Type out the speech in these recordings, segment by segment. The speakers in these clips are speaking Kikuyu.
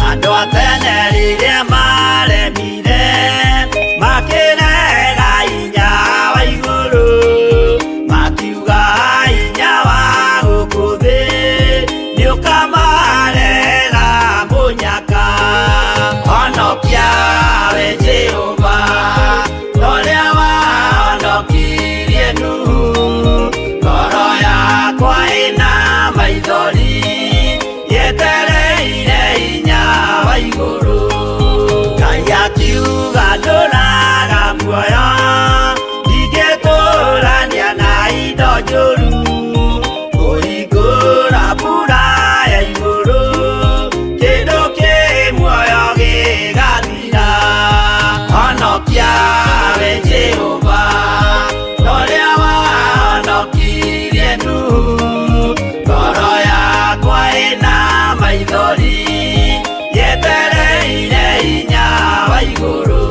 Andũ a tene rĩrĩa maremire makĩrega hinya wa igũrũ, makiuga hinya wa gũkũ thĩ nĩũkamarehera mũnyaka. Honokia we Jehova, ũrĩa wahonokirie Nuhu, ngoro yakwa ĩna maithori yetereire hinya wa igũrũ. Ngai akiuga ndũraga muoyo, ndingĩtũrania na indo njũru, kũhingũra mbura ya igũrũ, kĩndũ kĩ muoyo gĩgathira. Honokia we Jehova, ũrĩa wahonokirie Nuhu, ngoro yakwa ĩna maithori yetereire hinya wa igũrũ.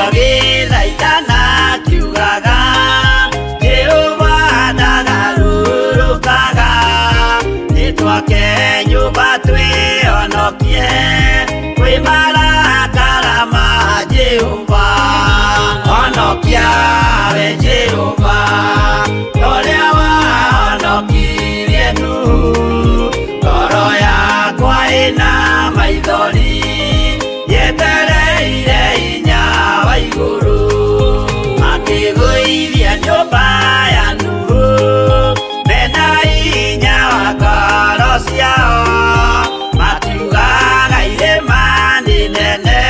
Agĩthaithana akiugaga, Jehova ndagarũrũkaga, nĩtwake nyũmba twĩhonokie kwĩ marakara ma Jehova. Honokia we Jehova, ũrĩa wahonokirie Nuhu, ngoro yakwa ĩna maithori yetereire hinya wa igũrũ. Makĩgũithia nyũmba ya Nuhu mena hinya wa ngoro ciao, makiugaga irĩma nĩ nene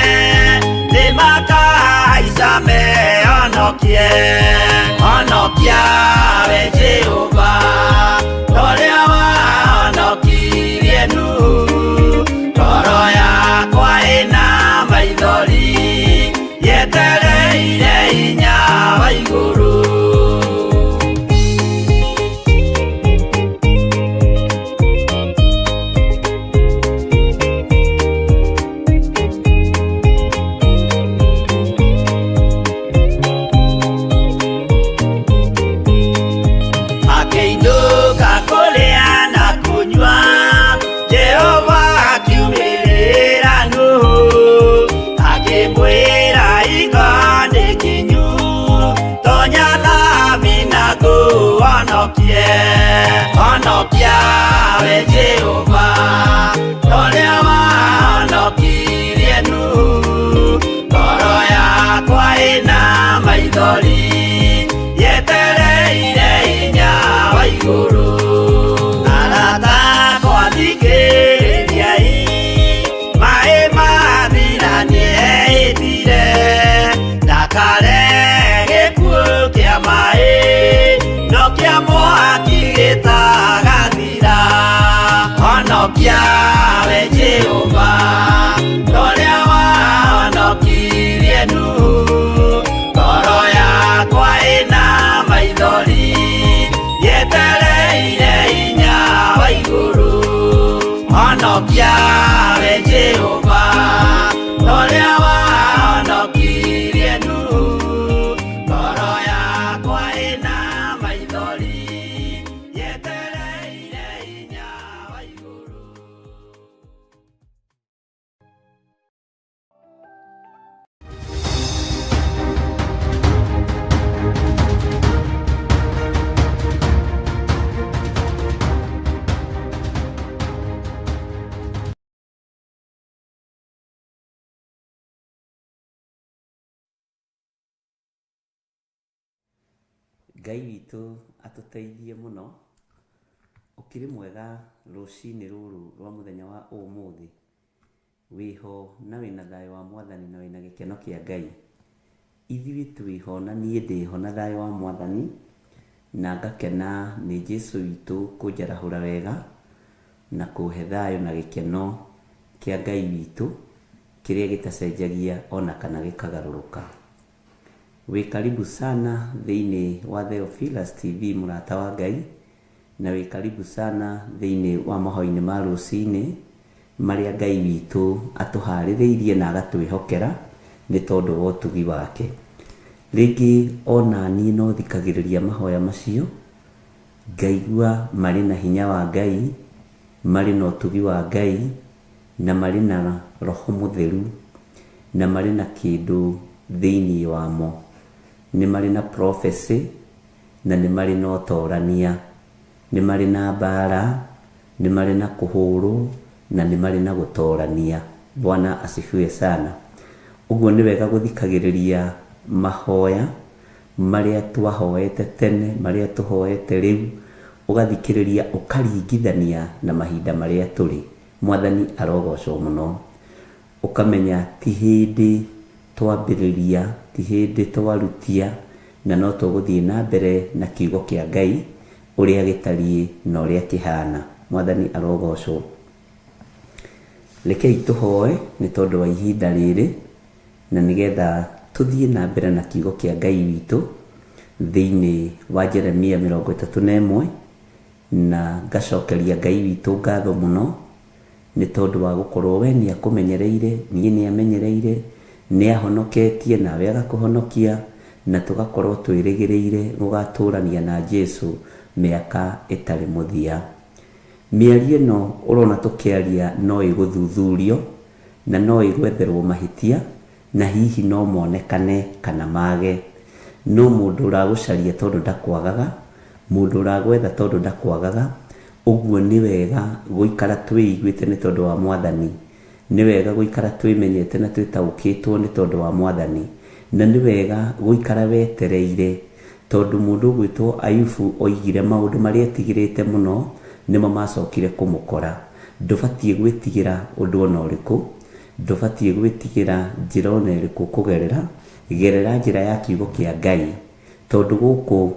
nĩmakahaica mehonokie. Honokia we Jehova, ũrĩa wahonokirie Nuhu, ngoro yakwa ĩna maithori yetereire hinya wa igũrũ. Makĩinũka kũrĩa na kũnyua, Jehova akiumĩrĩra Nuhu, akĩmwĩra hingo nĩ kinyu, tonya thabina ngũhonokie. Honokia we Jehova, ũrĩa wahonokirie Nuhu, ngoro yakwa ĩna maithori yetereire hinya wa igũrũ. Arata akwa thikĩrĩriai, Jehova, torĩa wahonokirie Nuhu. Ngoro yakwa ĩna maithori, yetereire hinya wa igũrũ. Honokia we Jehova, torĩa wahonokirie Nuhu. Ngoro yakwa ĩna maithori, yetereire hinya wa igũrũ. Ngai witũ atũteithie mũno. Ũkĩrĩ mwega rũcinĩ rũrũ rwa mũthenya wa ũmũthĩ? Wĩho na wĩna thayũ wa Mwathani na wĩna gĩkeno kĩa Ngai. Ithuĩ twĩho na niĩ ndĩho na thayũ wa Mwathani, na ngakena nĩ Jesu witũ kũnjarahũra wega na kũhe thayũ na gĩkeno kĩa Ngai witũ kĩrĩa gĩtacenjagia ona kana gĩkagarũrũka. Wĩ karibu sana thĩinĩ wa Theophilus TV mũrata wa Ngai, na wĩ karibu sana thĩinĩ wa mahoya-inĩ ma rũcinĩ marĩa Ngai witũ atũharĩrĩirie na agatwĩhokera nĩ tondũ wa ũtugi wake. Rĩngĩ ona niĩ no thikagĩrĩria mahoya macio, ngaigua marĩ na hinya wa Ngai, marĩ na ũtugi wa Ngai, na marĩ na Roho Mũtheru, na marĩ na kĩndũ thĩinĩ wamo. Nĩ marĩ na prophecy, na nĩ marĩ na ũtorania. Nĩ marĩ na mbara, nĩ marĩ na kũhũrwo, na nĩ marĩ na gũtorania. Bwana asifiwe sana. Ũguo nĩ wega gũthikagĩrĩria mahoya marĩa twahoete tene, marĩa tũhoete rĩu, ũgathikĩrĩria ũkaringithania na mahinda marĩa tũrĩ. Mwathani arogocwo mũno. Ũkamenya ti hĩndĩ twambĩrĩria, ti hĩndĩ twarutia, na no tũgũthiĩ na mbere na kiugo kĩa Ngai ũrĩa gĩtariĩ na ũrĩa kĩhana. Mwathani arogocwo. Rekei tũhoe nĩ tondũ wa ihinda rĩrĩ, na nĩgetha tũthiĩ na mbere na kiugo kĩa Ngai witũ thĩinĩ wa Jeremia 31, na ngacokeria Ngai witũ ngatho mũno nĩ tondũ wa gũkorwo we nĩ akũmenyereire, niĩ nĩ amenyereire, nĩ ahonoketie nawe agakũhonokia, na tũgakorwo twĩrĩgĩrĩire gũgatũrania na Jesu mĩaka ĩtarĩ mũthia. Mĩario ĩno ũrona tũkĩaria no ĩgũthuthurio na no ĩgwetherwo mahĩtia, na hihi no monekane kana mage. No mũndũ ũragũcaria tondũ ndakwagaga, mũndũ ũragwetha tondũ ndakwagaga, ũguo nĩ wega gũikara twĩiguĩte nĩ tondũ wa Mwathani. Nĩ wega gũikara twĩmenyete na twĩtaũkĩtwo nĩ tondũ wa Mwathani. Na nĩ wega gũikara wetereire, tondũ mũndũ ũgwĩtwo Ayubu oigire maũndũ marĩa etigĩrĩte mũno nĩmo macokire kũmũkora. Ndũbatiĩ gwĩtigĩra ũndũ ona ũrĩkũ, ndũbatiĩ gwĩtigĩra njĩra ona ĩrĩkũ kũgerera, gerera njĩra ya kiugo kĩa Ngai, tondũ gũkũ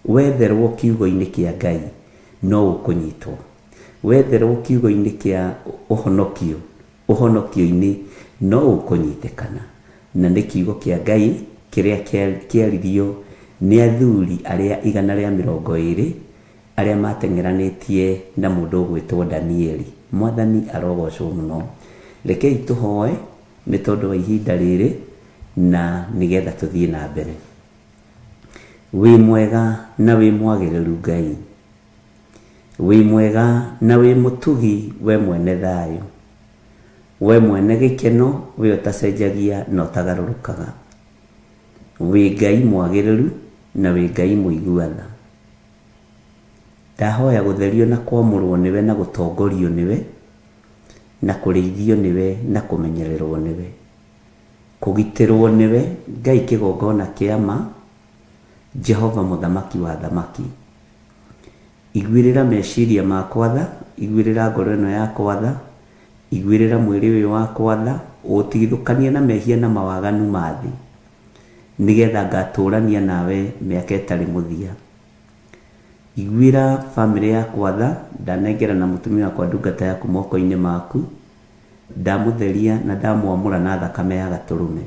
wetherwo kiugo-inĩ kĩa Ngai no ũkũnyitwo. Wetherwo kiugo-inĩ kĩa ũhonokio, ũhonokio-inĩ no ũkũnyitĩkana. Na nĩ kiugo kĩa Ngai kĩrĩa kĩaririo nĩ athuri arĩa 120 arĩa mateng'eranĩtie na mũndũ ũgwĩtwo Danieli. Mwathani arogocwo mũno. Rekei tũhoe nĩ tondũ wa ihinda rĩrĩ na nĩgetha tũthiĩ na mbere. Wĩ mwega na wĩ mwagĩrĩru Ngai. Wĩ mwega na wĩ mũtugi we mwene thayũ. We mwene gĩkeno, we ũtacenjagia na ũtagarũrũkaga. Wĩ Ngai mwagĩrĩru na wĩ Ngai mũigua tha. Ndahoya gũtherio na kwamũrwo nĩwe na gũtongorio nĩwe, na kũrĩithio nĩwe na kũmenyererwo nĩwe. Kũgitĩrwo nĩwe Ngai kĩgongona kĩa ma, Jehova mũthamaki wa thamaki. Iguĩrĩra meciria makwa tha, iguĩrĩra ngoro ĩno yakwa tha, iguĩrĩra mwĩrĩ ũyũ wakwa tha, ũũtigithũkanie na mehia na mawaganu ma thĩ, nĩgetha ngatũrania nawe mĩaka ĩtarĩ mũthia. Iguĩra bamĩrĩ yakwa tha, ndanengera na mũtumia wakwa ndungata yaku moko-inĩ maku. Ndamũtheria na ndamwamũra na thakame ya Gatũrũme.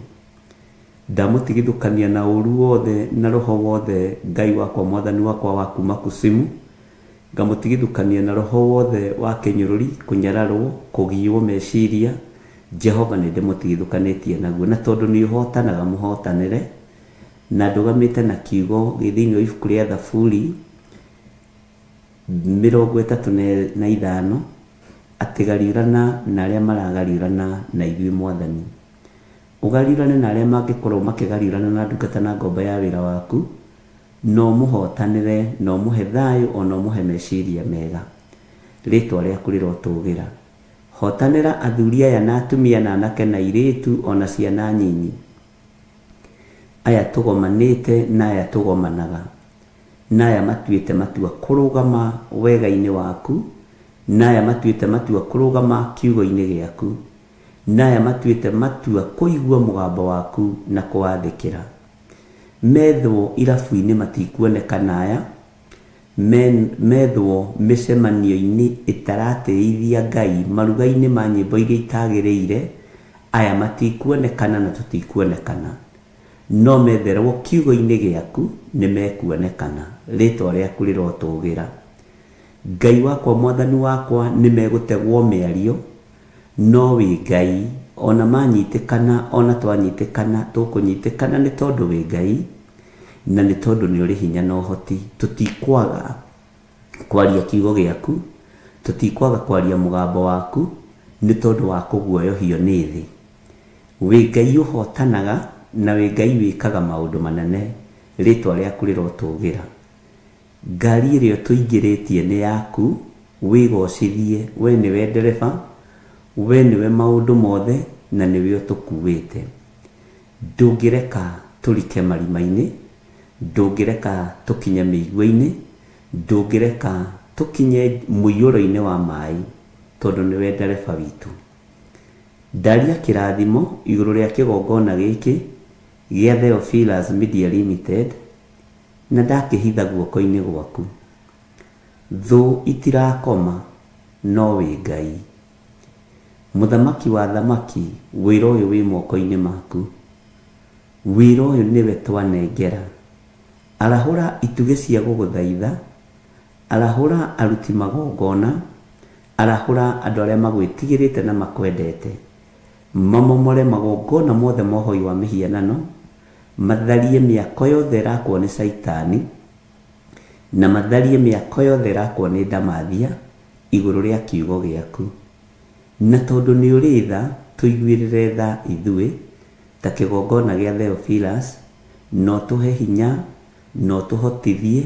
Ndamũtigithũkania na ũũru wothe na roho wothe, Ngai wakwa Mwathani wakwa wa kuuma kusimu. Ngamũtigithũkania na roho wothe wa kĩnyũrũri, kũnyararwo, kũgiwo meciria. Jehova nĩ ndĩmũtigithũkanĩtie naguo. Na tondũ nĩ ũhotanaga mũhotanĩre, na ndũgamĩte na kiugo gĩ thĩinĩ wa ibuku rĩa Thaburi 35, atĩ gariũrana na arĩa maragariũrana na ithuĩ Mwathani. Ũgariũrane na arĩa mangĩkorwo makĩgariũrana na ndungata na ngombo ya wĩra waku, na ũmũhotanĩre, na ũmũhe thayũ, o na ũmũhe meciria mega. Rĩtwa rĩaku rĩrotũgĩra. Hotanĩra athuri aya na atumia na anake na airĩtu o na ciana nyinyi. Aya tũgomanĩte na aya tũgomanaga, na aya matuĩte matua kũrũgama wega-inĩ waku, na aya matuĩte matua kũrũgama kiugo-inĩ gĩaku, na aya matuĩte matua kũigua mũgambo waku na kũwathĩkĩra. Methwo irabu-inĩ matikuonekana aya, methwo mĩcemanio-inĩ ĩtaratĩithia Ngai, maruga-inĩ ma nyĩmbo iria itagĩrĩire, aya matikuonekana na tũtikuonekana. No metherwo kiugo-inĩ gĩaku nĩ mekuonekana. Rĩtwa rĩaku rĩrotũgĩra. Ngai wakwa Mwathani wakwa nĩ megũtegwo mĩario, no wĩ Ngai, ona manyitĩkana, ona twanyitĩkana, tũkũnyitĩkana nĩ tondũ wĩ Ngai, na nĩ tondũ nĩ ũrĩ hinya na ũhoti. Tũtikwaga kwaria kiugo gĩaku, tũtikwaga kwaria mũgambo waku, nĩ tondũ wa kũguoyohio nĩ thĩ. Wĩ Ngai ũhotanaga na wĩ Ngai wĩkaga maũndũ manene, rĩtwa rĩaku rĩrotũgĩra. Ngari ĩrĩa ũtũingĩrĩtie nĩ yaku, wĩgocithie, we nĩwe ndereba, we nĩwe maũndũ mothe na nĩwe ũtũkuĩte. Ndũngĩreka tũrike marima-inĩ, ndũngĩreka tũkinye mĩigua-inĩ, ndũngĩreka tũkinye mũiyũro-inĩ wa maĩ, tondũ nĩwe ndereba witũ. Ndaria kĩrathimo igũrũ rĩa kĩgongona gĩkĩ gĩa Theophilus Media Limited, na ndakĩhitha guoko-inĩ gwaku. Thũ itirakoma, no wĩ Ngai. Mũthamaki wa athamaki, wĩra ũyũ wĩ moko-inĩ maku. Wĩra ũyũ nĩwe twanengera. Arahũra itugĩ cia gũgũthaitha, arahũra aruti magongona, arahũra andũ arĩa magwĩtigĩrĩte na makwendete. Mamomore magongona mothe ma ũhoi wa mĩhianano, matharie mĩako yothe ĩrakwo nĩ Caitani, na matharie mĩako yothe ĩrakwo nĩ ndamathia igũrũ rĩa kiugo gĩaku. Na tondũ nĩ ũrĩ tha, tũiguĩrĩre tha ithuĩ, ta kĩgongona gĩa Theophilus, na ũtũhe hinya, na ũtũhotithie,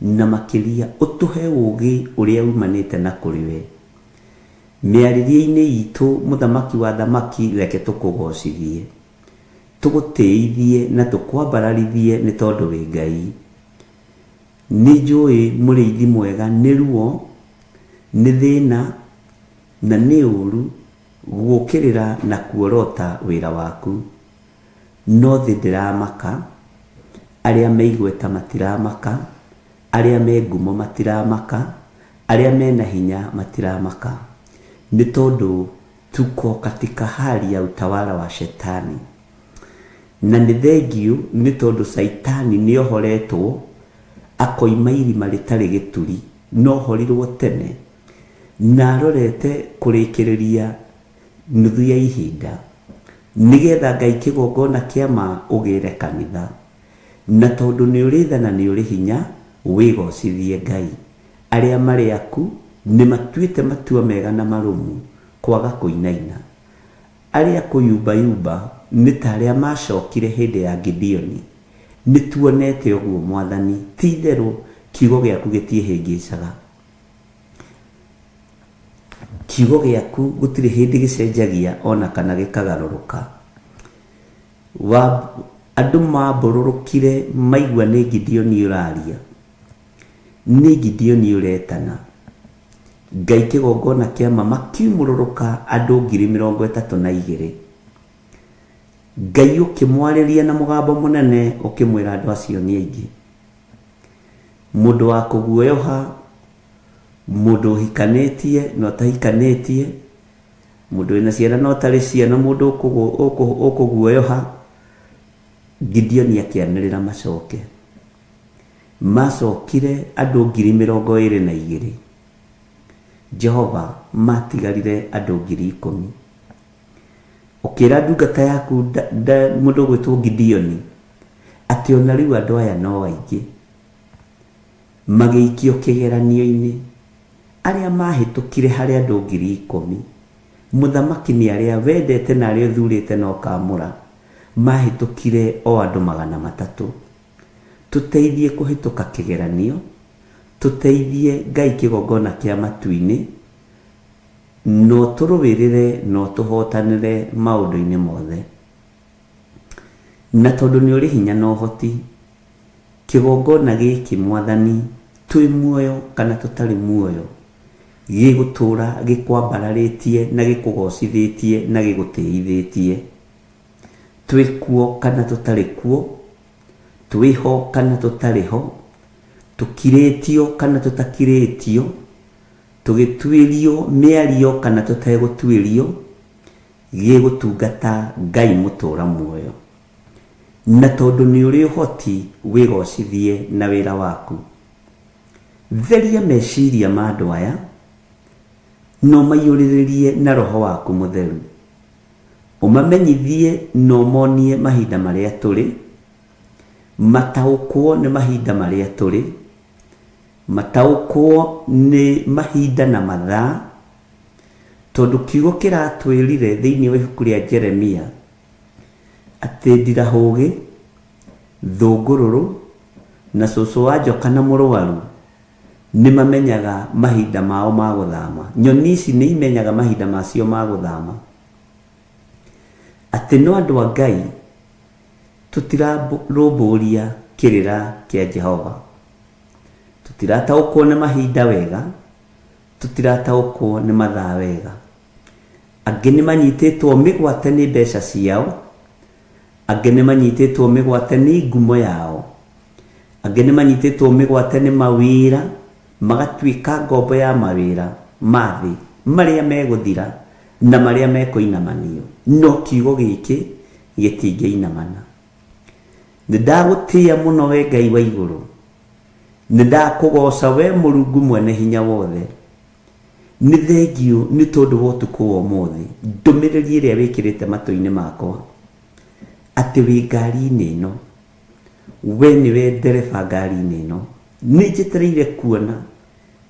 na makĩria ũtũhe ũũgĩ ũrĩa umanĩte na kũrĩ we. Mĩarĩrie-inĩ itũ, Mũthamaki wa athamaki, reke tũkũgocithie, tũgũtĩithie na tũkwambararithie nĩ tondũ wĩ Ngai. Nĩ njũĩ mũrĩithi mwega nĩ ruo, nĩ thĩna, na nĩ ũũru gũũkĩrĩra na kuorota wĩra waku. No thĩ ndĩramaka, arĩa me igweta matiramaka, arĩa me ngumo matiramaka, arĩa mena hinya matiramaka. Nĩ tondũ tuko katika hali ya utawala wa shetani. Na nĩ thengiũ nĩ tondũ Caitani nĩ ohoretwo akoima irima rĩtarĩ gĩturi, na ohorirwo tene, na arorete kũrĩkĩrĩria nuthu ya ihinda, nĩgetha Ngai kĩgongona kĩa ma ũgĩre kanitha. Na tondũ nĩ ũrĩ tha na nĩ ũrĩ hinya, wĩgocithie Ngai. Arĩa marĩ aku nĩ matuĩte matua mega na marũmu kwaga kũinaina. Arĩa kũyumbayumba nĩ ta arĩa maacokire hĩndĩ ya Gideoni. Nĩ tuonete ũguo, Mwathani. Ti-itherũ kiugo gĩaku gĩtiĩhĩngĩcaga. Kiugo gĩaku gũtirĩ hĩndĩ gĩcenjagia o na kana gĩkagarũrũka. Andũ maambũrũrũkire maigua nĩ Gideoni ũraria. Nĩ Gideoni ũretana. Ngai kĩgongona kĩa ma makiumũrũrũka andũ 32,000. Ngai ũkĩmwarĩria na mũgambo mũnene ũkĩmwĩra andũ acio nĩ aingĩ. Mũndũ wa kũguoyoha, mũndũ ũhikanĩtie na ũtahikanĩtie, Mũndũ wĩna ciana na ũtarĩ ciana, mũndũ ũkũguoyoha. Gideoni akĩanĩrĩra macoke. Macokire andũ 22,000. Jehova, matigarire andũ 10,000. Ũkĩra ndungata yaku mũndũ ũgwĩtwo Gideoni atĩ ona rĩu andũ aya no aingĩ. Magĩikio kĩgeranio-inĩ. Arĩa mahĩtũkire harĩ andũ 10,000. Mũthamaki nĩ arĩa wendete na arĩa ũthurĩte na ũkamũra. Mahĩtũkire o andũ 300. Tũteithie kũhĩtũka kĩgeranio. Tũteithie Ngai kĩgongona kĩa matu-inĩ. No tũrũĩrĩre no tũhotanĩre maũndũ-inĩ mothe. Na tondũ nĩ ũrĩ hinya na ũhoti, kĩgongona gĩkĩ Mwathani, twĩ muoyo kana tũtarĩ muoyo, gĩgũtũũra gĩkwambararĩtie na gĩkũgocithĩtie na gĩgũtĩithĩtie. Twĩ kuo kana tũtarĩ kuo, twĩho kana tũtarĩ ho, tũkirĩtio kana tũtakirĩtio, tũgĩtuĩrio mĩario kana tũtegũtuĩrio, gĩgũtungata Ngai mũtũũra muoyo. Na tondũ nĩ ũrĩ ũhoti, wĩgocithie na wĩra waku. Theria meciria ma andũ aya, na ũmaiyũrĩrĩrie na roho waku mũtheru. Ũmamenyithie na ũmonie mahinda marĩa tũrĩ, mataũkwo nĩ mahinda marĩa tũrĩ, mataũkwo nĩ mahinda na mathaa, tondũ kiugo kĩratwĩrire thĩinĩ wa ibuku rĩa Jeremia atĩ ndirahũgĩ, thũngũrũrũ, na cũcũ wa njoka na mũrwaru nĩ mamenyaga mahinda mao ma gũthama. Nyoni ici nĩ imenyaga mahinda macio ma gũthama. Atĩ no andũ a Ngai tũtirarũmbũria kĩrĩra kĩa Jehova. Tũtirataũkwo nĩ mahinda wega, tũtirataũkwo nĩ mathaa wega. Angĩ nĩ manyitĩtwo mĩgwate nĩ mbeca ciao, angĩ nĩ manyitĩtwo mĩgwate nĩ ngumo yao, angĩ nĩ manyitĩtwo mĩgwate nĩ mawĩra, magatuĩka ngombo ya mawĩra ma thĩ marĩa megũthira na marĩa mekũinamanio. No kiugo gĩkĩ gĩtingĩinamana. Nĩ ndagũtĩĩa mũno we Ngai wa igũrũ. Nĩ ndakũgooca we Mũrungu mwene hinya wothe. Nĩ thengiũ nĩ tondũ wa ũtukũ wa ũmũthĩ, ndũmĩrĩri ĩrĩa wĩkĩrĩte matũ-inĩ makwa, atĩ wĩ ngari-inĩ ĩno, we nĩwe ndereba ngari-inĩ ĩno. Nĩ njetereire kuona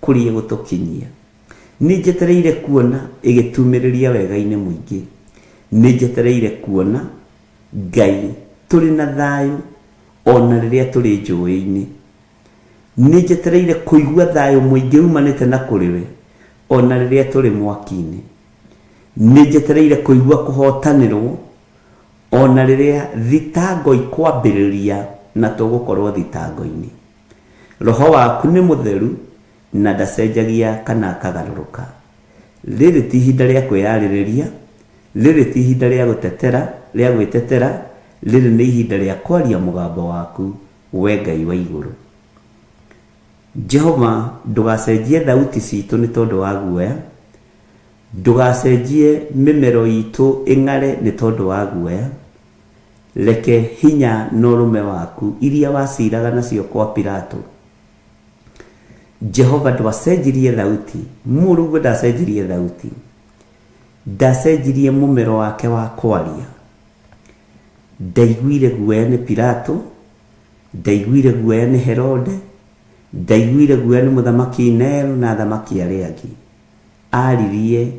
kũrĩa ĩgũtũkinyia. Nĩ njetereire kuona ĩgĩtumĩrĩria wega-inĩ mũingĩ. Nĩ njetereire kuona Ngai tũrĩ na thayũ ona rĩrĩa tũrĩ njũĩ-inĩ. Nĩ njetereire kũigua thayũ mũingĩ umanĩte na kũrĩ we ona rĩrĩa tũrĩ mwaki-inĩ. Nĩ njetereire kũigua kũhotanĩrwo ona rĩrĩa thitango ikwambĩrĩria na tũgũkorwo thitango-inĩ. Roho waku nĩ mũtheru na ndacenjagia kana akagarũrũka. Rĩrĩ ti ihinda rĩa kwĩyarĩrĩria, rĩrĩ ti ihinda rĩa gũtetera, rĩa gwĩtetera, rĩrĩ nĩ ihinda rĩa kwaria mũgambo waku, we Ngai wa igũrũ. Jehova, ndũgacenjie thauti citũ nĩ tondũ wa guoya, ndũgacenjie mĩmero itũ ĩng'are nĩ tondũ wa guoya. Reke hinya na ũrũme waku iria waciraga nacio kwa Pilato. Jehova ndwacenjirie thauti, Mũrungu ndacenjirie thauti, ndacenjirie mũmero wake wa kwaria. Ndaiguire guoya nĩ Pilato, ndaiguire guoya nĩ Herode, ndaiguire guoya nĩ mũthamaki Nero na athamaki arĩa angĩ. Aririe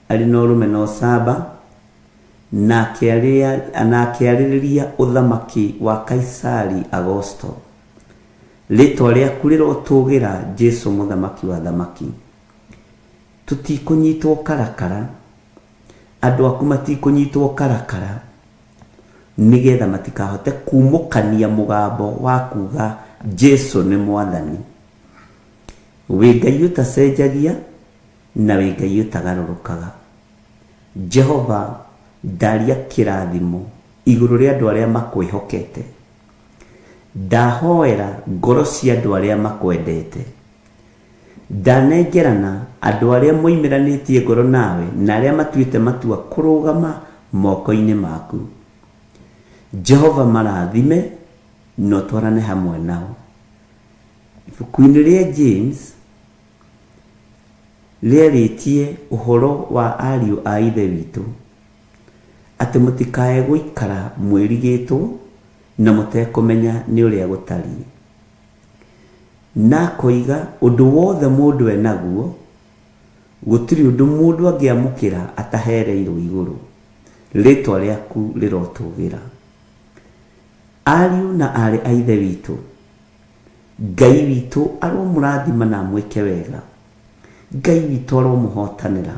arĩ na ũrũme na ũcamba, na akĩarĩrĩria ũthamaki wa Kaisari Agosto. Rĩtwa rĩaku rĩrotũgĩra Jesu mũthamaki wa athamaki. Tũtikũnyitwo karakara, andũ aku matikũnyitwo karakara, nĩgetha matikahote kumũkania mũgambo wa kuga Jesu nĩ mwathani. Wĩ Ngai ũtacenjagia na wĩ Ngai ũtagarũrũkaga. Jehova, ndaria kĩrathimo igũrũ rĩa andũ arĩa makwĩhokete. Ndahoera ngoro cia andũ arĩa makwendete. Ndanengerana andũ arĩa moimĩranĩtie ngoro nawe na arĩa matuĩte matua kũrũgama moko-inĩ maku. Jehova marathime na ũtwarane hamwe nao. Ibuku-inĩ rĩa James rĩarĩtie ũhoro wa ariũ a Ithe witũ, atĩ mũtikae gũikara mwĩrigĩtwo na mũtekũmenya nĩ ũrĩa gũtariĩ. Na akoiga ũndũ wothe mũndũ enaguo, gũtirĩ ũndũ mũndũ angĩamũkĩra atahereirwo igũrũ. Rĩtwa rĩaku rĩrotũgĩra. Ariũ na aarĩ a Ithe witũ, Ngai witũ aromũrathima na amwĩke wega. Ngai witũ aromũhotanĩra.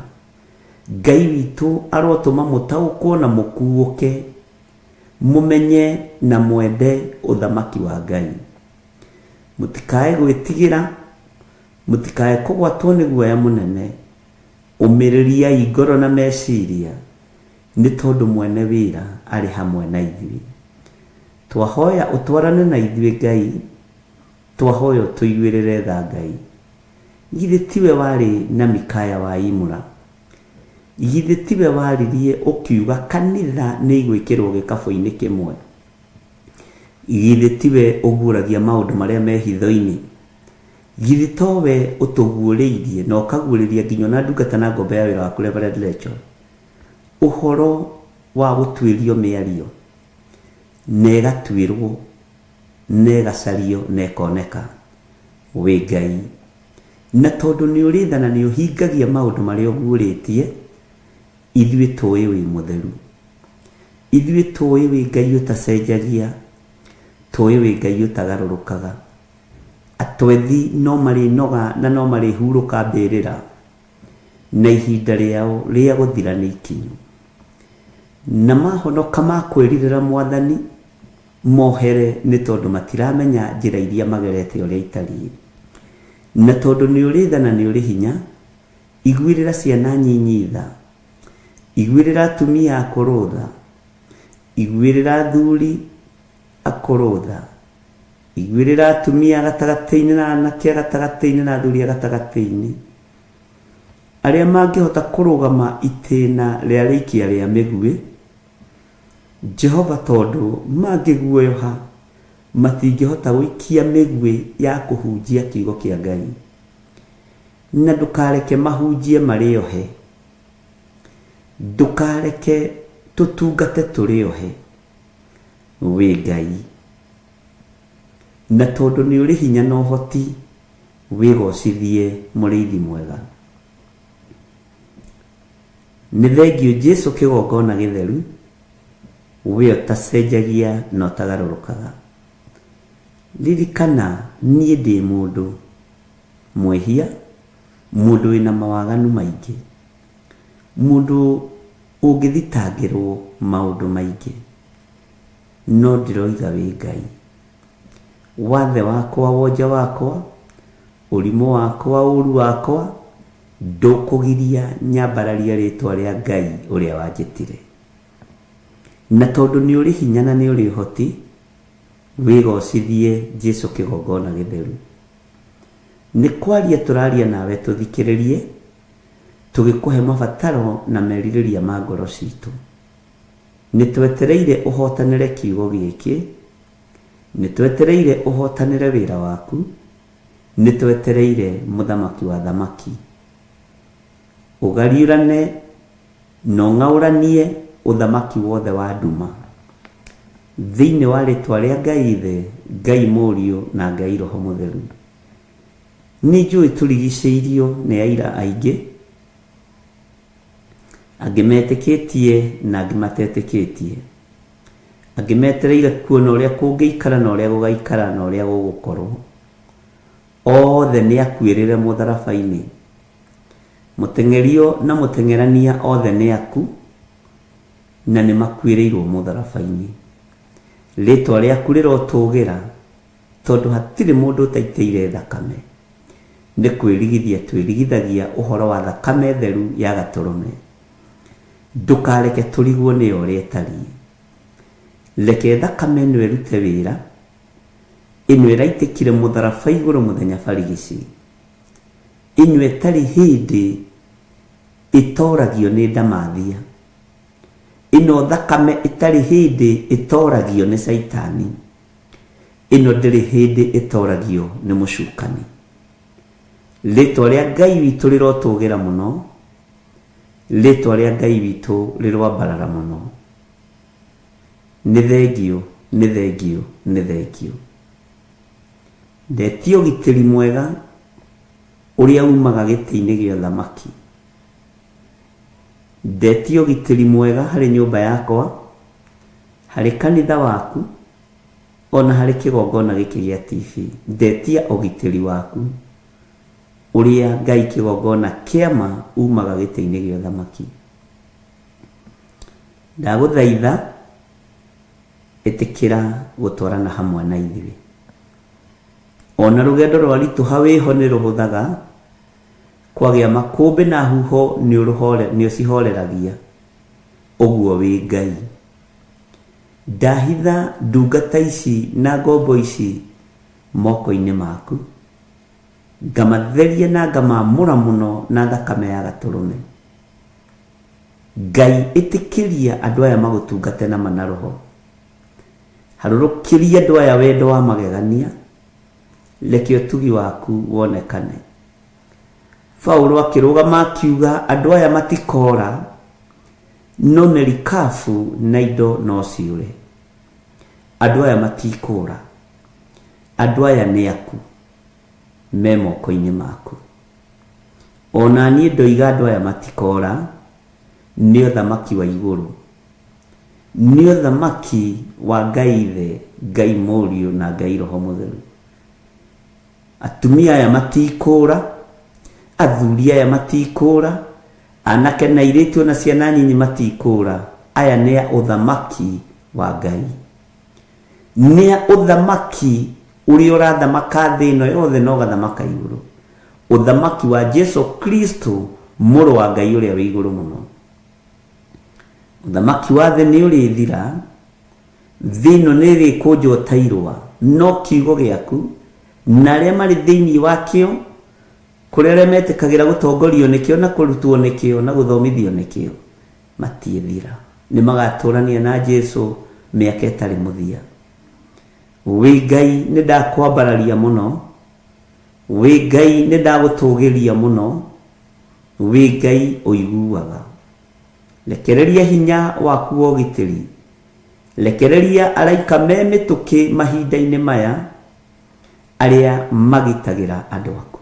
Ngai witũ arotũma mũtaũkwo na mũkuũke, mũmenye na mwende ũthamaki wa Ngai. Mũtikae gwĩtigĩra, mũtikae kũgwatwo nĩ guoya mũnene. Ũmĩrĩriai ngoro na meciria, nĩ tondũ mwene wĩra arĩ hamwe na ithuĩ. Twahoya ũtwarane na ithuĩ Ngai, twahoya ũtũiguĩrĩre tha Ngai. Githĩ tiwe warĩ na Mikaya wa Imula? Githĩ tiwe waririe ũkiuga kanitha nĩ igwĩkĩrwo gĩkabũ-inĩ kĩmwe? Githĩ tiwe ũguũragia maũndũ marĩa me hitho-inĩ? Githĩ towe ũtũguũrĩirie na ũkaguũrĩria nginya ona ndungata na ngombo ya wĩra waku Reverend Rachel ũhoro wa gũtuĩrio mĩario na ĩgatuĩrwo na ĩgacario na ĩkoneka? Wĩ Ngai. Na tondũ nĩ ũrĩ tha na nĩ ũhingagia maũndũ marĩa ũguũrĩtie, ithuĩ tũĩ wĩ mũtheru. Ithuĩ tũĩ wĩ Ngai ũtacenjagia, tũĩ wĩ Ngai ũtagarũrũkaga. Atwethi no marĩnoga na no marĩhurũka mbĩrĩra, na ihinda rĩao rĩa gũthira nĩ ikinyu. Na mahonoka makwĩrirĩra Mwathani, mohere nĩ tondũ matiramenya njĩra iria magerete ũrĩa itariĩ. Na tondũ nĩ ũrĩ tha na nĩ ũrĩ hinya, iguĩrĩra ciana nyinyi tha, iguĩrĩra atumia akũrũ tha, iguĩrĩra athuri akũrũ tha, iguĩrĩra atumia a gatagatĩ-inĩ na anake a gatagatĩ-inĩ na athuri a gatagatĩ-inĩ, arĩa mangĩhota kũrũgama itĩna rĩa rĩikia rĩa mĩguĩ, Jehova tondũ mangĩguoyoha matingĩhota gũikia mĩguĩ ya kũhunjia kiugo kĩa Ngai. Na ndũkareke mahunjie marĩ ohe. Ndũkareke tũtungate tũrĩ ohe. Wĩ Ngai. Na tondũ nĩ ũrĩ hinya na ũhoti, wĩgocithie mũrĩithi mwega. Nĩ thengiũ Jesu kĩgongona gĩtheru, we ũtacenjagia na ũtagarũrũkaga. Ririkana niĩ ndĩ mũndũ mwĩhia, mũndũ wĩna mawaganu maingĩ, mũndũ ũngĩthitangĩrwo maũndũ maingĩ, no ndĩroiga wĩ Ngai. Wathe wakwa, wonje wakwa, ũrimũ wakwa, ũru wakwa, ndũkũgiria nyambararie rĩtwa rĩa Ngai ũrĩa wanjĩtire. Na tondũ nĩ ũrĩ hinya na nĩ ũrĩ ũhoti, wĩgocithie Jesu kĩgongona gĩtheru. Nĩ kwaria tũraria nawe tũthikĩrĩrie, tũgĩkũhe mabataro na merirĩria ma ngoro citũ. Nĩ twetereire ũhotanĩre kiugo gĩkĩ, nĩ twetereire ũhotanĩre wĩra waku, nĩ twetereire mũthamaki wa athamaki. Ũgariũrane na ũng'aũranie ũthamaki wothe wa nduma. Thĩinĩ wa rĩtwa rĩa Ngai Ithe, Ngai Mũriũ na Ngai Roho Mũtheru. Nĩ njũĩ tũrigicĩirio nĩ aira aingĩ, angĩ metĩkĩtie na angĩ matetĩkĩtie, angĩ metereire kuona ũrĩa kũngĩikara na ũrĩa gũgaikara na ũrĩa gũgũkorwo. Othe nĩ akuĩrĩre mũtharaba-inĩ. Mũteng'erio na mũteng'erania othe nĩ aku, na nĩ makuĩrĩirwo mũtharaba-inĩ. Rĩtwa rĩaku rĩrotũgĩra, tondũ hatirĩ mũndũ ũtaitĩire thakame. Nĩ kwĩrigithia twĩrigithagia ũhoro wa thakame theru ya Gatũrũme. Ndũkareke tũrigwo nĩyo ũrĩa ĩtariĩ. Reke thakame ĩno ĩrute wĩra, ĩno ĩraitĩkire mũtharaba igũrũ mũthenya barigici. Ĩno ĩtarĩ hĩndĩ ĩtoragio nĩ ndamathia. Ĩno thakame ĩtarĩ hĩndĩ ĩtoragio nĩ caitani. Ĩno ndĩrĩ hĩndĩ ĩtoragio nĩ mũcukani. Rĩtwa rĩa Ngai witũ rĩrotũgĩra mũno. Rĩtwa rĩa Ngai witũ rĩroambarara mũno. Nĩ thengiũ, nĩ thengiũ, nĩ thengiũ. Ndetia ũgitĩri mwega ũrĩa umaga gĩtĩ-inĩ gĩa ũthamaki. Ndetia ũgitĩri mwega harĩ nyũmba yakwa, harĩ kanitha waku, ona harĩ kĩgongona gĩkĩ gĩa TV. Ndetia ũgitĩri waku ũrĩa Ngai kĩgongona kĩa ma umaga gĩtĩ-inĩ gĩa ũthamaki. Ndagũthaitha ĩtĩkĩra gũtwarana hamwe na ithuĩ. Ona rũgendo rwaritũha wĩho nĩ rũhũthaga, kwagĩa makũmbĩ na huho nĩ ũcihoreragia, ũguo wĩ Ngai. Ndahitha ndungata ici na ngombo ici moko-inĩ maku, ngamatheria na ngamamũra mũno na thakame ya gatũrũme. Ngai ĩtĩkĩria andũ aya magũtungate na ma na roho. Harũrũkĩria andũ aya wendo wa magegania, reke ũtugi waku wonekane. Paulo akĩrũgama akiuga andũ aya matikora, no merikabu na indo no ciũre. Andũ aya matikũra, andũ aya nĩ aku, me moko-inĩ maku. Ona niĩ ndoiga andũ aya matikora, nĩ ũthamaki wa igũrũ. Nĩ ũthamaki wa Ngai Ithe, Ngai Mũriũ na Ngai Roho Mũtheru. Atumia aya matikũra, athuri aya matikũra, anake na airĩtu ona ciana nyinyi matikũra. Aya nĩ a ũthamaki wa Ngai. Nĩ a ũthamaki ũrĩa ũrathamaka thĩ ĩno yothe na ũgathamaka igũrũ. Ũthamaki wa Jesu Kristo mũrũ wa Ngai ũrĩa wĩ igũrũ mũno. Ũthamaki wa thĩ nĩ ũrĩthira, thĩ ĩno nĩ ĩrĩkũnjwo ta irũa, no kiugo gĩaku na arĩa marĩ thĩinĩ wakĩo, kũrĩ arĩa metĩkagĩra gũtongorio nĩkĩo na kũrutwo nĩkĩo na gũthomithio nĩkĩo, matiĩthira. Nĩ magatũrania na Jesu mĩaka ĩtarĩ mũthia. Wĩ Ngai nĩ ndakwambararia mũno, wĩ Ngai nĩ ndagũtũgĩria mũno, wĩ Ngai ũiguaga. Rekereria hinya waku wa ũgitĩri. Rekereria araika me mĩtũkĩ mahinda-inĩ maya, arĩa magitagĩra andũ aku,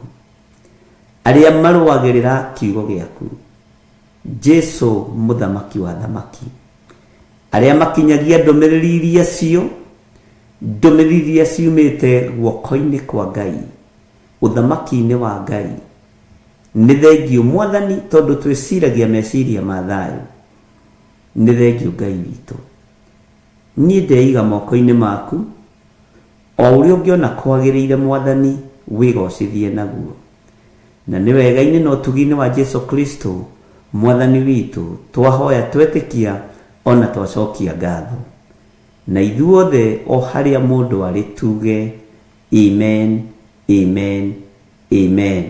arĩa marũagĩrĩra kiugo gĩaku. Jesu mũthamaki wa athamaki, arĩa makinyagia ndũmĩrĩri iria cio, ndũmĩrĩri iria ciumĩte guoko-inĩ kwa Ngai, ũthamaki-inĩ wa Ngai. Nĩ thengiũ Mwathani tondũ twĩciragia meciria ma thayũ. Nĩ thengiũ Ngai witũ. Niĩ ndeiga moko-inĩ maku, o ũrĩa ũngĩona kwagĩrĩire Mwathani wĩgocithie naguo. Na nĩ wega-inĩ na ũtugi-inĩ wa Jesu Kristo Mwathani witũ twahoya twetĩkia ona twacokia ngatho. Na ithuothe o harĩa mũndũ arĩ tuge Amen, Amen, Amen.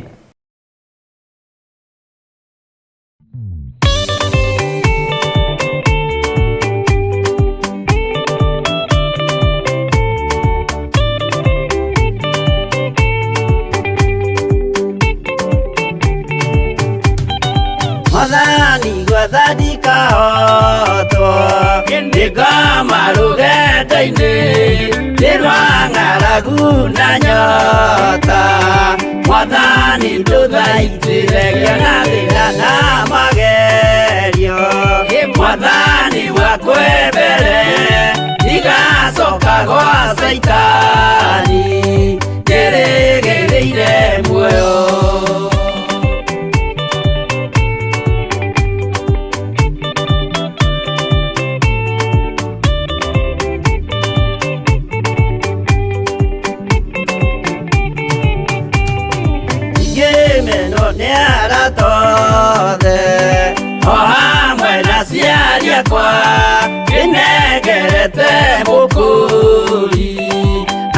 Mwathani gwetha ndikahotwo nĩngoma rũgendo-inĩ nĩ rwa ng'aragu na nyota Mwathani ndũthaitĩre ngĩona thĩna na magerio Mwathani wakwe mbere ndigacoka gwa Caitani ndĩrĩgĩrĩire muoyo. Ingĩmenwo nĩ arata othe o hamwe na aciari akwa ndĩnengerete mũkũri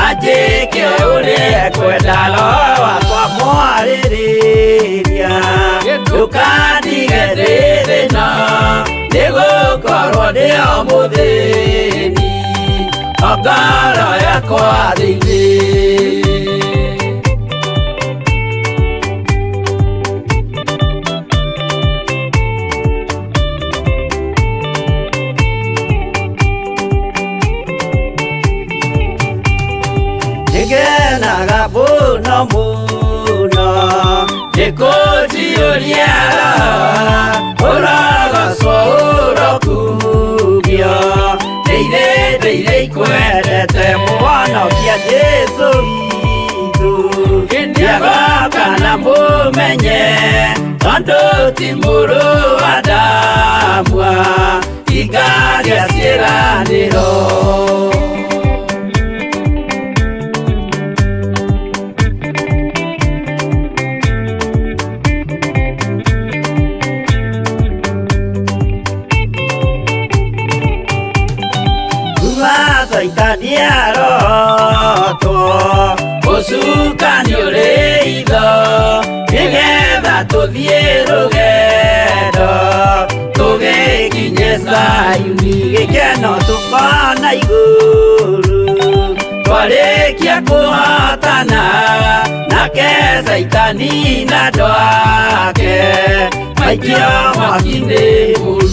anjĩke ũrĩa ekwenda roho wakwa mwarĩrĩria. Mũthĩni ngoro yakwa thĩinĩ. Nĩngenaga mũno mũno nĩkũnjiyũria ũrogocwo ũrokugio ndeire ndeire ikwendete mũhonokia Jesũ witũ nĩagoka na mũmenye tondũ ti mũrũ wa Adamu ingaria ciĩranĩro. Kuma Caitani arotwo ũcukani ũrĩ itho nĩgetha tũthiĩ rũgendo tũgĩkinye Zayuni gĩkeno tũkona igũrũ twarĩkia kũhotana nake Caitani na andũ ake maikio mwaki-inĩ mũru.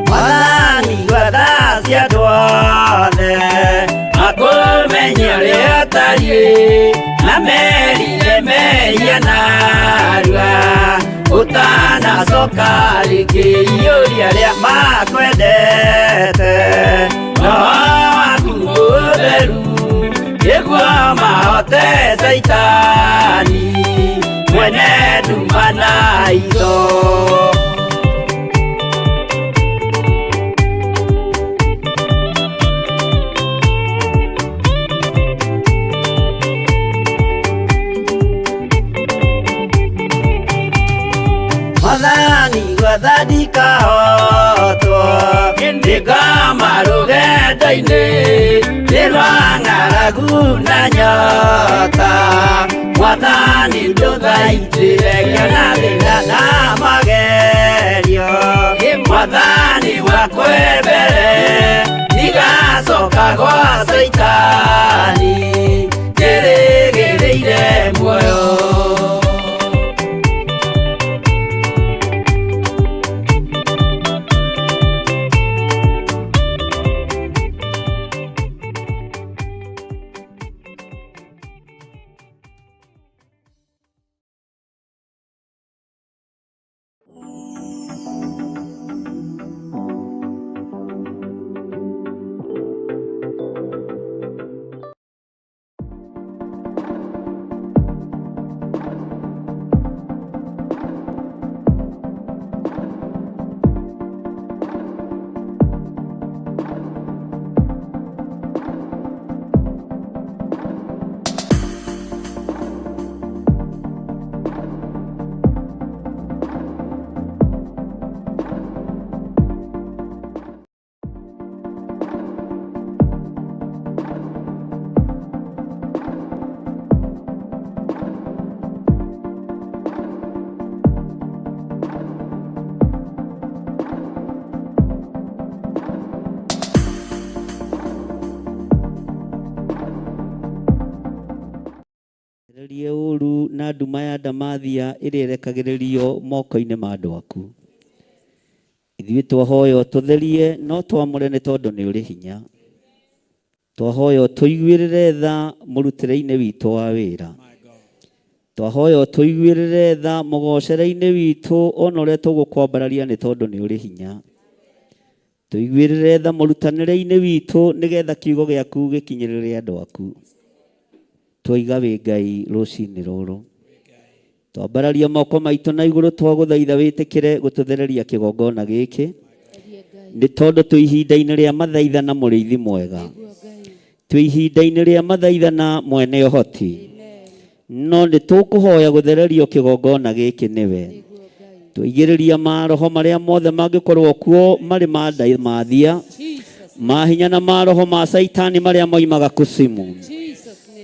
Mwathani gwetha cia andũ othe makũmenye ũrĩa ũtariĩ na merire mehia narua ũtanacoka rĩngĩ iyũria arĩa makwendete roho waku mũtheru nĩguo mahote Caitani mwene nduma na itho. Mwathani gwetha ndikahotwo ndĩkama rũgendo-inĩ nĩ rwa ng'aragu na nyota Mwathani ndũthaitĩre ngĩona thĩna na magerio Mwathani wakwe mbere ndigacoka gwa Caitani njĩrĩgĩrĩire muoyo. Ehererie ũũru na nduma ya ndamathia ĩrĩa ĩrekagĩrĩrio moko-inĩ ma andũ aku. Ithuĩ twahoya tũtherie no twamũre nĩ tondũ nĩ ũrĩ hinya. Twahoya tũiguĩrĩre tha mũrutĩre-inĩ witũ wa wĩra. Twahoya tũiguĩrĩre tha mũgocere-inĩ witũ ona ũrĩa tũgũkwambararia nĩ tondũ nĩ ũrĩ hinya. Tũiguĩrĩre tha mũrutanĩre-inĩ witũ nĩgetha kiugo gĩaku gĩkinyĩrĩre andũ aku. Twaiga wĩ Ngai rũcinĩ rũrũ. Twambararia moko maitũ na igũrũ twagũthaitha wĩtĩkĩre gũtũthereria kĩgongona gĩkĩ nĩ tondũ twĩ ihinda-inĩ rĩa mathaitha na mũrĩithi mwega, twĩ ihinda-inĩ rĩa mathaitha na mwene ũhoti, no nĩ tũkũhoya gũthererio kĩgongona gĩkĩ nĩwe. Tũigĩrĩria maroho marĩa mothe mangĩkorwo kuo marĩ ma ndamathia, Mahinya na maroho ma Caitani marĩa moimaga kucimu.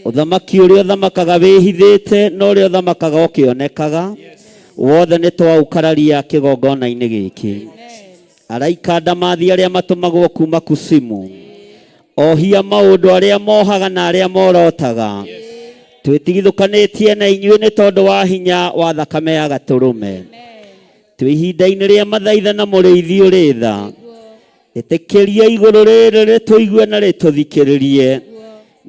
Ũthamaki ũrĩa ũthamakaga wĩhithĩte na ũrĩa ũthamakaga ũkĩonekaga wothe nĩ twaũkararia kĩgongona-inĩ gĩkĩ. Araika ndamathi arĩa matũmagwo kuma kucimu, ohia maũndũ arĩa mohaga na arĩa morotaga, twĩtigithũkanĩtie na inyuĩ nĩ tondũ wa hinya wa thakame ya Gatũrũme. Twĩ ihinda-inĩ rĩa mathaitha na mũrĩithi ũrĩ tha, ĩtĩkĩria igũrũ rĩrĩ rĩtũigue na rĩtũthikĩrĩrie,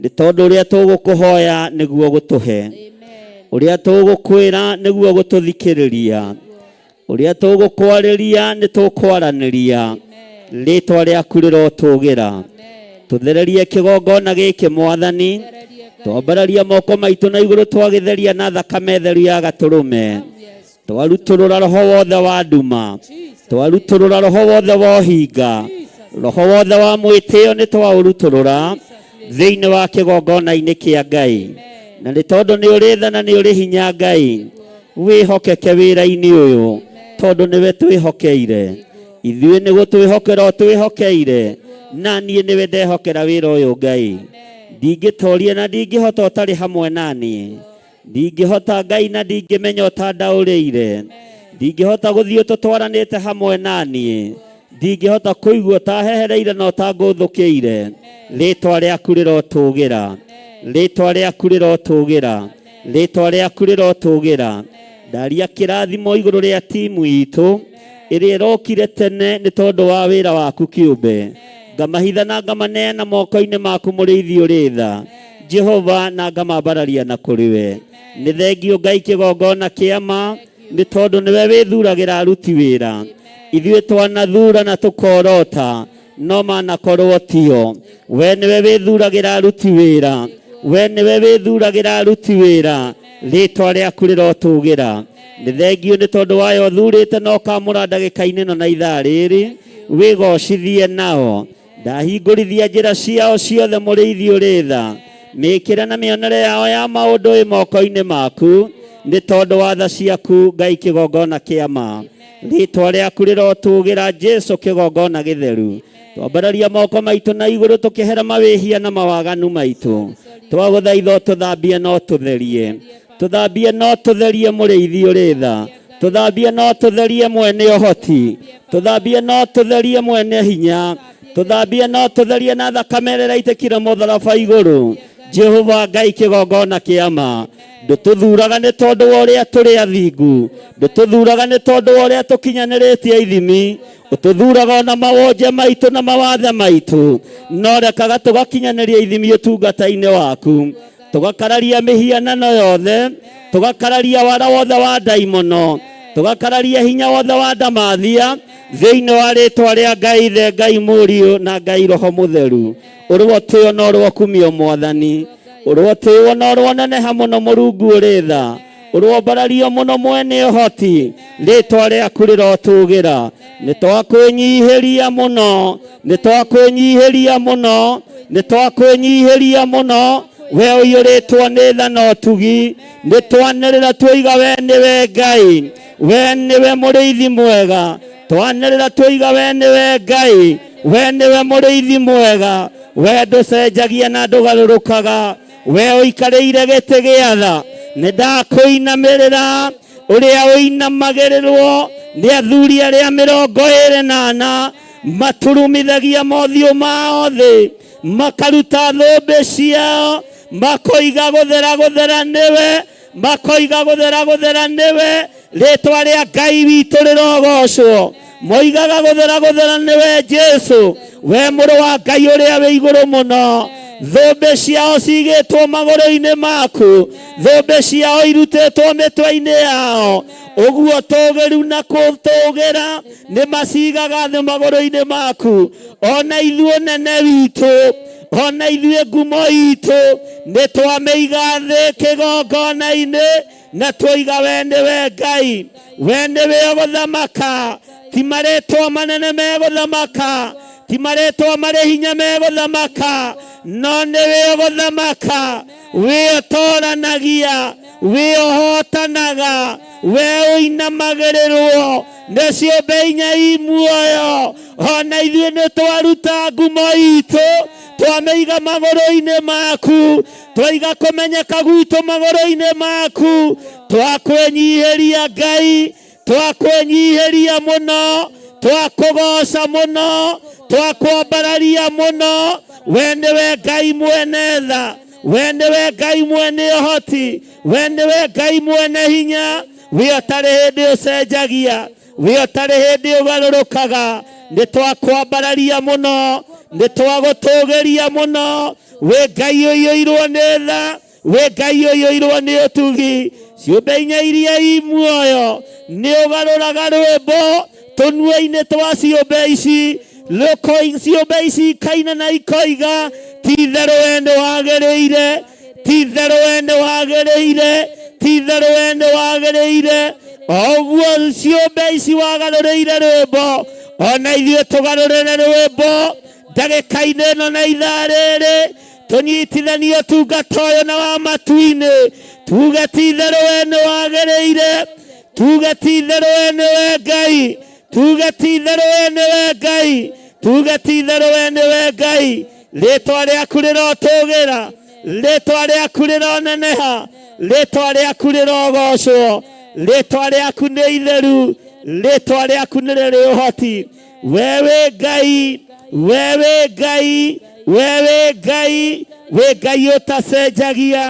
nĩ tondũ ũrĩa tũgũkũhoya nĩguo gũtũhe, ũrĩa tũgũkwĩra nĩguo gũtũthikĩrĩria, ũrĩa tũgũkwarĩria nĩ tũkwaranĩria. Rĩtwa rĩaku rĩrotũgĩra. Tũthererie kĩgongona gĩkĩ Mwathani, twambararia moko maitũ na igũrũ twagĩtheria na thakame theru ya Gatũrũme. Twarutũrũra roho wothe wa nduma, twarutũrũra roho wothe wa ũhinga, roho wothe wa mwĩtĩo nĩ twaũrutũrũra thĩinĩ wa kĩgongona-inĩ kĩa Ngai. Na nĩ tondũ nĩ ũrĩ tha na nĩ ũrĩ hinya Ngai, wĩhokeke wĩra-inĩ ũyũ, tondũ nĩwe twĩhokeire. Ithuĩ nĩ gũtwĩhokera ũtwĩhokeire, na niĩ nĩwe ndehokera wĩra ũyũ Ngai. Ndingĩtoria na ndingĩhota ũtarĩ hamwe na niĩ. Ndingĩhota Ngai na ndingĩmenya ũtandaũrĩire. Ndingĩhota gũthiĩ ũtũtwaranĩte hamwe na niĩ. Ndingĩhota kũigua ũtahehereire na ũtangũthũkĩire. Rĩtwa rĩaku rĩrotũgĩra. Rĩtwa rĩaku rĩrotũgĩra. Rĩtwa rĩaku rĩrotũgĩra. Ndaria kĩrathimo igũrũ rĩa timu itũ ĩrĩa ĩrokire tene nĩ tondũ wa wĩra waku kĩũmbe. Ngamahitha na ngamaneana moko-inĩ maku mũrĩithi ũrĩ tha. Jehova, na ngamambararia na kũrĩ we. Nĩ thengio Ngai kĩgongona kĩa ma, nĩ tondũ nĩwe wĩthuragĩra aruti wĩra. Ithuĩ twanathura na tũkorota, no manakorwo tio. We nĩwe wĩthuragĩra aruti wĩra. We nĩwe wĩthuragĩra aruti wĩra. Rĩtwa rĩaku rĩrotũgĩra. Nĩ thengio nĩ tondũ wayo ũthurĩte na ũkamũra ndagĩka-inĩ ĩno na ithaa rĩrĩ, wĩgocithie nao. Ndahingũrithia njĩra ciao ciothe mũrĩithi ũrĩ tha. Mĩĩkĩre na mĩonere yao ya maũndũ ĩ moko-inĩ maku, nĩ tondũ wa tha ciaku Ngai kĩgongona kĩa ma. Rĩtwa rĩaku rĩrotũgĩra Jesu kĩgongona gĩtheru. Twambararia moko maitũ na igũrũ tũkĩhera mawĩhia na mawaganu maitũ. Twagũthaitha ũtũthambie na ũtũtherie. Tũthambie na ũtũtherie mũrĩithi ũrĩ tha. Tũthambie na ũtũtherie mwene ũhoti. Tũthambie na ũtũtherie mwene hinya. Tũthambie na ũtũtherie na thakame ĩrĩa ĩraitĩkire mũtharaba igũrũ. Jehova Ngai kĩgongona kĩa ma. Ndũtũthuraga nĩ tondũ wa ũrĩa tũrĩ athingu. Ndũtũthuraga nĩ tondũ wa ũrĩa tũkinyanĩrĩtie ithimi. Ũtũthuraga ona mawonje maitũ na mawathe maitũ. No rekaga tũgakinyanĩria ithimi ũtungata-inĩ waku. Tũgakararia mĩhianano yothe, tũgakararia wara wothe wa ndaimono, tũgakararia hinya wothe wa ndamathia thĩinĩ wa rĩtwa rĩa Ngai Ithe, Ngai Mũriũ na Ngai Roho Mũtheru. Ũrũotĩo na ũrũokumio Mwathani, ũrũotĩo na ũrũoneneha mũno Mũrungu ũrĩ tha, ũrũombarario mũno mwene ũhoti, rĩtwa rĩaku rĩrotũgĩra. Nĩ twakwĩnyihĩria mũno, nĩ twakwĩnyihĩria mũno, nĩ twakwĩnyihĩria mũno, we ũiyũrĩtwo nĩ tha na ũtugi. Nĩ twanĩrĩra twoiga we nĩwe Ngai, we nĩwe mũrĩithi mwega. Twanĩrĩra twoiga we nĩwe Ngai, we nĩwe mũrĩithi mwega. We ndũcenjagia na ndũgarũrũkaga, we ũikarĩire gĩtĩ gĩa tha. Nĩ ndakũinamĩrĩra ũrĩa ũinamagĩrĩrwo nĩ athuri arĩa 24 maturumithagia mothiũ mao thĩ, makaruta thũmbĩ ciao, makoiga gũthera gũthera nĩwe, makoiga gũthera gũthera nĩwe, rĩtwa rĩa Ngai witũ rĩrogocwo. Moigaga gũthera gũthera nĩwe Jesu, we mũrũ wa Ngai ũrĩa wĩ igũrũ mũno. Thũmbĩ ciao cigĩtwo magũrũ-inĩ maku, thũmbĩ ciao irutĩtwo mĩtwe-inĩ yao. Ũguo tũgĩru na kũtũgĩra nĩ macigaga thĩ magũrũ-inĩ maku. Ona ithuĩ ũnene witũ, ona ithuĩ ngumo itũ, nĩ twamĩiga thĩ kĩgongona-inĩ na twoiga we nĩwe Ngai, we nĩwe ũgũthamaka. Ti marĩtwa manene megũthamaka, ti marĩtwa marĩ hinya megũthamaka, no nĩwe ũgũthamaka. We ũtoranagia, we ũhotanaga, we ũinamagĩrĩrwo. Nĩ ciũmbe inya i muoyo, ona ithuĩ nĩ twaruta ngumo itũ, twamĩiga magũrũ-inĩ maku, twaiga kũmenyeka gwitũ magũrũ-inĩ maku, twakwĩnyihĩria Ngai, twakwĩnyihĩria mũno, twakũgoca mũno, twakwambararia mũno. We nĩwe Ngai mwene tha, we nĩwe Ngai mwene ũhoti, we nĩwe Ngai mwene hinya, we ũtarĩ hĩndĩ ũcenjagia, we ũtarĩ hĩndĩ ũgarũrũkaga. Nĩ twakwambararia mũno, nĩ twagũtũgĩria mũno. We Ngai ũiyũirwo nĩ tha, we Ngai ũiyũirwo nĩ ũtugi, ciũmbe inya iria i muoyo nĩ ũgarũraga rwĩmbo tũnua-inĩ twa ciũmbe ici, ciũmbe ici ikaina na ikoiga, ti itherũ we nĩ wagĩrĩire, ti itherũ we nĩ wagĩrĩire, ti itherũ we nĩ wagĩrĩire. O ũguo ciũmbe ici wagarũrĩire rwĩmbo, ona ithuĩ tũgarũrĩre rwĩmbo ndagĩka-inĩ ĩno na ithaa rĩrĩ, tũnyitithanie ũtungata ũyũ na wa matu-inĩ, tuge ti itherũ we nĩ wagĩrĩire, tuge ti itherũ we nĩwe Ngai, tuge ti itherũ we nĩwe Ngai, tuge ti itherũ we nĩwe Ngai. Rĩtwa rĩaku rĩrotũgĩra, rĩtwa rĩaku rĩroneneha, rĩtwa rĩaku rĩrogocwo, rĩtwa rĩaku nĩ itheru, rĩtwa rĩaku nĩ rĩrĩ ũhoti. We wĩ Ngai, we wĩ Ngai, we wĩ Ngai, wĩ Ngai ũtacenjagia,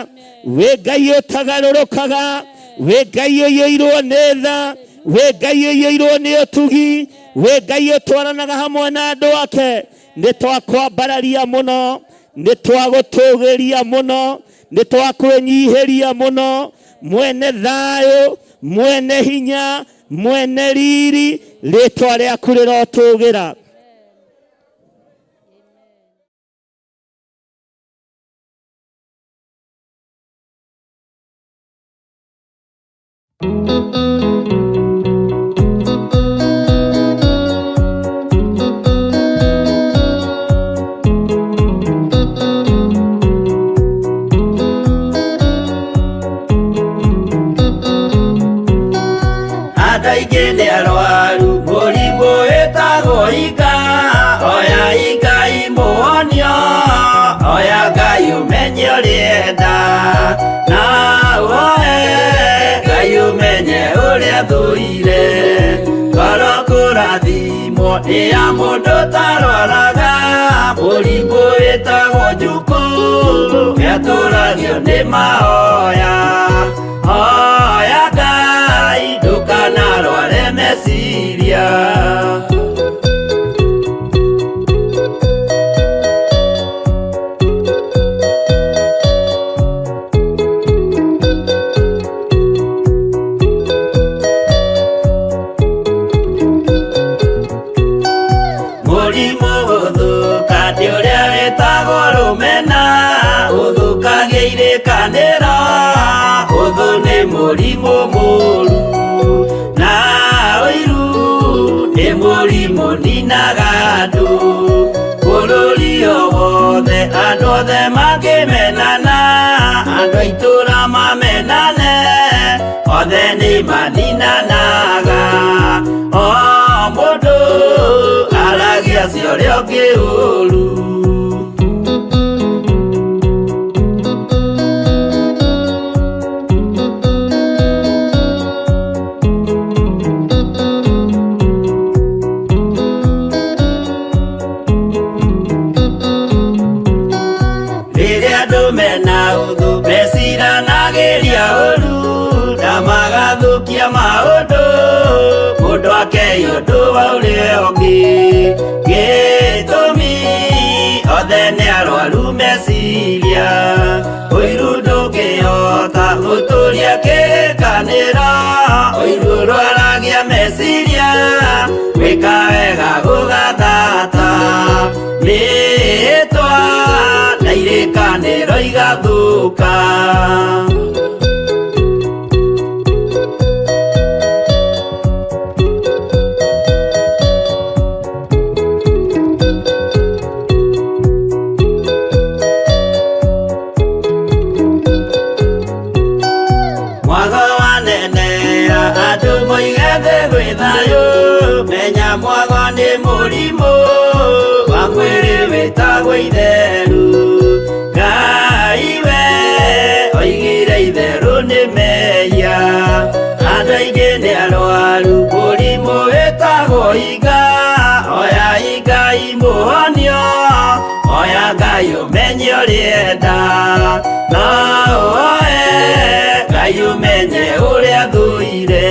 wĩ Ngai ũtagarũrũkaga, wĩ Ngai ũiyũirwo nĩ tha, wĩ Ngai ũiyũirwo nĩ ũtugi, wĩ Ngai ũtwaranaga hamwe na andũ ake. Nĩ twakwambararia mũno, nĩ twagũtũgĩria mũno, nĩ twakwĩnyihĩria mũno, mwene thayũ, mwene hinya, mwene riri, rĩtwa rĩaku rĩrotũgĩra. Andũ aingĩ nĩ arwaru mũrimũ wĩtagwo ika, oya Ngai mũhonio, oya Ngai ũmenye ũrĩa enda, na ũhoe Ngai ũmenye ũrĩa thũire. Ngoro kũrathimwo nĩ ya mũndũ ũtarwaraga, mũrimũ wĩtagwo njukũ, nĩatũragio nĩ mahoya. Hoya Ngai ndũkanarware meciria. Mũrimũ gũthũka nĩ ũrĩa wĩtagwo rũmena, ũthũkagia irĩkanĩro, ũthũ nĩ mũrimũ mũru, na ũiru nĩ mũrimũ ninaga andũ. Bũrũri o wothe andũ othe makĩmenana, andũ a itũũra mamenane, othe nĩ maninanaga. O mũndũ aragia cia ũrĩa ũngĩ ũru. Rĩrĩa andũ mena ũthũ meciranagĩria ũru, na magathũkia maũndũ, mũndũ akei ũndũ wa ũrĩa ũngĩ. Gĩtũmi othe nĩ arwaru meciria, ũiru ndũngĩhota gũtũria kĩrĩkanĩro, ũiru ũrwaragia meciria, gwĩka wega gũgathata, mĩhĩtwa na irĩkanĩro igathũka. Mwago wanenea andũ moige thĩ gwĩ thayũ, Mũrimũ wa mwĩrĩ wĩtagwo itheru. Ngai we oigire itherũ nĩ mehia. Andũ aingĩ nĩ arwaru mũrimũ wĩtagwo iga. Oya Ngai mũhonio, oya Ngai ũmenye ũrĩa enda. No ũoe Ngai ũmenye ũrĩa thũire.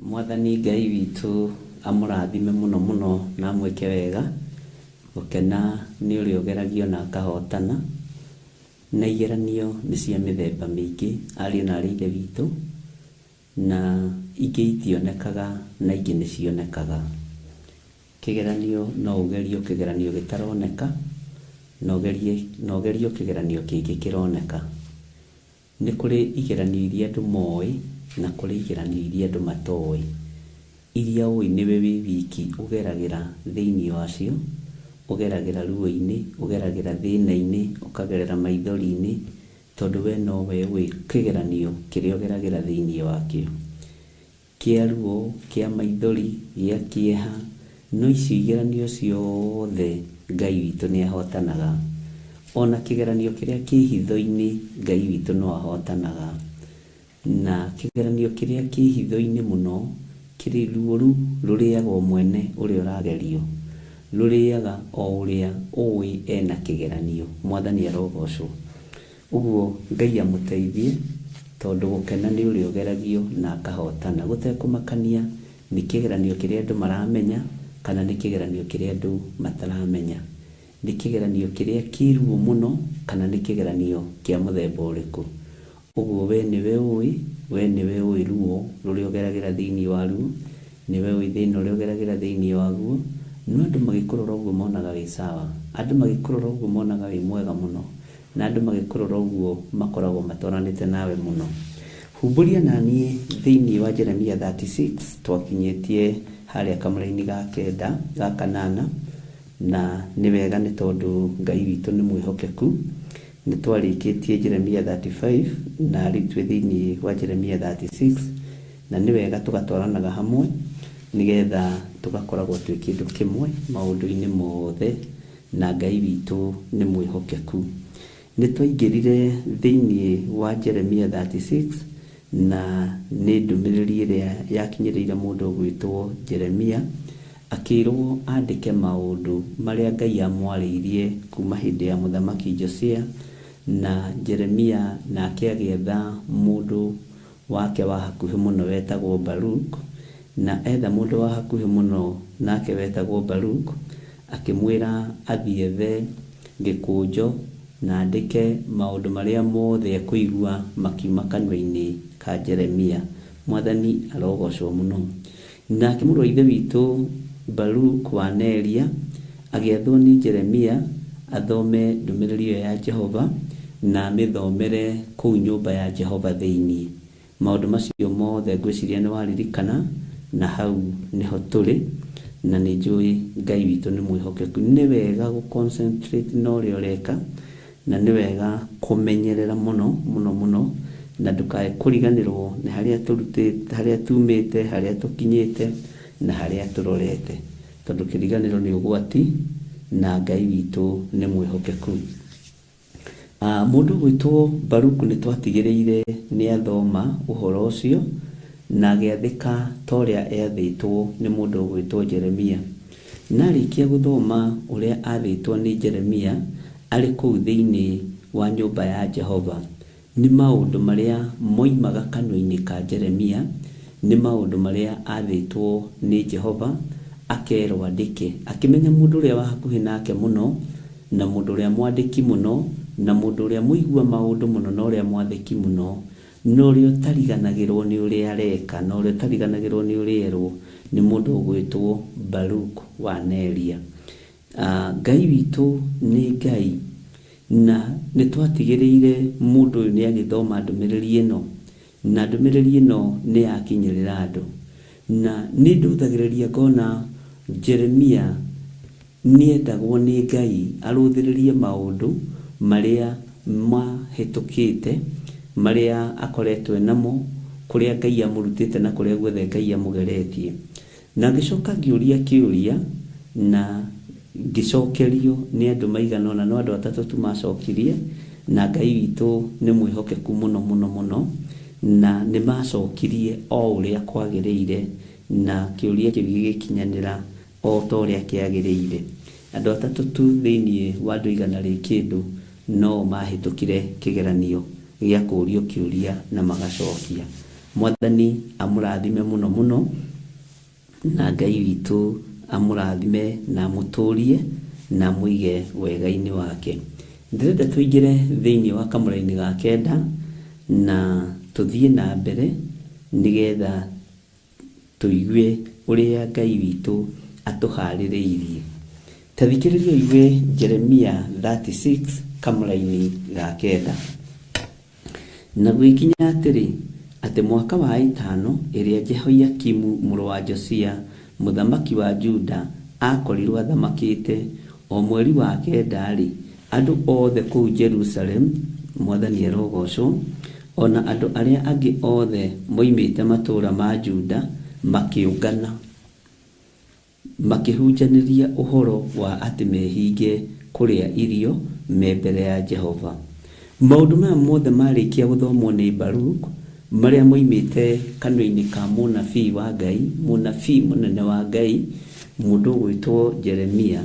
Mwathani Ngai witũ amũrathime mũno mũno na amwĩke wega. Gũkena nĩ ũrĩa ũgeragio na akahotana. Na igeranio nĩ cia mĩthemba mĩingĩ ariũ na arĩ ithe witũ, na ingĩ itionekaga na ingĩ nĩ cionekaga. Kĩgeranio no ũgerio kĩgeranio gĩtaroneka, na ũgerio kĩgeranio kĩngĩ kĩroneka. Nĩ kũrĩ igeranio iria andũ moĩ na kũrĩ igeranio iria andũ matoĩ. Iria ũĩ nĩwe wĩ wiki ũgeragĩra thĩinĩ wacio, ũgeragĩra ruo-inĩ, ũgeragĩra thĩna-inĩ, ũkagerera maithori-inĩ, tondũ we nowe ũĩ kĩgeranio kĩrĩa ũgeragĩra thĩinĩ wakĩo. Kĩa ruo, kĩa maithori, gĩa kĩeha, no icio igeranio ciothe Ngai witũ nĩ ahotanaga. Ona kĩgeranio kĩrĩa kĩ hitho-inĩ Ngai witũ no ahotanaga. Na kĩgeranio kĩrĩa kĩ hitho-inĩ mũno kĩrĩ ruo rũu rũrĩaga o mwene ũrĩa ũragerio. Rũrĩaga o ũrĩa ũĩ ena kĩgeranio. Mwathani arogocwo. Ũguo Ngai amũteithie tondũ gũkena nĩ ũrĩa ũgeragio na akahotana. Gũtekũmakania nĩ kĩgeranio kĩrĩa andũ maramenya kana nĩ kĩgeranio kĩrĩa andũ mataramenya. Nĩ kĩgeranio kĩrĩa kĩ ruo mũno kana nĩ kĩgeranio kĩa mũthemba ũrĩkũ. Ũguo we nĩwe ũĩ, we nĩwe ũĩ ruo rũrĩa ũgeragĩra thĩinĩ waruo, nĩwe ũĩ thĩna ũrĩa ũgeragĩra thĩinĩ waguo. No andũ magĩkũrora ũguo monaga wĩ sawa. Andũ magĩkũrora ũguo monaga wĩ mwega mũno. Na andũ magĩkũrora ũguo makoragwo matwaranĩte nawe mũno. Humbũria naniĩ thĩinĩ wa Jeremia 36 twakinyĩtie harĩa kamũraini ga kenda ga kanana, na nĩ wega nĩ tondũ Ngai witũ nĩ mwĩhokeku. Nĩ twarĩkĩtie Jeremia 35 na rĩu twĩ thĩinĩ wa Jeremia 36, na nĩ wega tũgatwaranaga hamwe nĩgetha tũgakoragwo twĩ kĩndũ kĩmwe maũndũ-inĩ mothe, na Ngai witũ nĩ mwĩhokeku. Nĩ twaingĩrire thĩinĩ wa Jeremia 36 na nĩ ndũmĩrĩri ĩrĩa yakinyĩrĩire mũndũ ũgwĩtwo Jeremia, akĩrwo andĩke maũndũ marĩa Ngai amwarĩirie kuma hĩndĩ ya mũthamaki Josia, na Jeremia nake agĩetha mũndũ wake wa hakuhĩ mũno wetagwo Baruk, na etha mũndũ wa hakuhĩ mũno nake wetagwo Baruk, akĩmwĩra athiĩ ethe gĩkũnjo na andĩke maũndũ marĩa mothe ekũigua makiuma kanua-inĩ ka Jeremia. Mwathani arogocwo mũno. Nake mũrũ wa ithe witũ Baruk wa Neria agĩathwo nĩ Jeremia athome ndũmĩrĩri ĩyo ya Jehova na amĩthomere kũu nyũmba ya Jehova thĩinĩ. Maũndũ macio mothe ngwĩciria nĩ waririkana, na hau nĩho tũrĩ, na nĩ njũĩ Ngai witũ nĩ mwĩhokeku. Nĩ wega gũ concentrate na ũrĩa ũreka, na nĩ wega kũmenyerera mũno mũno mũno, na ndũkae kũriganĩrwo nĩ harĩa tũrutĩte, harĩa tumĩte, harĩa tũkinyĩte, na harĩa tũrorete, tondũ kĩriganĩro nĩ ũgwati na Ngai witũ nĩ mwĩhokeku. Mũndũ ũgwĩtwo Baruku nĩ twatigĩrĩire nĩ athoma ũhoro ũcio na agĩathĩka ta ũrĩa eathĩtwo nĩ mũndũ ũgwĩtwo Jeremia. Na arĩkia gũthoma ũrĩa athĩtwo nĩ Jeremia arĩ kũu thĩinĩ wa nyũmba ya Jehova, nĩ maũndũ marĩa moimaga kanua-inĩ ka Jeremia, nĩ maũndũ marĩa athĩtwo nĩ Jehova akerwo andĩke. Akĩmenya mũndũ ũrĩa wa hakuhĩ nake mũno, na mũndũ ũrĩa mwandĩki mũno, na mũndũ ũrĩa mũigua maũndũ mũno, na ũrĩa mwathĩki mũno, na ũrĩa ũtariganagĩrwo nĩ ũrĩa areka, na ũrĩa ũtariganagĩrwo nĩ ũrĩa erwo, nĩ mũndũ ũgwĩtwo Baruk wa Neria. Ngai witũ nĩ Ngai, na nĩ twatigĩrĩire mũndũ ũyũ nĩ agĩthoma ndũmĩrĩri ĩno, na ndũmĩrĩri ĩno nĩ yakinyĩrĩra andũ. Na nĩ ndũthagĩrĩria ngona Jeremia nĩendagwo nĩ Ngai arũthĩrĩrie maũndũ marĩa mahĩtũkĩte, marĩa akoretwo namo, kũrĩa Ngai amũrutĩte na kũrĩa guothe Ngai amũgeretie. Na ngĩcoka ngĩũria kĩũria na ngĩcokerio nĩ andũ maigana ũna, no andũ atatũ tu macokirie, na Ngai witũ nĩ mwĩhokeku mũno mũno mũno, na nĩ macokirie o ũrĩa kwagĩrĩire, na kĩũria kĩu gĩgĩkinyanĩra o ta ũrĩa kĩagĩrĩire. Andũ atatũ tu thĩinĩ wa andũ igana rĩ kĩndũ no mahĩtũkire kĩgeranio gĩa kũũrio kĩũria na magacokia. Mwathani amũrathime mũno mũno, na Ngai witũ amũrathime na amũtũrie na amũige wega-inĩ wake. Ndĩrenda tũingĩre thĩinĩ wa kamũraini ga kenda na tũthiĩ na mbere nĩgetha tũigue ũrĩa Ngai witũ atũharĩrĩirie. Ta thikĩrĩria ũigue Jeremia 36 kamũraini ga kenda. Na gũgĩkinya atĩrĩ, atĩ mwaka wa ĩtano ĩrĩa Jehoiakimu mũrũ wa Josia mũthamaki wa Juda akorirwo athamakĩte, o mweri wa kenda-rĩ, andũ othe kũu Jerusalemu, Mwathani arogocwo, ona andũ arĩa angĩ othe moimĩte matũũra ma Juda makĩũngana, makĩhunjanĩria ũhoro wa atĩ mehinge kũrĩa irio me mbere ya Jehova. Maũndũ maya mothe marĩkia gũthomwo nĩ Baruk, marĩa moimĩte kanua-inĩ ka mũnabii wa Ngai, mũnabii mũnene wa Ngai, mũndũ ũgwĩtwo Jeremia.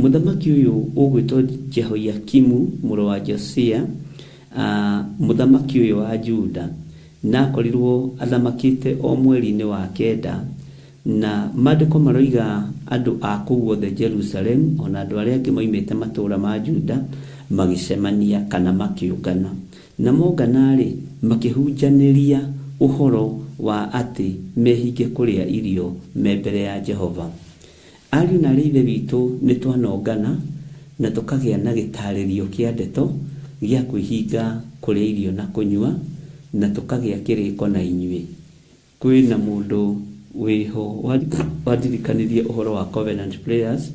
Mũthamaki ũyũ ũgwĩtwo Jehoiakimu mũrũ wa Josia, mũthamaki ũyũ wa Juda, na akorirwo athamakĩte o mweri-inĩ wa kenda, na maandĩko maroiga andũ a kũu othe Jerusalem ona andũ arĩa angĩ moimĩte matũũra ma Juda magĩcemania kana makĩũngana. Na mongana-rĩ, makĩhunjanĩria ũhoro wa atĩ mehinge kũrĩa irio me mbere ya Jehova. Ariũ na aarĩ a Ithe witũ nĩ twanongana na tũkagĩa na gĩtarĩrio kĩa ndeto gĩa kwĩhinga kũrĩa irio na kũnyua, na tũkagĩa kĩrĩko na inyuĩ. Kwĩna mũndũ wĩho wandirikanirie ũhoro wa Covenant Prayers,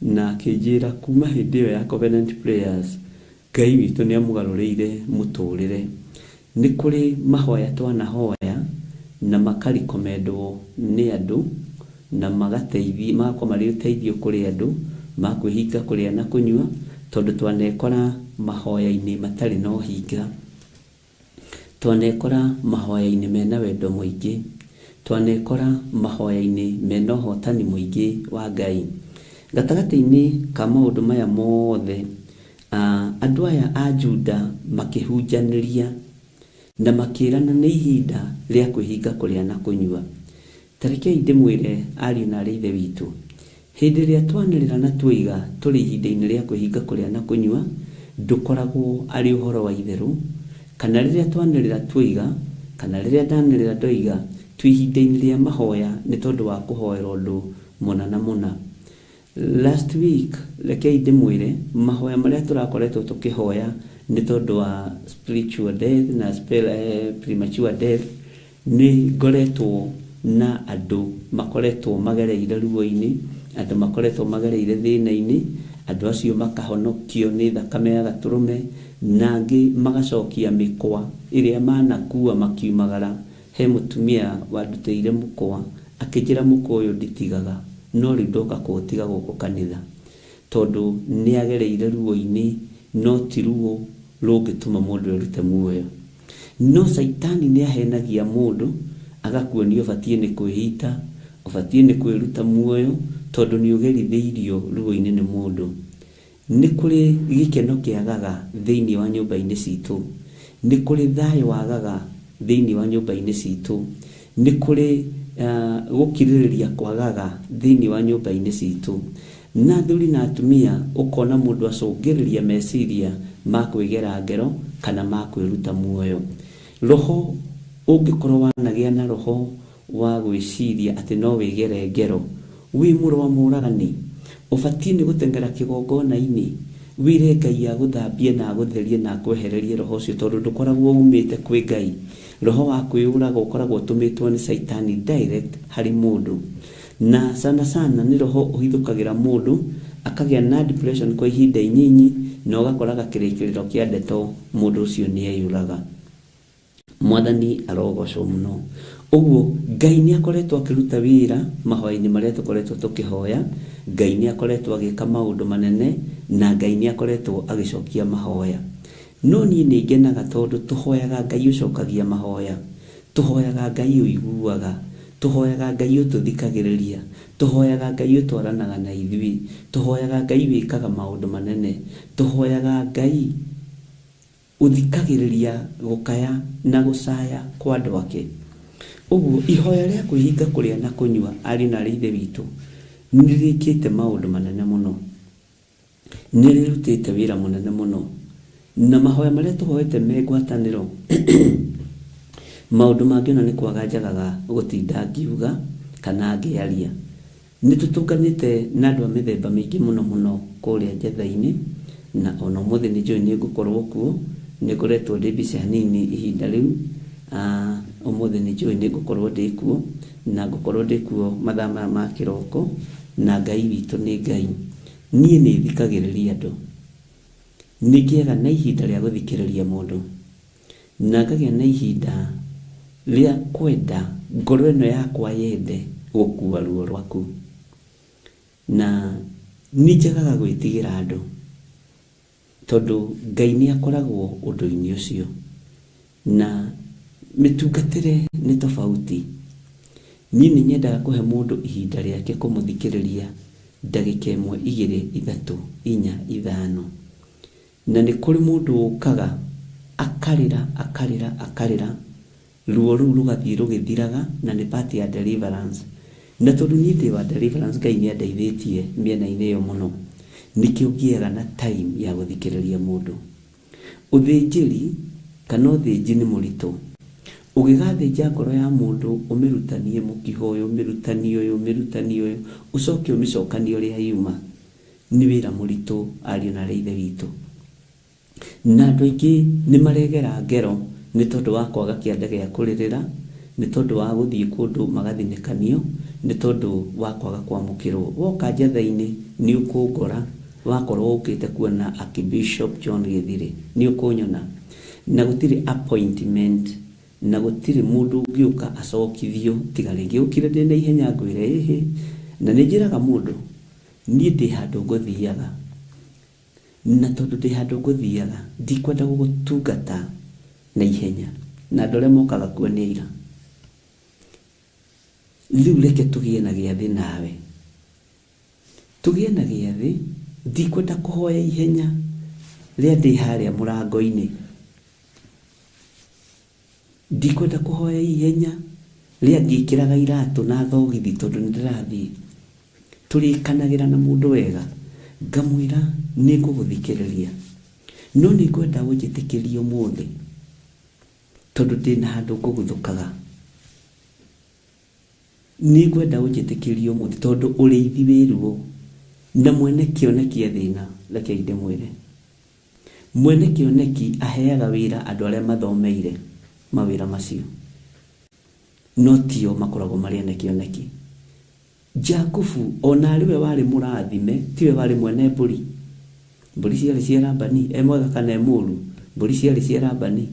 na akĩnjĩra kuma hĩndĩ ĩyo ya Covenant Prayers Ngai witũ nĩ amũgarũrĩire mũtũrĩre. Nĩ kũrĩ mahoya twanahoya na makarikomendwo nĩ andũ na magateithia, magakorwo marĩ ũteithio kũrĩ andũ ma kwĩhinga kũrĩa na kũnyua, tondũ twanekora mahoya-inĩ matarĩ na ũhinga, twanekora mahoya-inĩ mena wendo mũingĩ, twanekora mahoya-inĩ mena ũhotani mũingĩ wa Ngai. Gatagatĩ-inĩ ka maũndũ maya mothe, andũ aya a Juda makĩhunjanĩria na makĩrana nĩ ihinda rĩa kwĩhinga kũrĩa na kũnyua. Ta rekei ndĩmwĩre ariũ na aarĩ a Ithe witũ, hĩndĩ ĩrĩa twanĩrĩra na tuoiga tũrĩ ihinda-inĩ rĩa kwĩhinga kũrĩa na kũnyua, ndũkoragwo arĩ ũhoro wa itherũ, kana rĩrĩa twanĩrĩra tuoiga, kana rĩrĩa ndanĩrĩra ndoiga twĩ ihinda-inĩ rĩa mahoya nĩ tondũ wa kũhoera ũndũ mũna na mũna. Last week, rekei ndĩmwĩre, mahoya marĩa tũrakoretwo tũkĩhoya nĩ tondũ wa spiritual death na premature death, nĩ ngoretwo na andũ makoretwo magereire ruo-inĩ, andũ makoretwo magereire thĩna-inĩ, andũ acio makahonokio nĩ thakame ya gatũrũme, na angĩ magacokia mĩkwa ĩrĩa manakua makiumagara. He mũtumia wandutĩire mũkwa akĩnjĩra mũkwa ũyũ nditigaga, no rĩu ndoka kũũtiga gũkũ kanitha, tondũ nĩ agereire ruo-inĩ, no ti ruo rũngĩtũma mũndũ erute muoyo. No Caitani nĩ ahenagia mũndũ agakuonia ũbatiĩ nĩ kwĩhita, ũbatiĩ nĩ kwĩruta muoyo, tondũ nĩ ũgerithĩirio ruo-inĩ nĩ mũndũ. Nĩ kũrĩ gĩkeno kĩagaga thĩinĩ wa nyũmba-inĩ citũ, nĩ kũrĩ thayũ wagaga thĩinĩ wa nyũmba-inĩ citũ, nĩ kũrĩ gũkirĩrĩria kwagaga thĩinĩ wa nyũmba-inĩ citũ. Na athuri na atumia ũkona mũndũ acũngĩrĩria meciria ma kwĩgera ngero kana ma kwĩruta muoyo. Roho ũngĩkorwo wanagĩa na roho wa gwĩciria atĩ no wĩgere ngero, wĩ mũrũ wa mũragani, ũbatiĩ nĩ gũteng'era kĩgongona-inĩ, wĩre Ngai agũthambie na agũtherie na akwehererie roho ũcio, tondũ ndũkoragwo umĩte kwĩ Ngai. Roho wa kwĩyũraga ũkoragwo ũtũmĩtwo nĩ Caitani direct harĩ mũndũ. Na sana sana nĩ roho ũhithũkagĩra mũndũ akagĩa na depression kwa ihinda inyinyi, na ũgakoraga kĩrĩkĩrĩro kĩa ndeto mũndũ ũcio nĩ eyũraga. Mwathani arogocwo mũno. Ũguo Ngai nĩ akoretwo akĩruta wĩra mahoya-inĩ marĩa tũkoretwo tũkĩhoya, Ngai nĩ akoretwo agĩka maũndũ manene, na Ngai nĩ akoretwo agĩcokia mahoya. No niĩ nĩ ngenaga tondũ tũhoyaga Ngai ũcokagia mahoya, tũhoyaga Ngai ũiguaga, tũhoyaga Ngai ũtũthikagĩrĩria, tũhoyaga Ngai ũtwaranaga na ithuĩ, tũhoyaga Ngai wĩkaga maũndũ manene, tũhoyaga Ngai ũthikagĩrĩria gũkaya na gũcaya kwa andũ ake. Ũguo ihoya rĩa kwĩhinga kũrĩa na kũnyua, ariũ na aarĩ a Ithe witũ, nĩ rĩkĩte maũndũ manene mũno, nĩ rĩrutĩte wĩra mũnene mũno. Na mahoya marĩa tũhoete me ngwatanĩro, maũndũ mangĩ ona nĩ kwaga njagaga gũtinda ngiuga kana ngĩaria. Nĩ tũtũnganĩte na andũ a mĩthemba mĩingĩ mũno mũno kũrĩa Njetha-inĩ, na ona ũmũthĩ nĩ njũĩ nĩ ngũkorwo kuo, nĩ ngoretwo ndĩ busy hanini ihinda rĩu, ũmũthĩ nĩ njũĩ nĩ ngũkorwo ndĩ kuo, na ngũkorwo ndĩ kuo mathaa maya ma kĩroko, na Ngai witũ nĩ Ngai. Niĩ nĩ thikagĩrĩria andũ, nĩ ngĩaga na ihinda rĩa gũthikĩrĩria mũndũ, na ngagĩa na ihinda rĩa kwenda ngoro ĩno yakwa yende gũkua ruo rwaku. Na nĩ njagaga gwĩtigĩra andũ, tondũ Ngai nĩ akoragwo ũndũ-inĩ ũcio. Na mĩtungatĩre nĩ tofauti. Niĩ nĩ nyendaga kũhe mũndũ ihinda rĩake kũmũthikĩrĩria ndagĩka ĩmwe, igĩrĩ, ithatũ, inya, ithano. Na nĩ kũrĩ mũndũ ũkaga akarĩra, akarĩra, akarĩra, ruo rũu rũgathiĩ rũgĩthiraga, na nĩ part ya deliverance. Na tondũ niĩ ndĩ wa deliverance, Ngai nĩ andeithĩtie mĩena-inĩ ĩyo mũno, nĩkĩo ngĩaga na time ya gũthikĩrĩria mũndũ. Ũthĩnjĩri kana ũthĩnji nĩ mũritũ. Ũgĩgathĩnja ngoro ya mũndũ, ũmĩrutanie mũkiha ũyũ, ũmĩrutanie ũyũ, ũmĩrutanie ũyũ, ũcoke ũmĩcokanie ũrĩa yuma, nĩ wĩra mũritũ ariũ na aarĩ a Ithe witũ. Na andũ aingĩ nĩ maregera ngero nĩ tondũ wa kwaga kĩanda gĩa kũrĩrĩra, nĩ tondũ wa gũthiĩ kũndũ magathinĩkanio, nĩ tondũ wa kwaga kwamũkĩrwo. Woka Njetha-inĩ nĩ ũkũngora, wakorwo ũkĩte kuona Archbishop John Gĩthirĩ, nĩ ũkũnyona. Na gũtirĩ appointment, na gũtirĩ mũndũ ũngĩũka acokithio, tiga rĩngĩ ũkire ndĩna ihenya ngwĩre ĩhĩ. Na nĩ njĩraga mũndũ, niĩ ndĩ handũ ngũthiaga, na tondũ ndĩ handũ ngũthiaga, ndikwenda gũgũtungata na ihenya, na andũ arĩa mokaga kuo nĩ aira. Rĩu reke tũgĩe na gĩathĩ nawe, tũgĩe na gĩathĩ, ndikwenda kũhoya ihenya rĩa ndĩ harĩa mũrango-inĩ, ndikwenda kũhoya ihenya rĩa ngĩkĩraga iratũ na thogithi tondũ nĩ ndĩrathiĩ. Tũrĩkanagĩra na mũndũ wega, ngamwĩra nĩ ngũgũthikĩrĩria, no nĩ ngwenda ũnjĩtĩkĩrie ũmũthĩ tondũ ndĩna handũ ngũguthũkaga. Nĩ ngwenda ũnjĩtĩkĩrie ũmũthĩ tondũ ũrĩithi wĩ ruo, na mwene kĩoneki e thĩna. Rekei ndĩmwĩre, mwene kĩoneki aheaga wĩra andũ arĩa mathomeire mawĩra macio, no tio makoragwo marĩ ene kĩoneki. Jakubu ona arĩ we warĩ mũrathime, tiwe warĩ mwene mbũri. Mbũri ciarĩ cia Labani, e mwega kana e mũũru, mbũri ciarĩ cia Labani.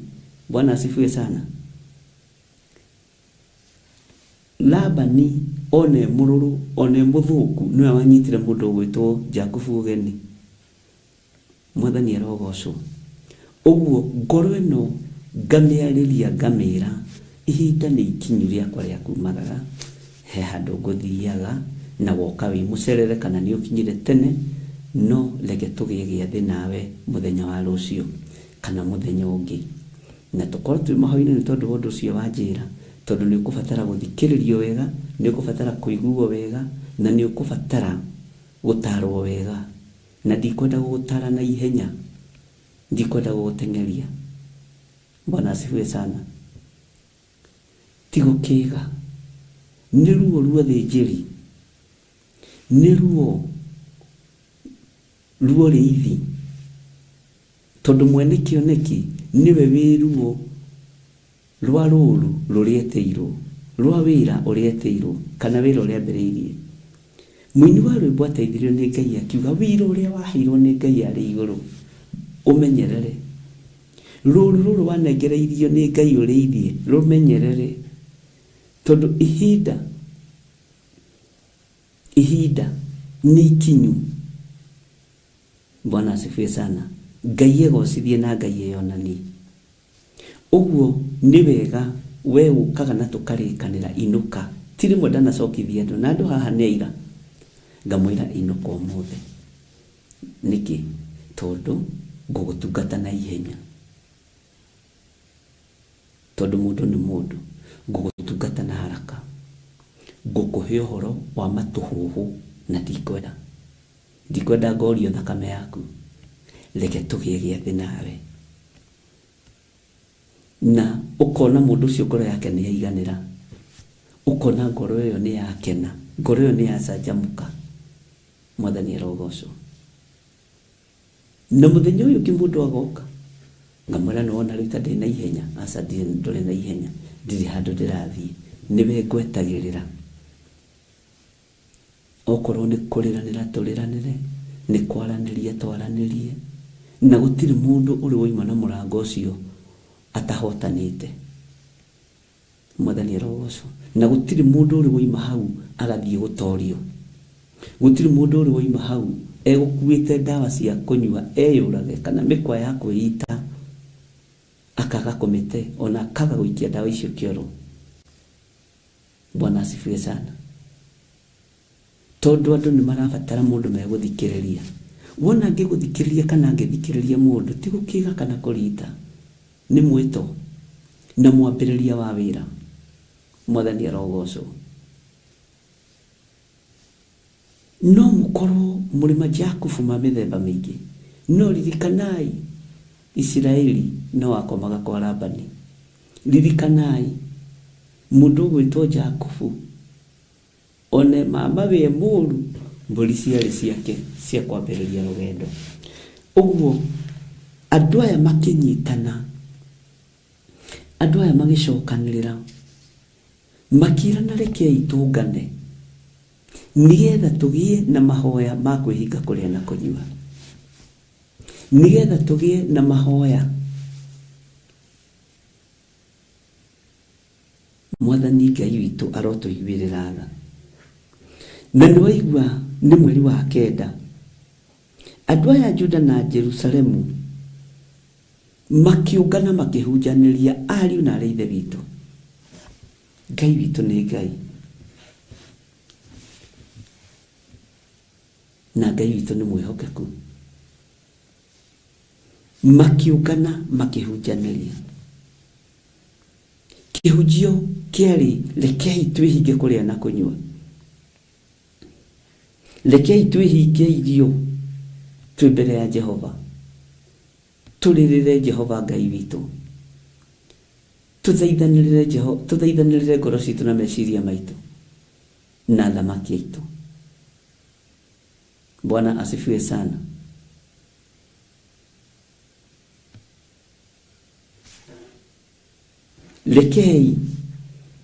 Bwana asifiwe sana. Labani ona e mũrũrũ, ona e mũthũku, nĩwe wanyitire mũndũ ũgwĩtwo Jakubu ũgeni. Mwathani arogocwo. Ũguo ngoro ĩno ngamĩarĩria, ngamĩra ihinda nĩ ikinyu rĩakwa rĩa kumagara, he handũ ngũthiaga, na woka wĩ mũcerere kana nĩ ũkinyire tene, no reke tũgĩe gĩathĩ nawe mũthenya wa rũciũ kana mũthenya ũngĩ. Na tũkorwo twĩ mahoya-inĩ nĩ tondũ wa ũndũ ũcio wanjĩra, tondũ nĩ ũkũbatara gũthikĩrĩrio wega, nĩ ũkũbatara kũiguo wega, na nĩ ũkũbatara gũtarwo wega. Na ndikwenda gũgũtara na ihenya, ndikwenda gũgũteng'eria. Bwana asifiwe sana. Ti gũkĩga, nĩ ruo rwa ũthĩnjĩri, nĩ ruo rwa ũrĩithi, tondũ mwene kĩoneki nĩwe wĩ ruo rwa rũru rũrĩa etĩirwo. Rwa wĩra ũrĩa etĩirwo kana wĩra ũrĩa ambĩrĩirie. Mũini wa rwĩmbo ateithirio nĩ Ngai akiuga wĩra ũrĩa waheirwo nĩ Ngai arĩ igũrũ ũmenyerere. Rũru rũrũ wanengereirio nĩ Ngai ũrĩithie rũmenyerere, tondũ ihinda ihinda nĩ ikinyu. Bwana asifiwe sana. Ngai egocithie na Ngai eyonanie. Ũguo nĩ wega we ũkaga na tũkarĩkanĩra inũka. Ti rĩmwe ndanacokithia andũ na andũ haha nĩ aira. Ngamwĩra inũka ũmũthĩ. Nĩkĩ? Tondũ ngũgũtungata na ihenya. Tondũ mũndũ nĩ mũndũ. Ngũgũtungata na haraka. Ngũkũhe ũhoro wa matũhũhũ na ndikwenda. Ndikwenda ngorio thakame yaku. Reke tũgĩe gĩathĩ nawe. Na ũkona mũndũ ũcio ngoro yake nĩ yaiganĩra. Ũkona ngoro ĩyo nĩ yakena. Ngoro ĩyo nĩ yacanjamũka. Mwathani arogocwo. Na mũthenya ũyũ ũngĩ mũndũ agoka ngamwĩra nĩ wona rĩu ta ndĩ na ihenya. Aca ndũrĩ na ihenya, ndirĩ handũ ndĩrathiĩ, nĩwe ngwetagĩrĩra. Okorwo nĩ kũrĩranĩra tũrĩranĩre, nĩ kwaranĩria twaranĩrie, na gũtirĩ mũndũ ũrĩ wauma na mũrango ũcio atahotanĩte. Mwathani arogocwo. Na gũtirĩ mũndũ ũrĩ wauma hau agathiĩ gũtorio. Gũtirĩ mũndũ ũrĩ wauma hau egũkuĩte ndawa cia kũnyua eyũrage kana mĩkwa ya kwĩita akaga kũmĩte ona akaga gũikia ndawa icio kĩoro. Bwana asifiwe sana. Tondũ andũ nĩ marabatara mũndũ megũthikĩrĩria. Wona ngĩgũthikĩrĩria kana ngĩthikĩrĩria mũndũ ti gũkĩga kana kũrita, nĩ mwĩto na mwambĩrĩria wa wĩra. Mwathani arogocwo. No mũkorwo mũrĩ majakubu ma mĩthemba mĩingĩ, no ririkanai Isiraeli no akomaga kwa Labani. Ririkanai mũndũ ũgwĩtwo Jakubu one mama we mũru mbũri ciarĩ ciake cia kwambĩrĩria rũgendo. Ũguo andũ aya makĩnyitana, andũ aya magĩcokanĩrĩra, makĩrana rekei tũngane nĩgetha tũgĩe na mahoya ma kwĩhinga kũrĩa na kũnyua, nĩgetha tũgĩe na mahoya. Mwathani Ngai witũ arotũiguĩrĩra tha. Na nĩ waigua nĩ mweri wa kenda, andũ aya Juda na Jerusalemu makĩũngana makĩhunjanĩria ariũ na arĩ ithe witũ. Ngai witũ nĩ Ngai, na Ngai witũ nĩ mwĩhokeku. Makĩũngana makĩhunjanĩria. Kĩhunjio kĩarĩ rekei twĩhinge kũrĩa na kũnyua, rekei twĩhinge irio twĩ mbere ya Jehova, tũrĩrĩre Jehova Ngai witũ, tũthaithanĩrĩre Jehova, tũthaithanĩrĩre ngoro citũ na meciria maitũ na thamaki aitũ. Bwana asifiwe sana. Rekei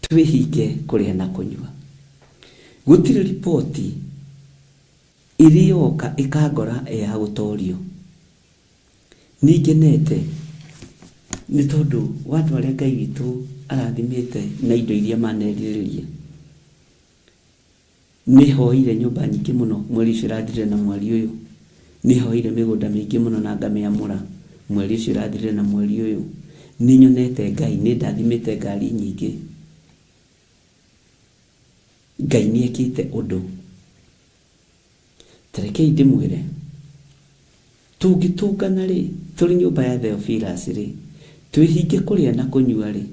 twĩhinge kũrĩa na kũnyua. Gũtirĩ riboti ĩrĩ yoka ĩkangora ya gũtorio. Ningenete nĩ tondũ wa andũ arĩa Ngai witũ arathimĩte na indo iria manerirĩria. Nĩ hoire nyũmba nyingĩ mũno mweri ũcio ũrathirire na mweri ũyũ. Nĩ hoire mĩgũnda mĩingĩ mũno na ngamĩamũra mweri ũcio ũrathirire na mweri ũyũ. Nĩ nyonete Ngai, nĩ ndathimĩte ngari nyingĩ. Ngai nĩ ekĩte ũndũ. Ta rekei ndĩmwĩre, tũngĩtũngana rĩ, tũrĩ nyũmba ya Theophilus rĩ, twĩhinge kũrĩa na kũnyua rĩ,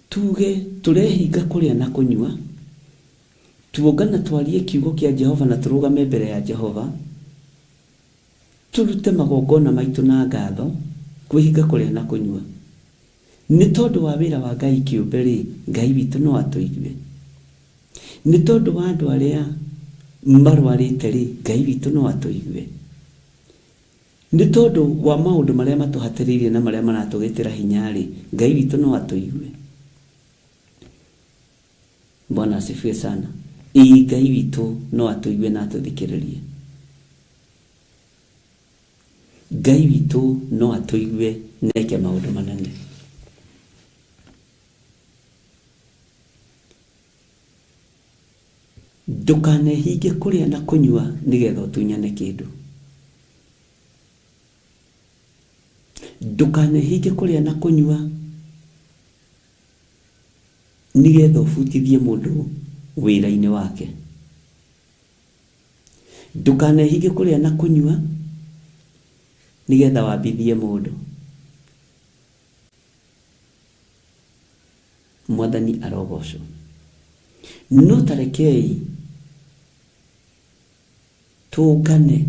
tuge tũrehinga kũrĩa na kũnyua, tuongana twarie kiugo kĩa Jehova na tũrũgame mbere ya Jehova, tũrute magongona maitũ na ngatho, kwĩhinga kũrĩa na kũnyua. Nĩ tondũ wa wĩra wa Ngai kĩũmbe rĩ, Ngai witũ no atũigue. Nĩ tondũ wa andũ arĩa marwarĩte rĩ, Ngai witũ no atũigue. Nĩ tondũ wa maũndũ marĩa matũhatĩrĩirie na marĩa maratũgĩtĩra hinya-rĩ, Ngai witũ no atũigue. Bwana asifiwe sana. Ĩĩ Ngai witũ no atũigue na atũthikĩrĩrie. Ngai witũ no atũigue na eke maũndũ manene. Ndũkanehinge kũrĩa na kũnyua nĩgetha ũtunyane kĩndũ. Ndũkanehinge kũrĩa na kũnyua nĩgetha ũbutithie mũndũ wĩra-inĩ wake. Ndũkanehinge kũrĩa na kũnyua nĩgetha wambithie mũndũ. Mwathani arogocwo. No ta rekei tũngane,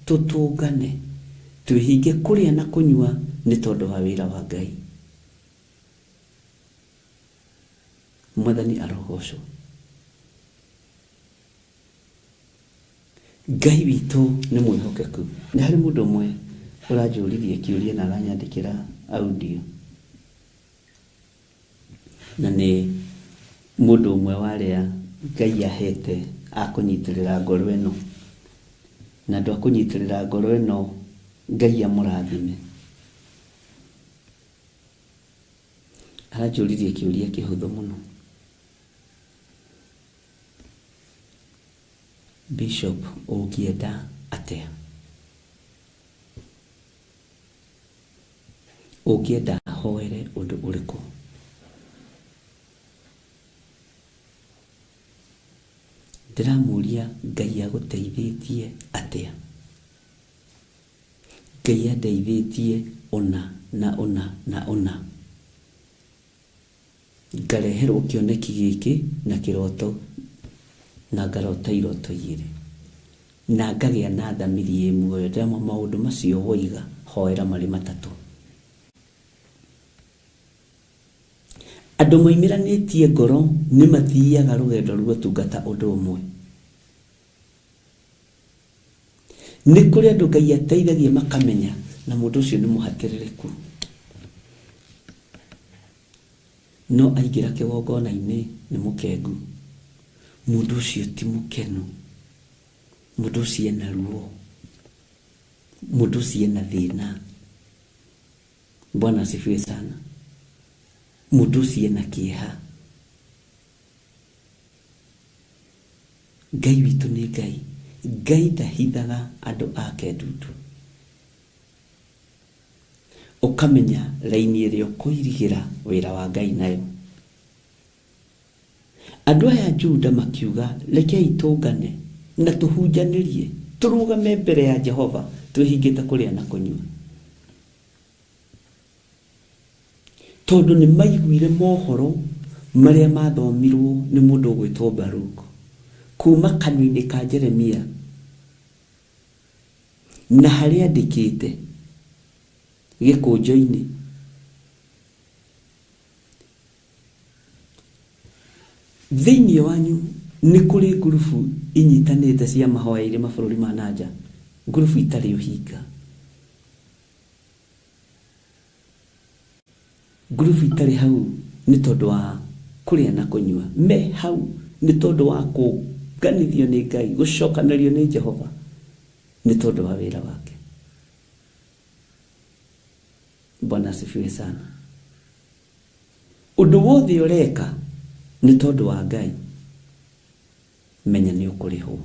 tũtũngane, twĩhinge kũrĩa na kũnyua nĩ tondũ wa wĩra wa Ngai. Mwathani arogocwo. Ngai witũ nĩ mwĩhokeku. Nĩ harĩ mũndũ ũmwe ũranjũririe kĩũria na aranyandĩkĩra audio. Na nĩ mũndũ ũmwe wa arĩa Ngai ahete a kũnyitĩrĩra ngoro ĩno. Na andũ a kũnyitĩrĩra ngoro ĩno Ngai amũrathime. Aranjũririe kĩũria kĩhũthũ mũno. Bishop ũngĩenda atĩa? Ũngĩenda hoere ũndũ ũrĩkũ? Ndĩramũria Ngai agũteithĩtie atĩa? Ngai andeithĩtie ũna na ũna na ũna. Ngareherwo kĩoneki gĩkĩ na kĩroto na ngarota iroto igĩrĩ na ngagĩa na thamiri ĩ muoyo. Ndĩramwĩra maũndũ macio woiga hoera marĩ matatũ. Andũ moimĩranĩtie ngoro nĩ mathiaga rũgendo rwa ũtungata ũndũ ũmwe. Nĩ kũrĩ andũ Ngai ateithagia makamenya na mũndũ ũcio nĩ mũhatĩrĩrĩku. No aingĩra kĩgongona-inĩ nĩ mũkengu. Mũndũ ũcio ti mũkenu. Mũndũ ũcio ena ruo. Mũndũ ũcio ena thĩna. Bwana asifiwe sana. Mũndũ ũcio ena kĩeha. Ngai witũ nĩ Ngai. Ngai ndahithaga andũ ake ndundu. Ũkamenya raini ĩrĩa ũkũirigĩra wĩra wa Ngai nayo. Andũ aya a Juda makiuga, rekei tũngane na tũhunjanĩrie, tũrũgame mbere ya Jehova twĩhingĩte kũrĩa na kũnyua. Tondũ nĩ maiguire mohoro marĩa mathomirwo nĩ mũndũ ũgwĩtwo Baruk kuma kanua-inĩ ka Jeremia na harĩa andĩkĩte gĩkũnjo-inĩ. Thĩinĩ wanyu nĩ kũrĩ ngurubu inyitanĩte cia mahoya irĩ mabũrũri ma na nja, ngurubu itarĩ ũhinga. Ngurubu itarĩ hau nĩ tondũ wa kũrĩa na kũnyua, me hau nĩ tondũ wa kũnganithio nĩ Ngai, gũcokanĩrio nĩ Jehova nĩ tondũ wa wĩra wake. Bwana asifiwe sana. Ũndũ wothe ũreka nĩ tondũ wa Ngai, menya nĩ ũkũrĩhwo.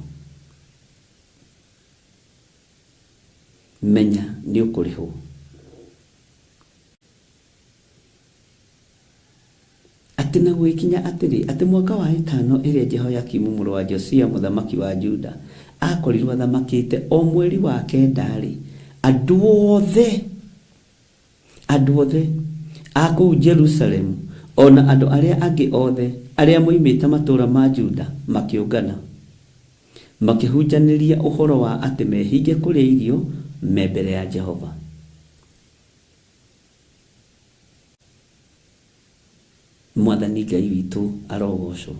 Menya nĩ ũkũrĩhwo. Atĩ na gũgĩkinya atĩrĩ, atĩ mwaka wa ĩtano ĩrĩa Jehoiakimu mũrũ wa Josia mũthamaki wa Juda aakorirũo athamakĩte, o mweri wa kenda-rĩ, andũ othe, andũ othe a kũu Jerusalemu, o na andũ arĩa angĩ othe arĩa moimĩte matũũra ma Juda makĩũngana, makĩhunjanĩria ũhoro wa atĩ mehinge kũrĩa irio me mbere ya Jehova. Mwathani Ngai witũ arogocwo.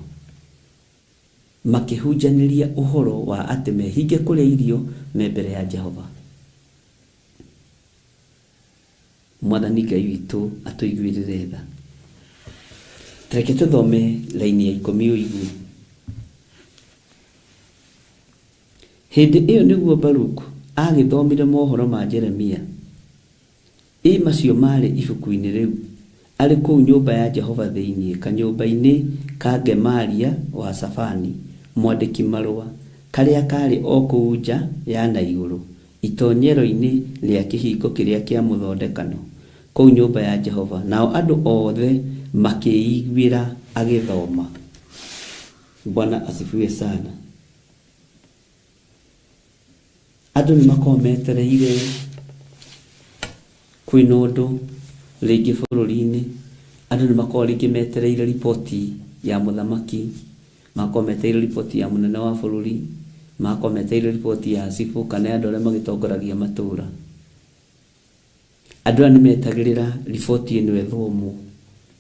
Makĩhunjanĩria ũhoro wa atĩ mehinge kũrĩa irio me mbere ya Jehova. Mwathani Ngai witũ atũiguĩrĩre tha. Reke tũthome raini ya ikũmi ũigue. Hĩndĩ ĩyo nĩguo Baruku aagĩthomire mohoro ma Jeremia, ĩ macio maarĩ ibuku-inĩ rĩu, arĩ kũu nyũmba ya Jehova thĩinĩ, kanyũmba-inĩ ka Gemaria wa Shafani, mwandĩki-marũa, karĩa kaarĩ o kũu nja ya na igũrũ, itonyero-inĩ rĩa kĩhingo kĩrĩa kĩa mũthondekano, kũu nyũmba ya Jehova, nao andũ othe makĩĩiguĩra agĩthoma. Bwana asifiwe sana. Andũ nĩ makoragwo metereire kwĩna ũndũ rĩngĩ bũrũri-inĩ, andũ nĩ makoragwo rĩngĩ metereire riboti ya mũthamaki, magakorwo metereire riboti ya mũnene wa bũrũri, magakorwo metereire riboti ya cibũ kana ya andũ arĩa magĩtongoragia matũra. Andũ aya nĩ metagĩrĩra riboti ĩno ĩthomwo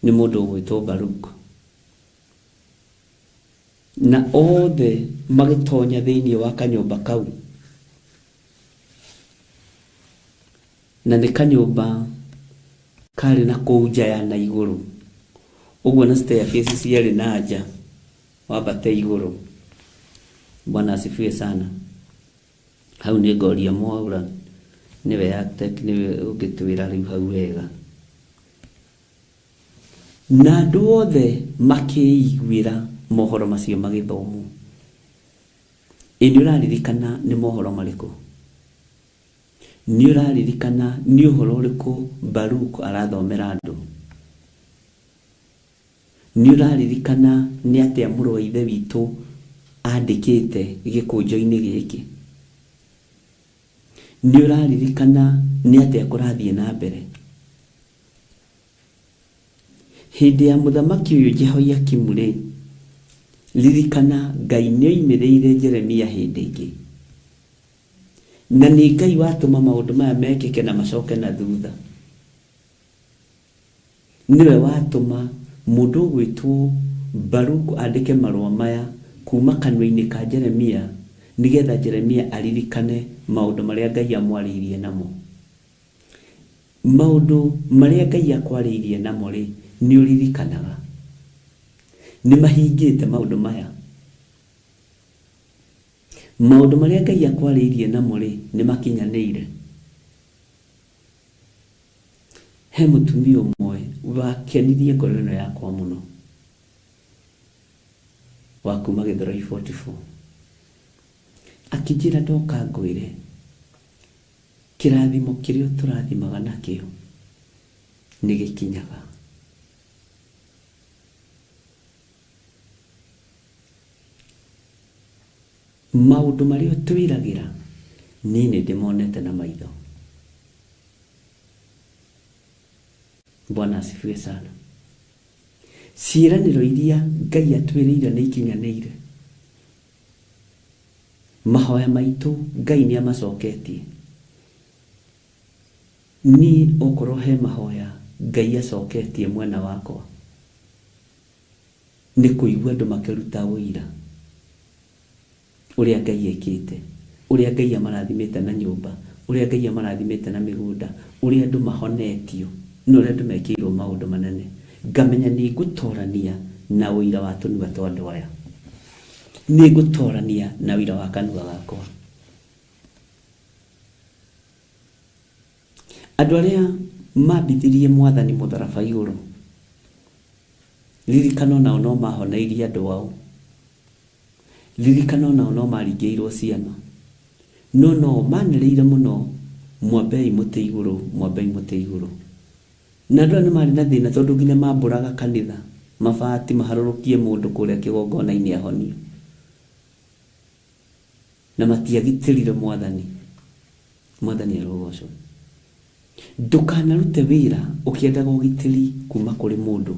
nĩ mũndũ ũgwĩtwo Baruk. Na othe magĩtonya thĩinĩ wa kanyũmba kau, na nĩ kanyũmba karĩ na kũu nja ya na igũrũ, ũguo na staircase ciarĩ na nja wambate igũrũ. Bwana asifiwe sana. Hau nĩ ngoria Mwaura nĩwe architect nĩwe ũngĩtwĩra rĩu hau wega. Na andũ othe makĩiguĩra mohoro macio magĩthomwo. Ĩ nĩ ũraririkana nĩ mohoro marĩkũ? Nĩ ũraririkana nĩ ũhoro ũrĩkũ Baruk arathomera andũ? Nĩ ũraririkana nĩ atĩa mũrũ wa ithe witũ andĩkĩte gĩkũnjo-inĩ gĩkĩ? Nĩ ũraririkana nĩ atĩa kũrathiĩ na mbere? Hĩndĩ ya mũthamaki ũyũ Jehoiakimu-rĩ, ririkana Ngai nĩoimĩrĩire Jeremia hĩndĩ ĩngĩ. Na nĩ Ngai watũma maũndũ maya mekĩke na macoke na thutha. Nĩwe watũma mũndũ ũgwĩtwo Baruku andĩke marũa maya kuma kanua-inĩ ka Jeremia nĩgetha Jeremia aririkane maũndũ marĩa Ngai amwarĩirie namo. Maũndũ marĩa Ngai akwarĩirie namo-rĩ, nĩ ũririkanaga? Nĩ mahingĩte maũndũ maya? Maũndũ marĩa Ngai akwarĩirie namo-rĩ, nĩ makinyanĩire? He mũtumia ũmwe wakenirie ngoro ĩno yakwa mũno, wa kuma Gĩthũrai 44. Akĩnjĩra ndoka ngwĩre, kĩrathimo kĩrĩa ũtũrathimaga nakĩo nĩ gĩkinyaga. Maũndũ marĩa ũtwĩragĩra niĩ nĩ ndĩmonete na maitho. Bwana asifiwe sana. Ciĩranĩro iria Ngai atwĩrĩire nĩ ikinyanĩire. Mahoya maitũ Ngai nĩ amacoketie. Niĩ okorwo he mahoya Ngai acoketie mwena wakwa, nĩ kũigua andũ makĩruta ũira ũrĩa Ngai ekĩte, ũrĩa Ngai amarathimĩte na nyũmba, ũrĩa Ngai amarathimĩte na mĩgũnda, ũrĩa andũ mahonetio, na ũrĩa andũ mekĩirwo maũndũ manene. Ngamenya nĩ ngũtorania na ũira wa tũnua twa andũ aya. Nĩ ngũtorania na ũira wa kanua gakwa. Andũ arĩa mambithirie Mwathani mũtharaba igũrũ, ririkana onao no mahoneirie andũ ao. Ririkana onao no maringĩirwo ciama. No no manĩrĩire mũno, mwambei mũtĩ igũrũ, mwambei mũtĩ igũrũ. Na andũ aya nĩ marĩ na thĩna tondũ nginya mambũraga kanitha mabati maharũrũkie mũndũ kũrĩa kĩgongona-inĩ ahonio. Na matiagitĩrire Mwathani. Mwathani arogocwo. Ndũkanarute wĩra ũkĩendaga ũgitĩri kuma kũrĩ mũndũ.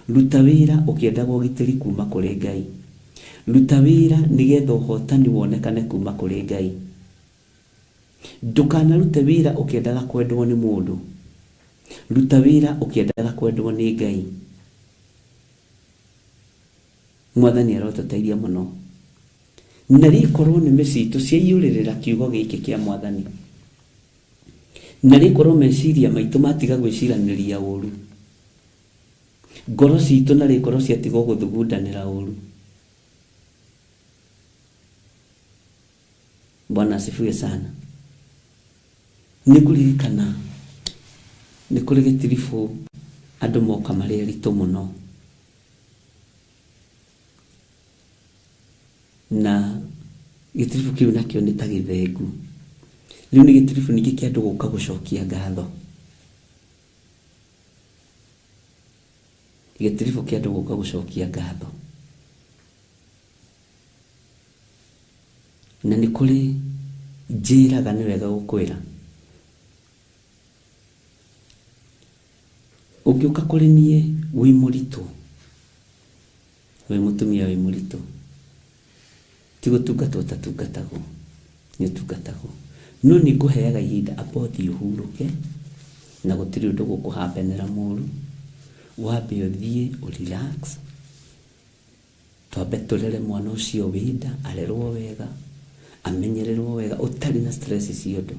Ruta wĩra ũkĩendaga ũgitĩri kuma kũrĩ Ngai. Ruta wĩra nĩgetha ũhotani wonekane kuma kũrĩ Ngai. Ndũkanarute wĩra ũkĩendaga kwendwo nĩ mũndũ. Ruta wĩra ũkĩendaga kwendwo nĩ Ngai. Mwathani arotũteithia mũno. Na rĩkorwo nĩmĩ citũ ciaiyũrĩrĩra kiugo gĩkĩ kĩa Mwathani. Na rĩkorwo meciria maitũ matiga gwĩciranĩria ũru, ngoro citũ na rĩkorwo ciatigwo gũthugundanĩra ũru. Bwana asifiwe sana. Nĩ ngũririkana nĩ kũrĩ gĩtiribũ andũ moka marĩ aritũ mũno, na gĩtiribũ kĩu nakĩo nĩ ta gĩthengu. Rĩu nĩ gĩtiribũ ningĩ kĩa andũ gũka gũcokia ngatho, gĩtiribũ kĩa andũ gũka gũcokia ngatho. Na nĩ kũrĩ njĩraga nĩ wega gũkwĩra, ũngĩũka kũrĩ niĩ wĩ mũritũ, wĩ mũtumia wĩ mũritũ, ti gũtungatwo ũtatungatagwo, nĩ ũtungatagwo. No nĩ ngũheaga ihinda amba ũthiĩ ũhurũke, na gũtirĩ ũndũ gũkũhambenera mũru, wambe ũthiĩ ũ relax, twambe tũrere mwana ũcio wĩ nda, arerwo wega, amenyererwo wega, ũtarĩ na stress cia ũndũ.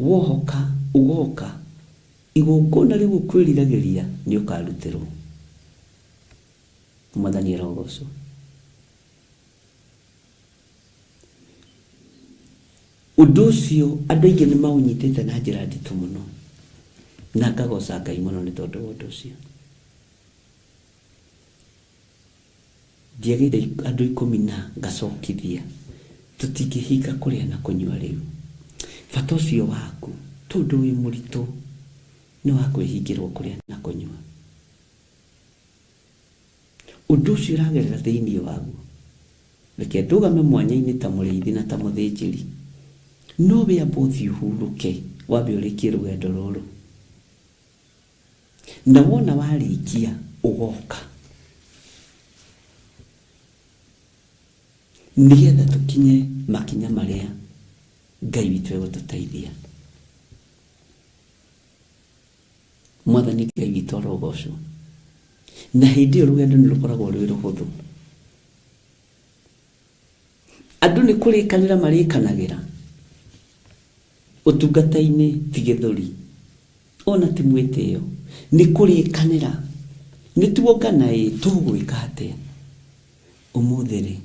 Wohoka ũgoka, igongona rĩu ũkwĩriragĩria nĩ ũkarutĩrwo. Mwathani arogocwo. Ũndũ ũcio andũ aingĩ nĩ maũnyitĩte na njĩra nditũ mũno, na ngagoca Ngai mũno nĩ tondũ wa ũndũ ũcio. Ndiagĩire andũ ikũmi na ngacokithia, tũtingĩhinga kũrĩa na kũnyua rĩu. Bata ũcio waku, tondũ wĩ mũritũ, nĩ wa kwĩhingĩrwo kũrĩa na kũnyua. Ũndũ ũcio ũragerera thĩinĩ waguo, reke ndũgame mwanya-inĩ ta mũrĩithi na ta mũthĩnjĩri. No we amba ũthiĩ ũhurũke, wambe ũrĩkie rũgendo rũrũ. Na wona warĩkia, ũgoka. Nĩgetha tũkinye makinya marĩa Ngai witũ egũtũteithia. Mwathani Ngai witũ arogocwo. Na hĩndĩ ĩyo rũgendo nĩ rũkoragwo rwĩ rũhũthũ. Andũ nĩ kũrĩkanĩra marĩkanagĩra ũtungata-inĩ ti gĩthũri ona ti mwĩtĩo, nĩ kũrĩkanĩra. Nĩ tuongana ĩ tũgwĩka atĩa ũmũthĩ rĩ,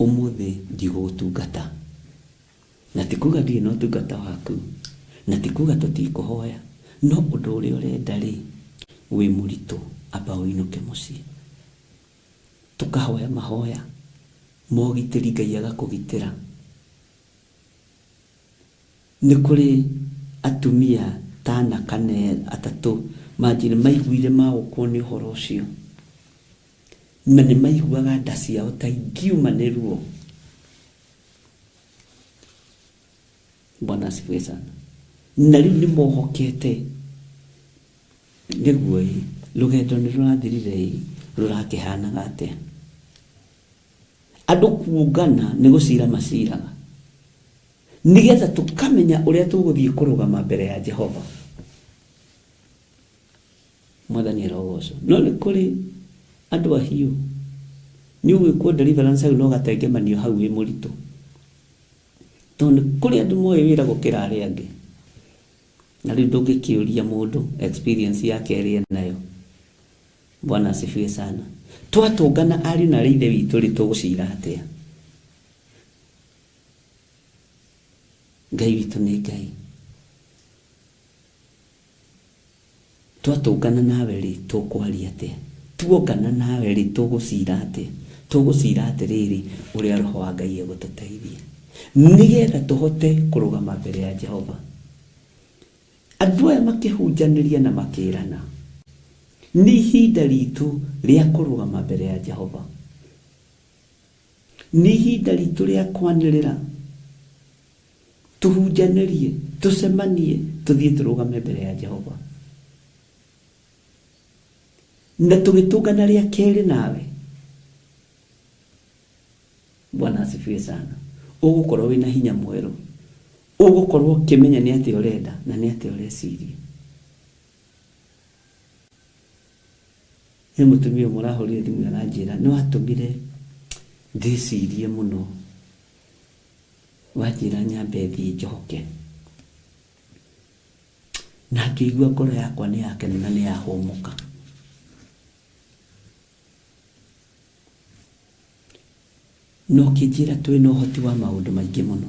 ũmũthĩ ndigũgũtungata. Na ti kuga ndirĩ na ũtungata waku, na ti kuga tũtikũhoya, no ũndũ ũrĩa ũrenda rĩ, wĩ mũritũ, amba ũinũke mũciĩ. Tũkahoya mahoya ma ũgitĩri, Ngai agakũgitĩra. Nĩ kũrĩ atumia ta ana kana atatũ manjĩrire maiguire magũkwo nĩ ũhoro ũcio, na nĩ maiguaga nda ciao ta ingiuma nĩ ruo. Bwana asifiwe sana. Na rĩu nĩ mohokete nĩguo ĩ rũgendo nĩ rũrathirire ĩ rũrakĩhanaga atĩa. Andũ kuongana nĩ gũcira maciraga, nĩgetha tũkamenya ũrĩa tũgũthiĩ kũrũgama mbere ya Jehova. Mwathani arogocwo. No nĩ kũrĩ andũ ahiũ, nĩ ũgwĩkwo deliverance hau no gatengemanio hau wĩ mũritũ, tondũ nĩ kũrĩ andũ moĩ wĩra gũkĩra arĩa angĩ. Na rĩu ndũngĩkĩũria mũndũ experience yake ĩrĩa enayo. Bwana asifiwe sana. Twatũngana ariũ na arĩ ithe witũ rĩ, tũgũcira atĩa? Ngai witũ nĩ Ngai. Twatũngana nawe rĩ, tũkwaria atĩa? Tuongana nawe rĩ, tũgũcira atĩa? Tũgũcira atĩrĩrĩ, ũrĩa Roho wa Ngai egũtũteithia, nĩgetha tũhote kũrũgama mbere ya Jehova. Andũ aya makĩhunjanĩria na makĩrana, nĩ ihinda ritũ rĩa kũrũgama mbere ya Jehova. Nĩ ihinda ritũ rĩa kwanĩrĩra, tũhunjanĩrie, tũcemanie, tũthiĩ tũrũgame mbere ya Jehova. Na tũgĩtũngana rĩa kerĩ nawe, Bwana asifiwe sana, ũgũkorwo wĩna hinya mwerũ, ũgũkorwo ũkĩmenya nĩ atĩa ũrenda na nĩ atĩa ũreciria. He mũtumia ũmwe ũrahũrire thimũ aranjĩra nĩ watũmire ndĩcirie mũno, wanjĩra nyambe thiĩ njoke. Na ngĩigua ngoro yakwa nĩ yakena na nĩ yahũmũka. Na ũkĩnjĩra twĩ na ũhoti wa maũndũ maingĩ mũno.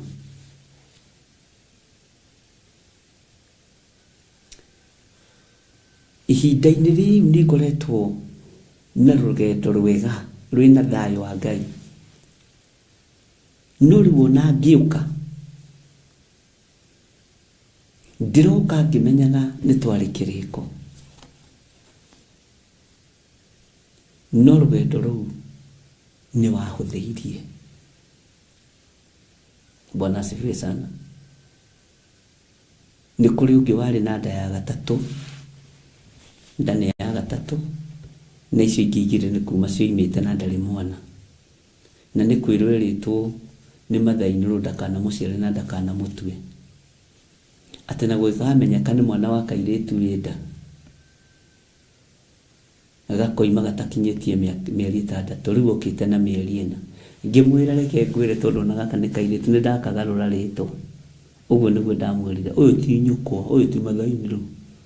Ihinda-inĩ rĩu nĩ ngoretwo na rũgendo rwega rwĩna thayũ wa Ngai. No rĩu ona ngĩũka, ndĩroka ngĩmenyaga nĩ twarĩ kĩrĩko. No rũgendo rũu nĩ wahũthĩirie. Bwana asifiwe sana. Nĩ kũrĩ ũngĩ warĩ na nda ya gatatũ, nda nĩ ya gatatũ, na icio ingĩ igĩrĩ nĩ kuma cioimĩte na ndarĩ mwana. Na nĩ kwĩrwo erĩtwo nĩ mathainũrũ ndakanamũciare na ndakanamũtue. Atĩ na gũgĩkamenyeka nĩ mwana wa kairĩtu wĩ nda. Gakoima gatakinyĩtie mĩeri ĩtandatũ, rĩu okĩte na mĩeri ĩna. Ngĩmwĩra reke ngwĩre tondũ ona gaka nĩ kairĩtu, nĩ ndakagarũra rĩtwa. Ũguo nĩguo ndamwĩrire, ũyũ ti nyũkwa, ũyũ ti mathainirũ.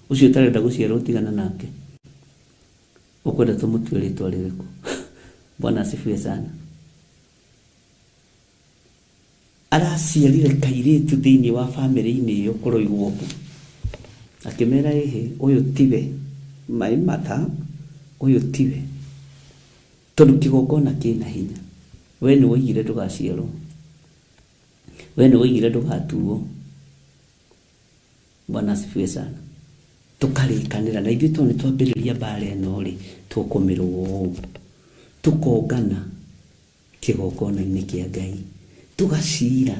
Ũcio ũtarenda gũciarwo tigana nake. Ũkwenda tũmũtue rĩtwa rĩrĩkũ? Bwana asifiwe sana. Araciarire kairĩtu thĩinĩ wa famĩlĩ-inĩ ĩyo kũroigwo ũguo. Akĩmera ĩhĩ, ũyũ tiwe, my mother, ũyũ tiwe. Tondũ kĩgongona kĩna hinya. We nĩ woigire ndũgaciarwo. We nĩ woigire ndũgatuo. Bwana asifiwe sana. Tũkarĩkanĩra na ithuĩ tondũ nĩ twambĩrĩria mbara ĩno rĩ, tũkũmĩrũa ũũ. Tũkongana kĩgongona-inĩ kĩa Ngai, tũgacira,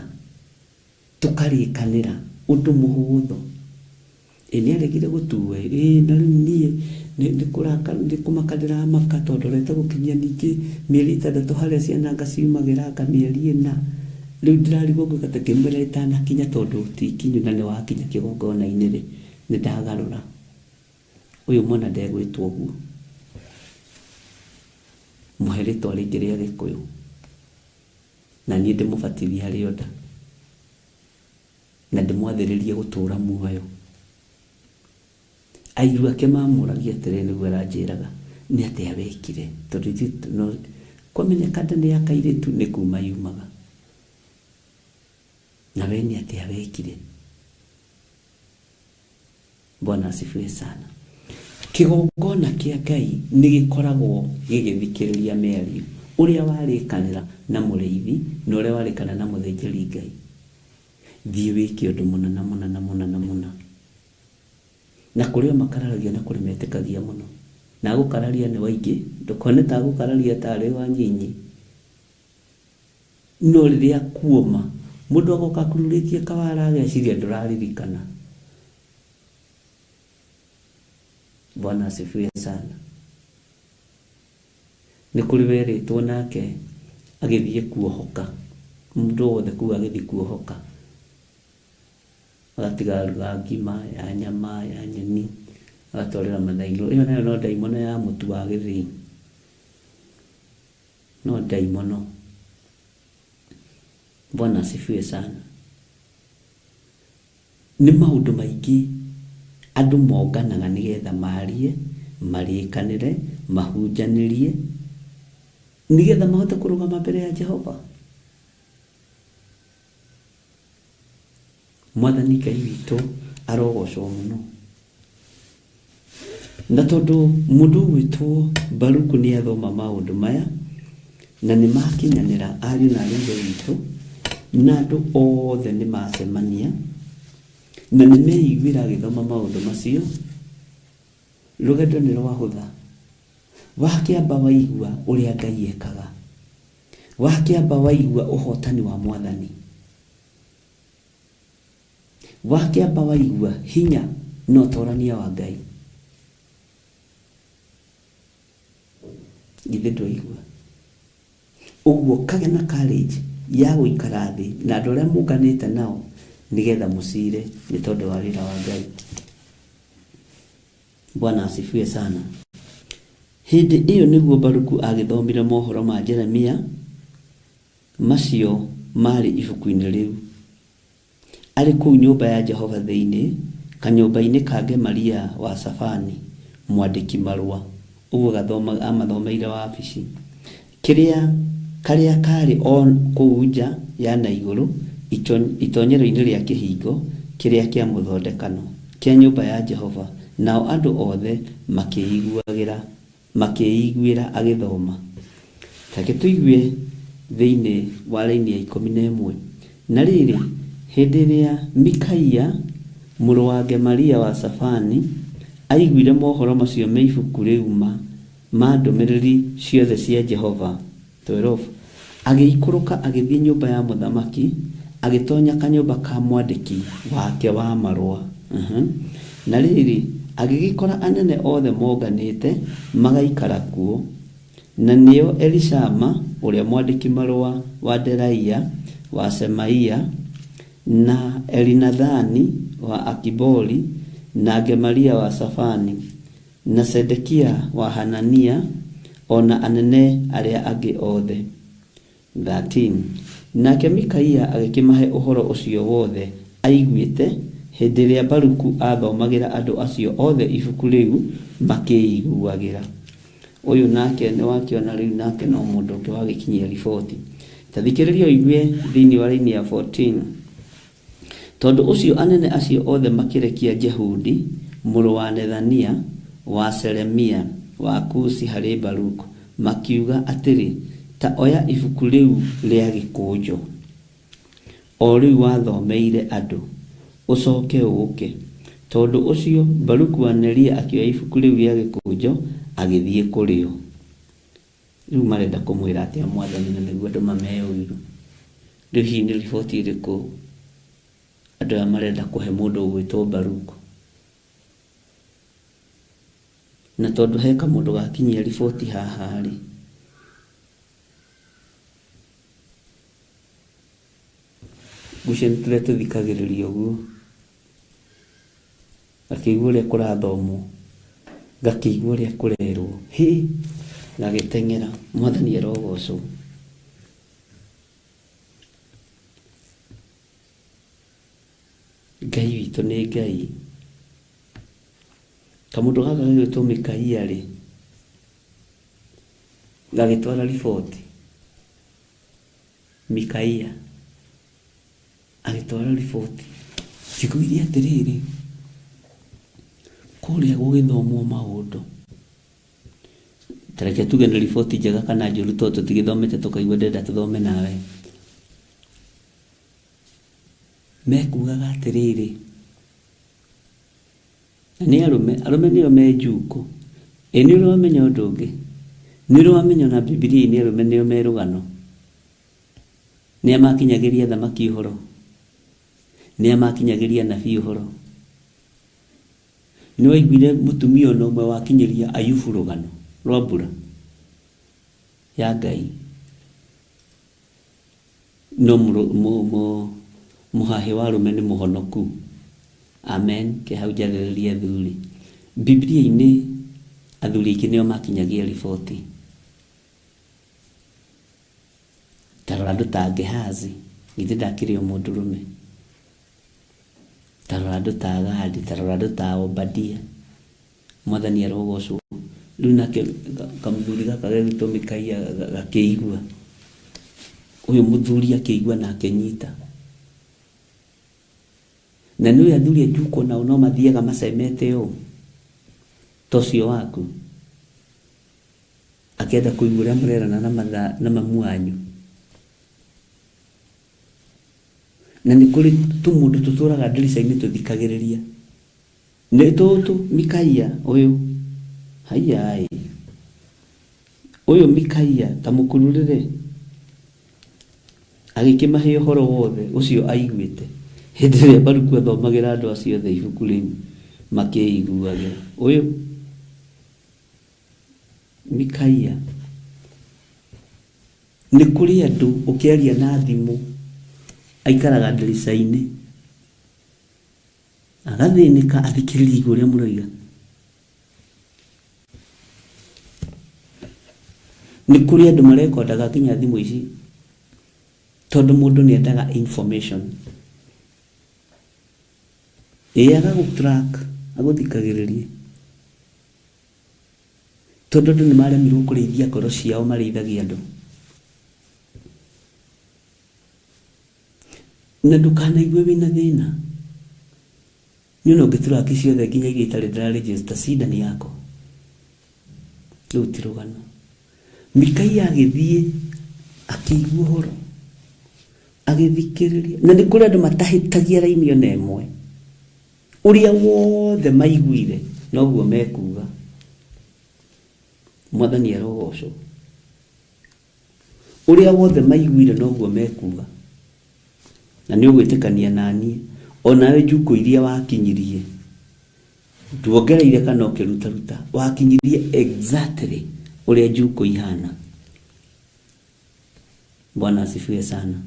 tũkarĩkanĩra ũndũ mũhũthũ. Ĩ nĩ aregire gũtuo ĩ, ĩ na rĩu niĩ nĩ kũmaka ndĩramaka tondũ ndorete gũkinyia ningĩ mĩeri ĩtandatũ harĩa ciana anga ciumagĩra anga mĩeri ĩna. Rĩu ndĩrarigwo ngwĩka atĩa, ngĩmwĩra ĩtanakinya tondũ ti ikinyu na nĩ wakinya kĩgongona-inĩ rĩ, nĩ ndagarũra. Ũyũ mwana ndegwĩtwo ũguo. Mũhe rĩtwa rĩngĩ rĩa Gĩkũyũ. Na niĩ ndĩmũbatithie arĩ o nda. Na ndĩmwathĩrĩrie gũtũũra muoyo. Airu ake mamũragia atĩrĩ, nĩguo aranjĩraga, nĩ atĩa wekire? Tondũ ithuĩ no kwamenyeka nda nĩ ya kairĩtu nĩ kuma yumaga. Na we nĩ atĩa wekire? Bwana asifiwe sana. Kĩgongona kĩa Ngai nĩ gĩkoragwo gĩgĩthikĩrĩria mĩario. Ũrĩa warĩkanĩra na mũrĩithi na ũrĩa warĩkanĩra na mũthĩnjĩri Ngai. Thiĩ wĩke ũndũ mũna na mũna na mũna na mũna. Na kũrĩ o makararagia na kũrĩ metĩkagia mũno. Na agũkararia nĩ waingĩ, ndũkone ta agũkararia tarĩ wanyinyi. No rĩrĩa kuoma, mũndũ agoka akururĩtie kawara ageciria ndũraririkana. Bwana asifiwe sana. Nĩ kũrĩ werĩtwo nake agĩthiĩ kuohoka, mũndũ wothe kũu agĩthiĩ kuohoka, agatiga aruga ngima ya nyama ya nyeni, agatwarĩra mathairũ. Ĩyo nayo no ndaimono ya mũtu wa gĩthĩi, no ndaimono. Bwana asifiwe sana. Nĩ maũndũ maingĩ andũ monganaga nĩgetha marie, marĩkanĩre, mahunjanĩrie, nĩgetha mahote kũrũgama mbere ya Jehova. Mwathani Ngai witũ arogocwo mũno. Na tondũ mũndũ ũgwĩtwo Baruku nĩ athoma maũndũ maya, na nĩ makinyanĩra ariũ na aarĩ a Ithe witũ, na andũ othe nĩ macemania, na nĩ meiguĩra agĩthoma maũndũ macio, rũgendo nĩ rwahũtha. Wakĩamba waigua ũrĩa Ngai ekaga, wakĩamba waigua ũhotani wa Mwathani, wakĩamba waigua hinya na ũtorania wa Ngai, githĩ ndwaigua? Ũguo kagĩa na courage ya gũikara thĩ na andũ arĩa mũnganĩte nao nĩgetha mũcire nĩ tondũ wa wĩra wa Ngai. Bwana asifiwe sana. Hĩndĩ ĩyo nĩguo Baruku agĩthomire mohoro ma Jeremia macio maarĩ ibuku-inĩ rĩu, arĩ kũu nyũmba ya Jehova thĩinĩ, kanyũmba-inĩ ka Gemaria wa Safani mwandĩki marũa, ũguo gathoma amathomeire wabici, kĩrĩa karĩa karĩ o kũu nja ya na igũrũ itonyero-inĩ rĩa kĩhingo kĩrĩa kĩa mũthondekano kĩa nyũmba ya Jehova, nao andũ othe makĩiguagĩra makĩiguĩra agĩthoma. Take tũigue thĩinĩ wa raini ya 11. Na rĩrĩ, hĩndĩ ĩrĩa Mikaia mũrũ wa Gemaria wa Safani aiguire mohoro macio me ibuku rĩu ma ndũmĩrĩri ciothe cia Jehova 12, agĩikũrũka agĩthiĩ nyũmba ya mũthamaki, agĩtonya kanyũmba ka mwandĩki wake wa marũa. Na rĩrĩ, agĩgĩkora anene othe monganĩte magaikara kuo, na nĩo Elishama ũrĩa mwandĩki marũa wa Delaia wa Semaia, na Elinathani wa Akibori, na Gemaria wa Safani, na Sedekia wa Hanania, o na anene arĩa angĩ othe. 13. Nake Mikaia agĩkĩmahe ũhoro ũcio wothe aiguĩte hĩndĩ ĩrĩa Baruku aathomagĩra andũ acio othe ibuku rĩu makĩiguagĩra. Ũyũ nake nĩ wakĩona rĩu nake no mũndũ ũngĩ wagĩkinyia riboti. Ta thikĩrĩria ũigue thĩinĩ wa raini ya 14. Tondũ ũcio anene acio othe makĩrekia Jehudi mũrũ wa Nethania wa Selemia wa Kushi harĩ Baruku, makiuga atĩrĩ, ta oya ibuku rĩu rĩa gĩkũnjo o rĩu wathomeire andũ, ũcoke ũũke. Tondũ ũcio Baruku wa Neria akĩoya ibuku rĩu rĩa gĩkũnjo agĩthiĩ kũrĩ o. Rĩu marenda kũmwĩra atĩa mwathani na nĩguo andũ mamee ũiru? Rĩu hihi nĩ riboti ĩrĩkũ andũ aya marenda kũhe mũndũ ũgwĩtwo Baruku? Na tondũ he kamũndũ gakinyia riboti haha rĩ, ngwĩciria nĩ tũrĩa tũthikagĩrĩria ũguo, gakĩigua ũrĩa kũrathomwo, gakĩigua ũrĩa kũrerwo, hĩ, gagĩteng'era. Mwathani arogocwo. Ngai witũ nĩ Ngai. Kamũndũ gaka gagĩtwo Mikaia rĩ, gagĩtwara riboti. Mikaia agĩtwara riboti. Njiguire atĩrĩrĩ, kũrĩa gũgĩthomwo maũndũ, ta reke tuge nĩ riboti njega kana njũru tondũ tũtigĩthomete tũkaigua ndĩrenda tũthome nawe. Mekugaga atĩrĩrĩ, na nĩ arũme, arũme nĩo me njuko. Ĩ nĩ ũrĩ wamenya ũndũ ũngĩ? Nĩ ũrĩ wamenya ona Bibilia-inĩ arũme nĩo me rũgano? Nĩa makinyagĩria thamaki ũhoro? Nĩa makinyagĩria anabii ũhoro? Nĩ waiguire mũtumia ona ũmwe wakinyĩria Ayubu rũgano rwa mbura ya Ngai? No mũhahĩ wa arũme nĩ mũhonoku. Amen. Ke hau njarĩrĩria athuri. Bibilia-inĩ athuri aingĩ nĩo makinyagia riboti. Ta rora andũ ta Gehazi, githĩ ndakĩrĩ o mũndũrũme? Ta rora andũ ta Gadi, ta rora andũ ta Obadia. Mwathani arogocwo. Rĩu nake kamũthuri gaka gegwĩtwo Mikaia gakĩigua. Ũyũ mũthuri akĩigua na akĩnyita. Na nĩ ũĩ athuri a njuko nao no mathiaga macemete ũũ ta ũcio waku, akĩenda kũigua ũrĩa mũrerana na mamu wanyu. Na nĩ kũrĩ tũmũndũ tũtũraga ndirica-inĩ tũthikagĩrĩria. Nĩ tũtũ Mikaia ũyũ, haiya ĩ, ũyũ Mikaia ta mũkururĩre, agĩkĩmahe ũhoro wothe ũcio aiguĩte hĩndĩ ĩrĩa Baruku athomagĩra andũ acio othe ibuku rĩu makĩiguagĩra. Ũyũ Mikaia, nĩ kũrĩ andũ ũkĩaria na thimũ aikaraga ndirica-inĩ agathĩnĩka athikĩrĩrie igũ ũrĩa mũroiga. Nĩ kũrĩ andũ marekondaga nginya thimũ ici tondũ mũndũ nĩ endaga information. Ĩĩ agagũ-track, agũthikagĩrĩrie. Tondũ andũ nĩ maremirwo kũrĩithia ngoro ciao, marĩithagia andũ. Na ndũkanaigue wĩna thĩna. Niĩ ona ũngĩturaki ciothe nginya iria itarĩ ndĩra register, shida ni yako. Rĩu ti rũgano. Mikaia agĩthiĩ akĩigua ũhoro, agĩthikĩrĩria. Na nĩ kũrĩ andũ matahĩtagia raini ona ĩmwe. Ũrĩa wothe maiguire noguo mekuga. Mwathani arogocwo. Ũrĩa wothe maiguire noguo mekuga. Na nĩ ũgwĩtĩkania naniĩ, onawe njukũ iria wakinyirie, nduongereire kana ũkĩrutaruta, wakinyirie exactly ũrĩa njukũ ihana. Bwana asifiwe sana.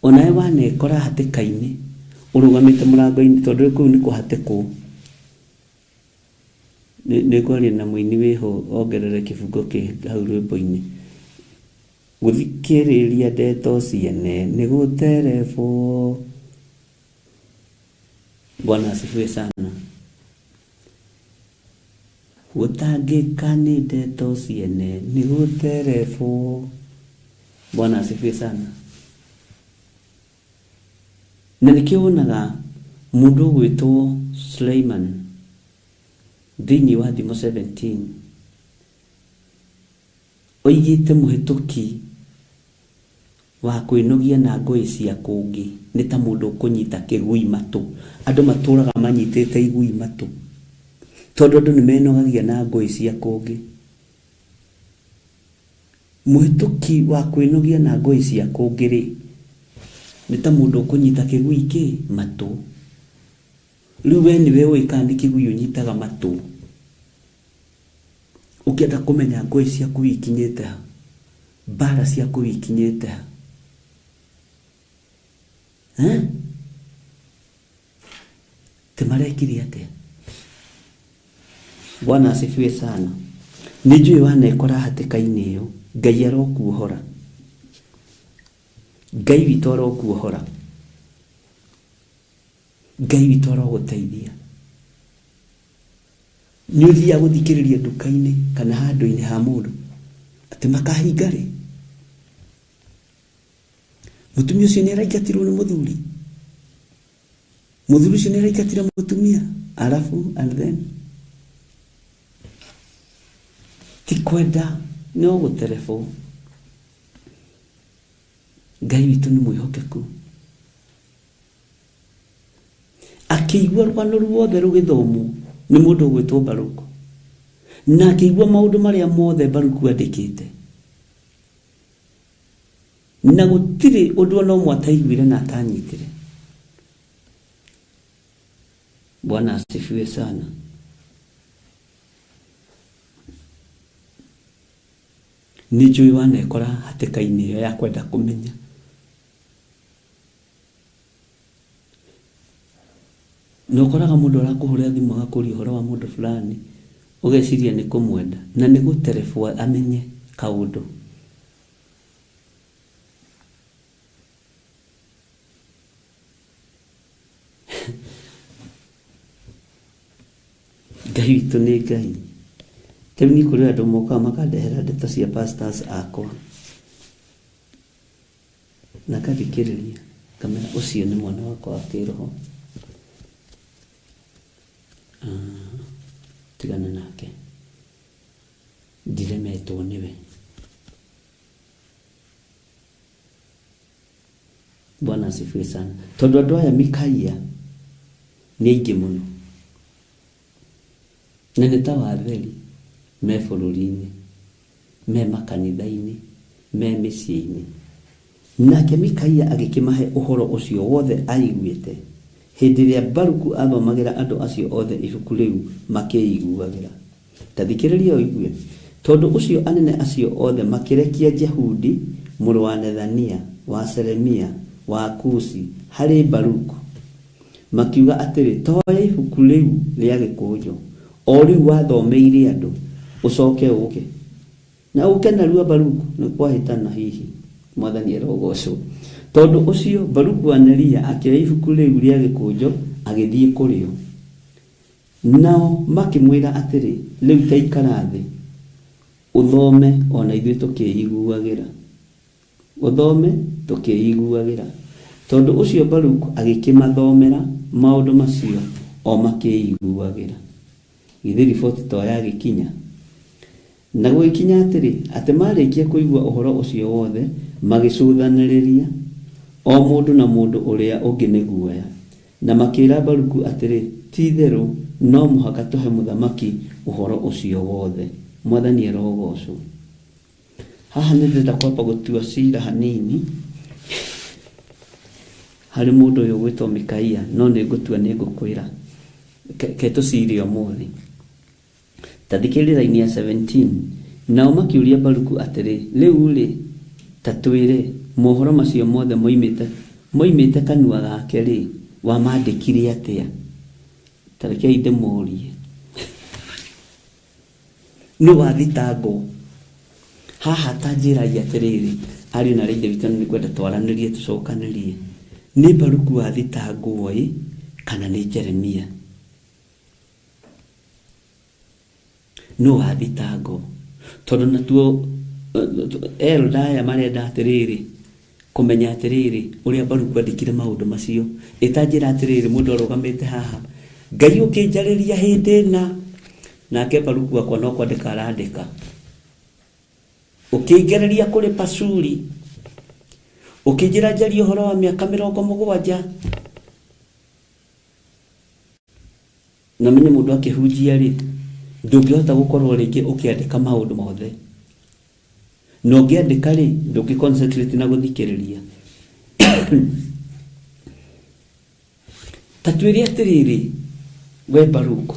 Onawe wanekora hatĩka-inĩ ũrũgamĩte mũrango-inĩ, tondũ kũu nĩ kũhatĩkwo. Nĩ kwaria na mũini wĩho ongerere kĩbungo kĩ hau rwĩmbo-inĩ. Gũthikĩrĩria ndeto ciene nĩ gũterebwo. Bwana asifiwe sana. Gũtangĩka nĩ ndeto ciene nĩ gũterebwo. Bwana asifiwe sana. Na nĩkĩo wonaga mũndũ ũgwĩtwo Suleiman thĩinĩ wa Thimo 17 oigĩte mũhĩtũki wa kwĩnogia na ngũĩ cia kũngĩ nĩ ta mũndũ ũkũnyita kĩgui matũ. Andũ matũraga manyitĩte igui matũ tondũ andũ nĩ menogagia na ngũĩ cia kũngĩ. Mũhĩtũki wa kwĩnogia na ngũĩ cia kũngĩ rĩ, nĩ ta mũndũ ũkũnyita kĩgui kĩ matũ. Rĩu we nĩwe ũĩ kana nĩ kĩgui ũnyitaga matũ. Ũkĩenda kũmenya ngũĩ ciaku ikinyĩte ha, mbara ciaku ikinyĩte ha. Eh? Ti marekire atĩa? Bwana asifiwe sana. Nĩ njũĩ wanekora hatĩka-inĩ ĩyo, Ngai arokuohora. Ngai witũ arokuohora. Ngai witũ arogũteithia. Nĩ ũthiaga gũthikĩrĩria nduka-inĩ kana handũ-inĩ ha mũndũ atĩ makahinga rĩ. Mũtumia ũcio nĩ araingatirwo nĩ mũthuri. Mũthuri ũcio nĩ araingatire mũtumia. Alafu and then ti kwenda no gũterebwo. Ngai witũ nĩ mwĩhokeku. Akĩigua rũgano ruothe rũgĩthomwo nĩ mũndũ ũgwĩtwo Baruku, na akĩigua maũndũ marĩa mothe Baruku andĩkĩte, na gũtirĩ ũndũ ona ũmwe ataiguire na atanyitire. Bwana asifiwe sana. Nĩ njũĩ wanekora hatĩka-inĩ ĩyo ya kwenda kũmenya. Na ũkoraga mũndũ arakũhũrĩra thimũ agakũria ũhoro wa mũndũ fulani, ũgeciria nĩ kũmwenda, na nĩ gũterebwo amenye kaũndũ. Ngai witũ nĩ Ngai. Rĩu niĩ kũrĩ andũ mokaga makandehera ndeto cia pastors akwa, na ngathikĩrĩria ngamera ũcio nĩ mwana wakwa wa kĩroho. Tigana nake, ndiremetwo nĩwe. Bwana asifiwe sana. Tondũ andũ aya Mikaia nĩ aingĩ mũno, na nĩ ta watheri me bũrũri-inĩ, me makanitha-inĩ, me mĩciĩ-inĩ. Nake Mikaia agĩkĩmahe ũhoro ũcio wothe aaiguĩte hĩndĩ ĩrĩa Baruku aathomagĩra andũ acio othe ibuku rĩu makĩĩiguagĩra. Ta thikĩrĩria ũigue. Tondũ ũcio anene acio othe makĩrekia Jehudi mũrũ wa Nethania, wa Shelemia, wa Kushi, harĩ Baruku, makiuga atĩrĩ, Ta oya ibuku rĩu rĩa gĩkũnjo, o rĩu wathomeire andũ, ũcoke ũũke. Na ũũke narua, Baruku, nĩ kwahĩtana hihi. Mwathani arogocwo. Tondũ ũcio Baruku wa Neria akĩoya ibuku rĩu rĩa gĩkũnjo agĩthiĩ kũrĩ o. Nao makĩmwĩra atĩrĩ, rĩu ta ikara thĩ, ũthome o na ithuĩ tũkĩiguagĩra. Ũthome tũkĩiguagĩra. Tondũ ũcio Baruku agĩkĩmathomera maũndũ macio o makĩiguagĩra. Githĩ riboti to yagĩkinya? Na gũgĩkinya atĩrĩ, atĩ marĩkia kũigua ũhoro ũcio wothe, magĩcũthanĩrĩria o mũndũ na mũndũ ũrĩa ũngĩ nĩ guoya. Na makĩĩra Baruku atĩrĩ, ti-itherũ no mũhaka tũhe mũthamaki ũhoro ũcio wothe. Mwathani arogocwo. Haha nĩ ndĩrenda kwamba gũtua cira hanini harĩ mũndũ ũyũ ũgwĩtwo Mikaia, no nĩ ngũtua nĩ ngũkwĩra. Ke tũcire ũmũthĩ. Ta thikĩrĩria raini ya 17. Nao makĩũria Baruku atĩrĩ, rĩu rĩ, ta twĩre, mohoro macio mothe moimĩte kanua gake rĩ, wamandĩkire atĩa? Ta rekei ndĩmũũrie. Nũ wathitangwo? Haha ta njĩrai atĩrĩrĩ, ariũ na aarĩ a Ithe witũ, nĩ ngwenda twaranĩrie tũcokanĩrie. Nĩ Baruku wathitangwo ĩ, kana nĩ Jeremia? Nũ wathitangwo? Tondũ natuo elder aya marenda atĩrĩrĩ, kũmenya atĩrĩrĩ, ũrĩa Baruku andĩkire maũndũ macio. Ĩta njĩra atĩrĩrĩ, mũndũ arũgamĩte haha, Ngai ũkĩnjarĩria hĩndĩ ĩna, nake Baruku akwa no kwandĩka arandĩka. Ũkĩngereria kũrĩ Pashuri, ũkĩnjĩra njarie ũhoro wa mĩaka 70. Na menye mũndũ akĩhunjia rĩ, ndũngĩhota gũkorwo rĩngĩ ũkĩandĩka maũndũ mothe. Na ũngĩandĩka rĩ, ndũngĩ concentrate na gũthikĩrĩria. Ta twĩre atĩrĩrĩ, we Baruku,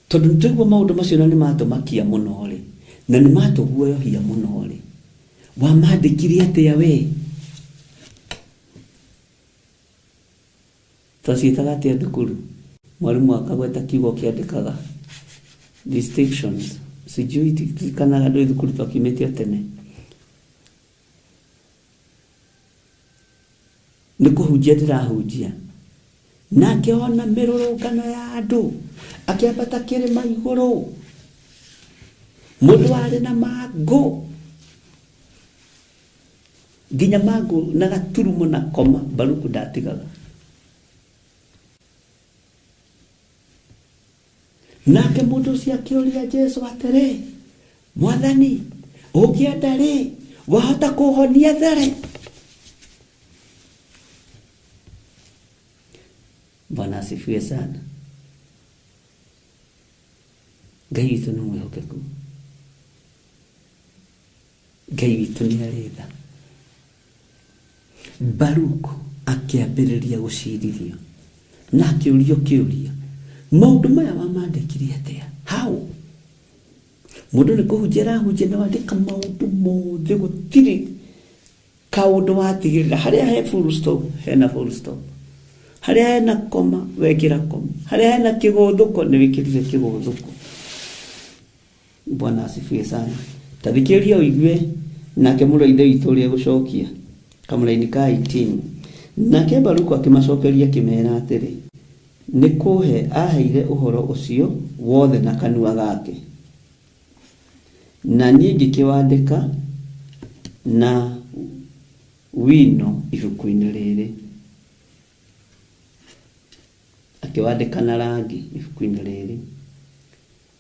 tondũ nĩtwaigua maũndũ macio na nĩmatũmakia mũno rĩ, na nĩmatũguoyohia mũno rĩ, wamandĩkire atĩa we? Twaciĩtaga atĩa thukuru? Mwalimu akagweta kiugo kĩandĩkaga distinctions. Sijui tirikanaga ndũĩ thukuru twakiumĩte o tene. Nĩ kũhunjia ndĩrahunjia. Nake ona mĩrũrũngano ya andũ, akĩambata kĩrĩma igũrũ. Mũndũ warĩ na mangũ, nginya mangũ na gaturumo na koma, Baruku ndatigaga. Nake mũndũ ũcio akĩũria Jesũ atĩrĩ, Mwathani, ũngĩenda rĩ, wahota kũhonia there? Bwana asifiwe sana. Ngai witũ nĩ mwĩhokeku. Ngai witũ nĩ arĩ tha. Baruku akĩambĩrĩria gũcirithio na akĩũrio kĩũria, maũndũ maya wamandĩkire atĩa? How? Mũndũ nĩ kũhunjia arahunjia na wandĩka maũndũ mothe, gũtirĩ kaũndũ watigĩrĩra. Harĩa he full stop, hena full stop. Harĩa hena koma, wekĩra koma. Harĩa hena kĩgũthũko, nĩ wĩkĩrire kĩgũthũko. Bwana asifiwe sana. Ta thikĩrĩria ũigue nake mũrũ wa Ithe witũ ũrĩa gũcokia kamũraini ka 18. Nake Baruku akĩmacokeria akĩmera atĩrĩ, nĩ kũhe aheire ũhoro ũcio wothe na kanua gake, na niĩ ngĩkĩwandĩka na wino ibuku-inĩ rĩrĩ. Akĩwandĩka na rangi ibuku-inĩ rĩrĩ.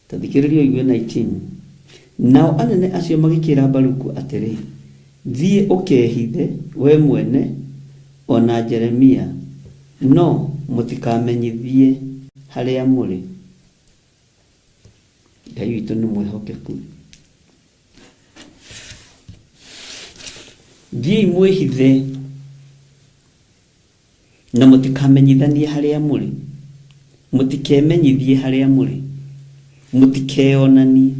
Ta thikĩrĩria ũigue 19. Nao anene acio magĩkĩra Baruku atĩrĩ, thiĩ ũkehithe we mwene o na Jeremia, no mũtikamenyithie harĩa mũrĩ. Ngai witũ nĩ mwĩhokeku. Thiĩi mwĩhithe na mũtikamenyithanie harĩa mũrĩ, mũtikemenyithie harĩa mũrĩ, mũtikeyonanie.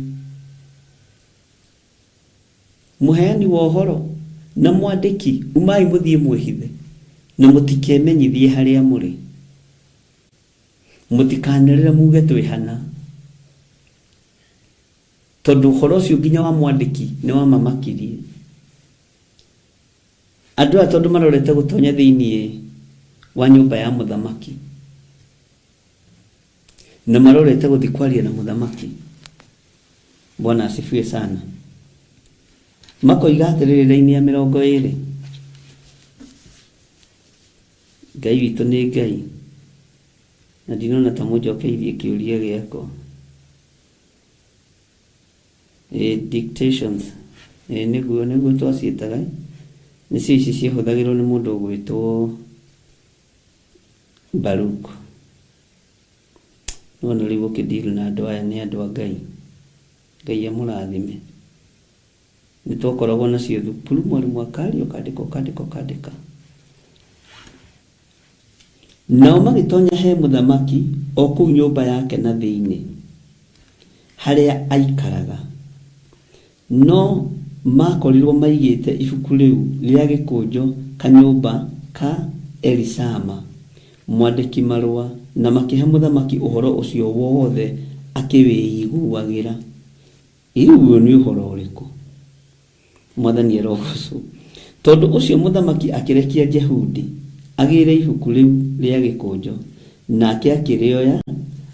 Mũheani wa ũhoro na mwandĩki, umai mũthiĩ mwĩhithe na mũtikemenyithie harĩa mũrĩ. Mũtikanĩrĩre muge twĩ hana, tondũ ũhoro ũcio nginya wa mwandĩki nĩ wamamakirie. Andũ aya tondũ marorete gũtonya thĩinĩ wa nyũmba ya mũthamaki na marorete gũthiĩ kwaria na mũthamaki. Bwana asifiwe sana. Makoiga atĩrĩrĩ raini ya 20, Ngai witũ nĩ Ngai, na ndinona ta mũnjokeirie kĩũria gĩakwa. Dictations, nĩguo twaciĩtaga, nĩcio ici ciahũthagĩrwo nĩ mũndũ ũgwĩtwo Baruch. Nĩwona rĩu ũkĩdeal na andũ aya nĩ andũ a Ngai. Ngai amũrathime. Nĩ twakoragwo nacio thukuru, mwarimũ akaria ũkandĩka ũkandĩka ũkandĩka. Nao magĩtonya he mũthamaki o kũu nyũmba yake na thĩinĩ, harĩa aikaraga. No makorirwo maigĩte ibuku rĩu rĩa gĩkũnjo kanyũmba ka Elisama mwandĩki marũa, na makĩhe mũthamaki ũhoro ũcio wothe akĩwĩiguagĩra. Rĩu ũyũ nĩ ũhoro ũrĩkũ? Mwathani arogocwo. Tondũ ũcio mũthamaki akĩrekia Jehudi agĩre ibuku rĩu rĩa gĩkũnjo, nake akĩrĩoya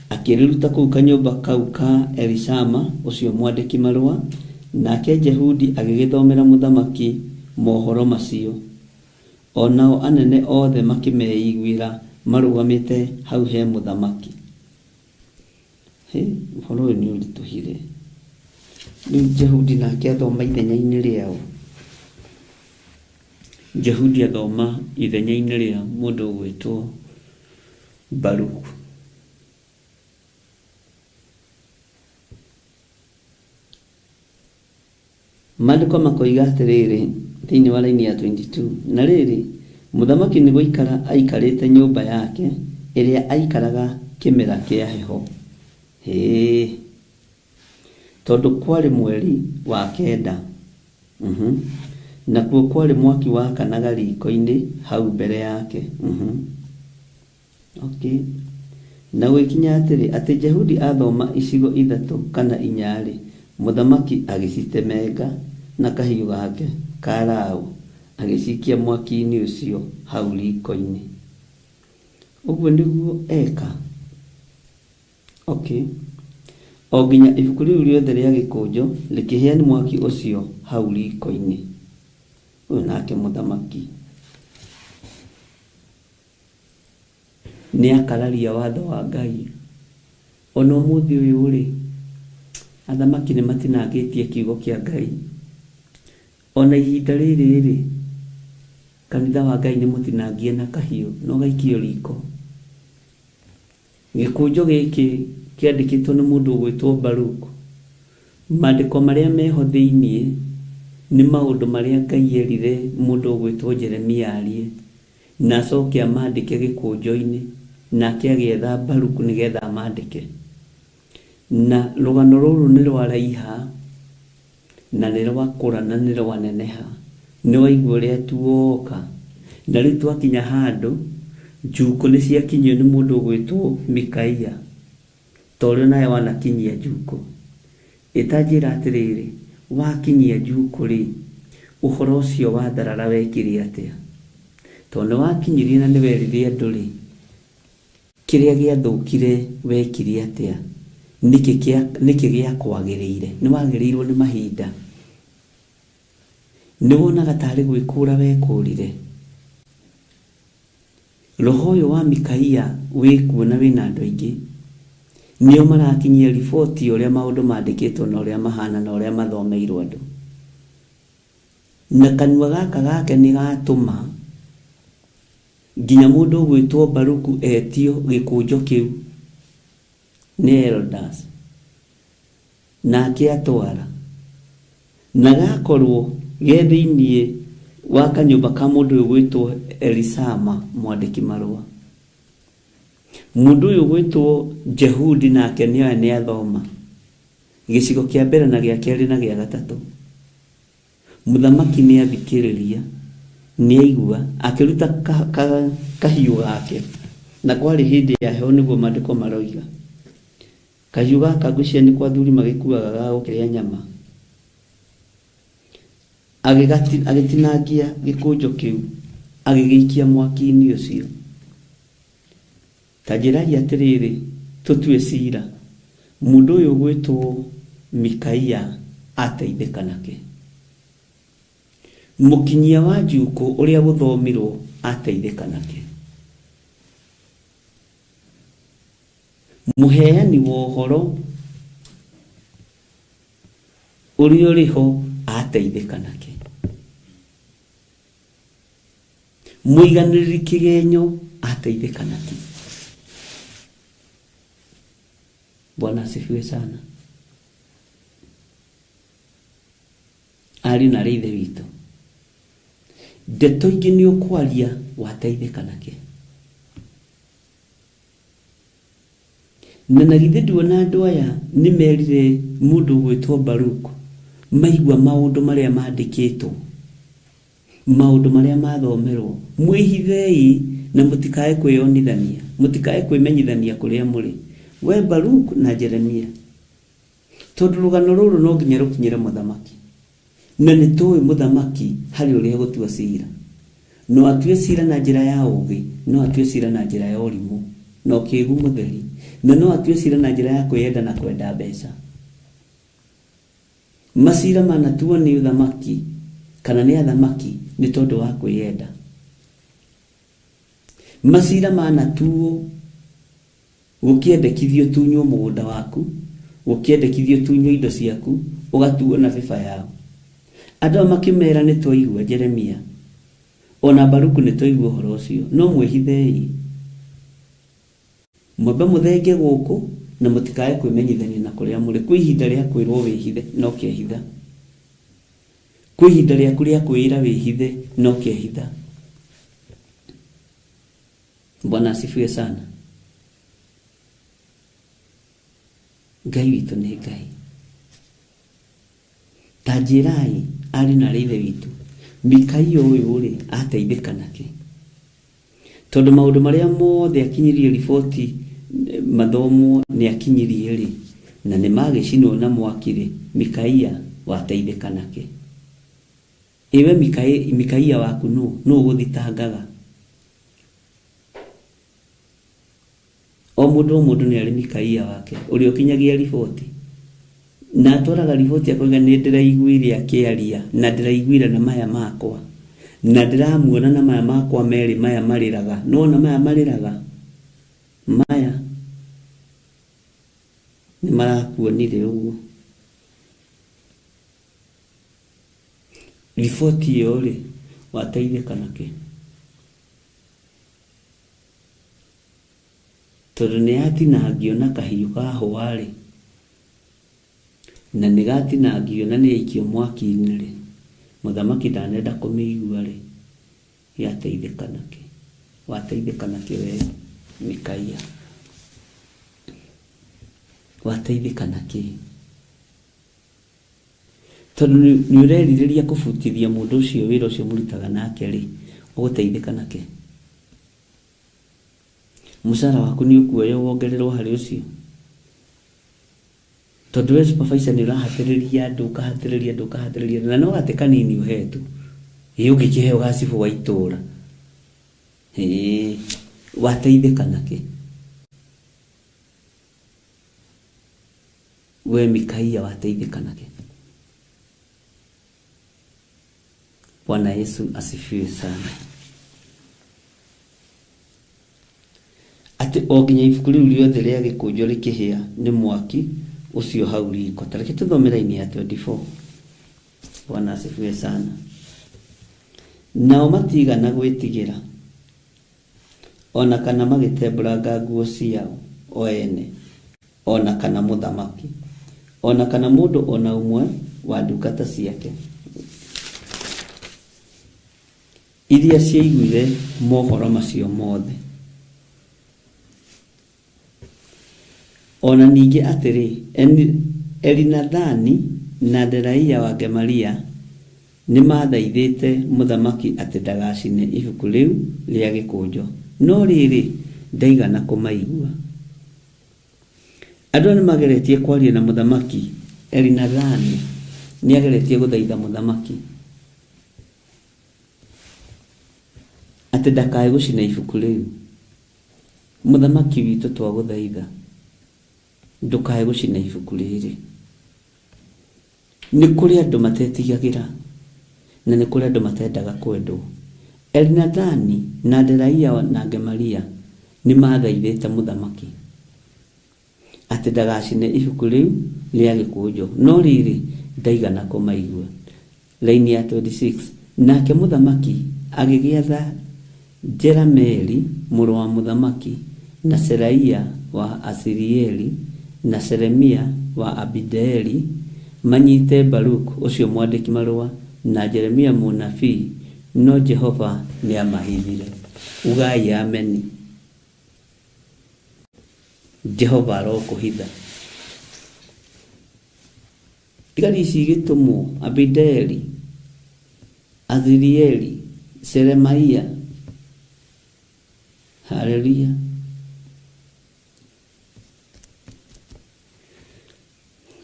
akĩrĩruta kũu kanyũmba kau ka Elisama ũcio mwandĩki marũa, nake Jehudi agĩgĩthomera mũthamaki mohoro macio. O nao anene othe makĩmeiguĩra marũgamĩte hau he mũthamaki. Hĩ, ũhoro ũyũ nĩ ũritũhire. Rĩu Jehudi nake athoma ithenya-inĩ rĩao. Jehudi athoma ithenya-inĩ rĩa mũndũ ũgwĩtwo Baruku. Maandĩko makoiga atĩrĩrĩ thĩinĩ wa raini ya 22, na rĩrĩ, mũthamaki nĩ gũikara aikarĩte nyũmba yake ĩrĩa aikaraga kĩmera kĩa heho. Hĩ, tondũ kwarĩ mweri wa 9, nakuo kwarĩ mwaki wakanaga riko-inĩ hau mbere yake. Okay. Na gũgĩkinya atĩrĩ, atĩ Jehudi athoma icigo 3 kana 4-rĩ, mũthamaki agĩcitemenga na kahiũ gake ka raũ, agĩcikia mwaki-inĩ ũcio hau riko-inĩ. Ũguo nĩguo eka. Okay. O nginya ibuku rĩu rĩothe rĩa gĩkũnjo rĩkĩhĩa nĩ mwaki ũcio hau riko-inĩ. Ũyũ nake mũthamaki nĩ akararia watho wa Ngai. Ona ũmũthĩ ũyũ rĩ, athamaki nĩ matinangĩtie kiugo kĩa Ngai. Ona ihinda rĩrĩ rĩ, kanitha wa Ngai nĩ mũtinangie na kahiũ na ũgaikio riko. Gĩkũnjo gĩkĩ kĩandĩkĩtwo nĩ mũndũ ũgwĩtwo Baruch. Maandĩko marĩa meho thĩinĩ nĩ maũndũ marĩa Ngai erire mũndũ ũgwĩtwo Jeremia arie, na acoke amandĩke gĩkũnjo-inĩ, nake agĩetha Baruch nĩgetha amandĩke. Na rũgano rũrũ nĩ rwaraiha na nĩ rwakũra na nĩ rwaneneha. Nĩ waigua ũrĩa tuoka. Na rĩu twakinya handũ njukũ nĩ ciakinyio nĩ mũndũ ũgwĩtwo Mikaia, ta ũrĩa nawe wanakinyia njukũ. Ĩtanjĩra atĩrĩrĩ, wakinyia njukũ rĩ, ũhoro ũcio wa tharara wekire atĩa? Tondũ nĩ wakinyirie na nĩ werire andũ rĩ, kĩrĩa gĩathũkire wekire atĩa? Nĩkĩ gĩakwagĩrĩire? Nĩ wagĩrĩirwo nĩ mahinda. Nĩ wonaga tarĩ gwĩkũra wekũrire. Roho ũyũ wa Mikaia wĩkuo na wĩna andũ aingĩ. Nĩo marakinyia riboti ũrĩa maũndũ mandĩkĩtwo na ũrĩa mahana na ũrĩa mathomeirwo andũ. Na kanua gaka gake nĩ gatũma nginya mũndũ ũgwĩtwo Baruku etio gĩkũnjo kĩu nĩ elders, nake atwara na gakorwo ge thĩinĩ wa kanyũmba ka mũndũ ũyũ ũgwĩtwo Elisama mwandĩki marũa. Mũndũ ũyũ ũgwĩtwo Jehudi nake nĩoya nĩ athoma gĩcigo kĩa mbere na gĩa kerĩ na gĩa gatatũ. Mũthamaki nĩ athikĩrĩria, nĩ aigua, akĩruta kahiũ gake, na kwarĩ hĩndĩ ya heho nĩguo maandĩko maroiga. Kahiũ gaka ngwĩciria nĩ kwa athuri magĩkuaga ga gũkĩrĩa nyama. Agĩtinangia gĩkũnjo kĩu agĩgĩikia mwaki-inĩ ũcio. Ta njĩrai atĩrĩrĩ, tũtue cira, mũndũ ũyũ ũgwĩtwo Mikaia ateithĩka nakĩ? Mũkinyia wa njukũ ũrĩa gũthomirwo ateithĩka nakĩ? Mũheani wa ũhoro ũrĩa ũrĩ ho ateithĩka nakĩ? Mũiganĩrĩri kĩgenyo ateithĩka nakĩ? Bwana asifiwe sana. Ariũ na arĩ ithe witũ, ndeto ingĩ nĩ ũkwaria wateithĩka nakĩ? Na na githĩ nduona andũ aya nĩ merire mũndũ ũgwĩtwo Baruk maigua maũndũ marĩa mandĩkĩtwo, maũndũ marĩa mathomerwo, mwĩhithei na mũtikae kwĩyonithania, mũtikae kwĩmenyithania kũrĩa mũrĩ, we Baruk na Jeremia, tondũ rũgano rũrũ no nginya rũkinyĩre mũthamaki. Na nĩ tũĩ mũthamaki harĩ ũrĩa gũtua cira. No atue cira na njĩra ya ũũgĩ, no atue cira na njĩra ya ũrimũ na ũkĩgu mũtheri, na no atue cira na njĩra ya kwĩyenda na kwenda mbeca. Macira manatuo nĩ ũthamaki kana nĩ athamaki nĩ tondũ wa kwĩyenda. Macira manatuo gũkĩendekithio tunywo mũgũnda waku, gũkĩendekithio tunywo indo ciaku, ũgatuo na bĩba yao. Andũ aya makĩmera nĩ twaigua Jeremia, ona Baruku nĩ twaigua ũhoro ũcio, no mwĩhithei. Mwambe mũthenge gũkũ na mũtikae kwĩmenyithania na kũrĩa mũrĩ. Kwĩ ihinda rĩa kwĩrwo wĩhithe na ũkehitha. Kwĩ ihinda rĩaku rĩa kwĩĩra wĩhithe na ũkehitha. Bwana asifiwe sana. Ngai witũ nĩ Ngai. Ta njĩrai ariũ na arĩ ithe witũ, Mikaia ũyũ rĩ ateithĩka nakĩ? Tondũ maũndũ marĩa mothe akinyirie riboti mathomwo nĩ akinyirie rĩ, na nĩ magĩcinwo na mwaki rĩ, Mikaia wateithĩka nakĩ? Ĩwe Mikaia waku nũ? Nũ ũgũthitangaga? O mũndũ o mũndũ nĩ arĩ Mikaia wake ũrĩa ũkinyagia riboti. Na atwaraga riboti akoiga nĩ ndĩraiguire akĩaria na ndĩraiguire na maya makwa na ndĩramuona na maya makwa merĩ maya marĩraga. Nĩwona maya marĩraga? Maya nĩ marakuonire ũguo. Riboti ĩyo rĩ, wateithĩka nakĩ? Tondũ nĩ yatinangio na kahiũ ka hũa-rĩ, na nĩ gatinangio na nĩ yaikio mwaki-inĩ-rĩ, mũthamaki ndanenda kũmĩigua-rĩ, yateithĩka nakĩ? Wateithĩka nakĩ we Mikaia? Wateithĩka nakĩ? Tondũ nĩ ũrerirĩria kũbutithia mũndũ ũcio wĩra ũcio mũrutaga nake-rĩ, ũgũteithĩka nakĩ? Mũcara waku nĩ ũkuoywo wongererwo harĩ ũcio? Tondũ we supervisor nĩ ũrahatĩrĩria andũ, ũkahatĩrĩria andũ, ũkahatĩrĩria andũ, na no gatĩ kanini ũhetwo. Ĩ ũngĩkĩheo gacibũ wa itũra? Ĩĩ, wateithĩka nakĩ? We Mikaia wateithĩka nakĩ? Bwana Yesu asifiwe sana. Atĩ o nginya ibuku rĩu rĩothe rĩa gĩkũnjo rĩkĩhĩa nĩ mwaki ũcio hau riko. Ta reke tũthome raini ya 24. Bwana asifiwe sana. Nao matigana gwĩtigĩra o na kana magĩtembũranga nguo ciao o ene, o na kana mũthamaki, o na kana mũndũ o na ũmwe wa ndungata ciake iria ciaiguire mohoro macio mothe. O na ningĩ atĩrĩ, Elinathani na Delaia wa Gemaria nĩ maathaithĩte mũthamaki atĩ ndagacine ibuku rĩu rĩa gĩkũnjo, no rĩrĩ, ndaigana kũmaigua. Andũ aya nĩ mageretie kwaria na mũthamaki. Elinathani nĩ ageretie gũthaitha mũthamaki. Atĩ ndakae gũcina ibuku rĩu. Mũthamaki witũ twagũthaitha ndũkae gũcina ibuku rĩrĩ. Nĩ kũrĩ andũ matetigagĩra na nĩ kũrĩ andũ matendaga kwendwo. Elinathani na Delaia na Gemaria nĩ maathaithĩte mũthamaki atĩ ndagacine ibuku rĩu rĩa gĩkũnjo, no rĩrĩ, ndaigana kũmaigua. Raini ya 26, Nake mũthamaki agĩgĩatha Jerameeli mũrũ wa mũthamaki, na Seraia wa Asirieli, na Shelemia wa Abideeli, manyite Baruku ũcio mwandĩki-marũa, na Jeremia mũnabii, no Jehova nĩaamahithire. Ugai ameni. Jehova arokũhitha. Thigari ici igĩtũmwo Abideeli, Azirieli, Shelemaia. Haleluya.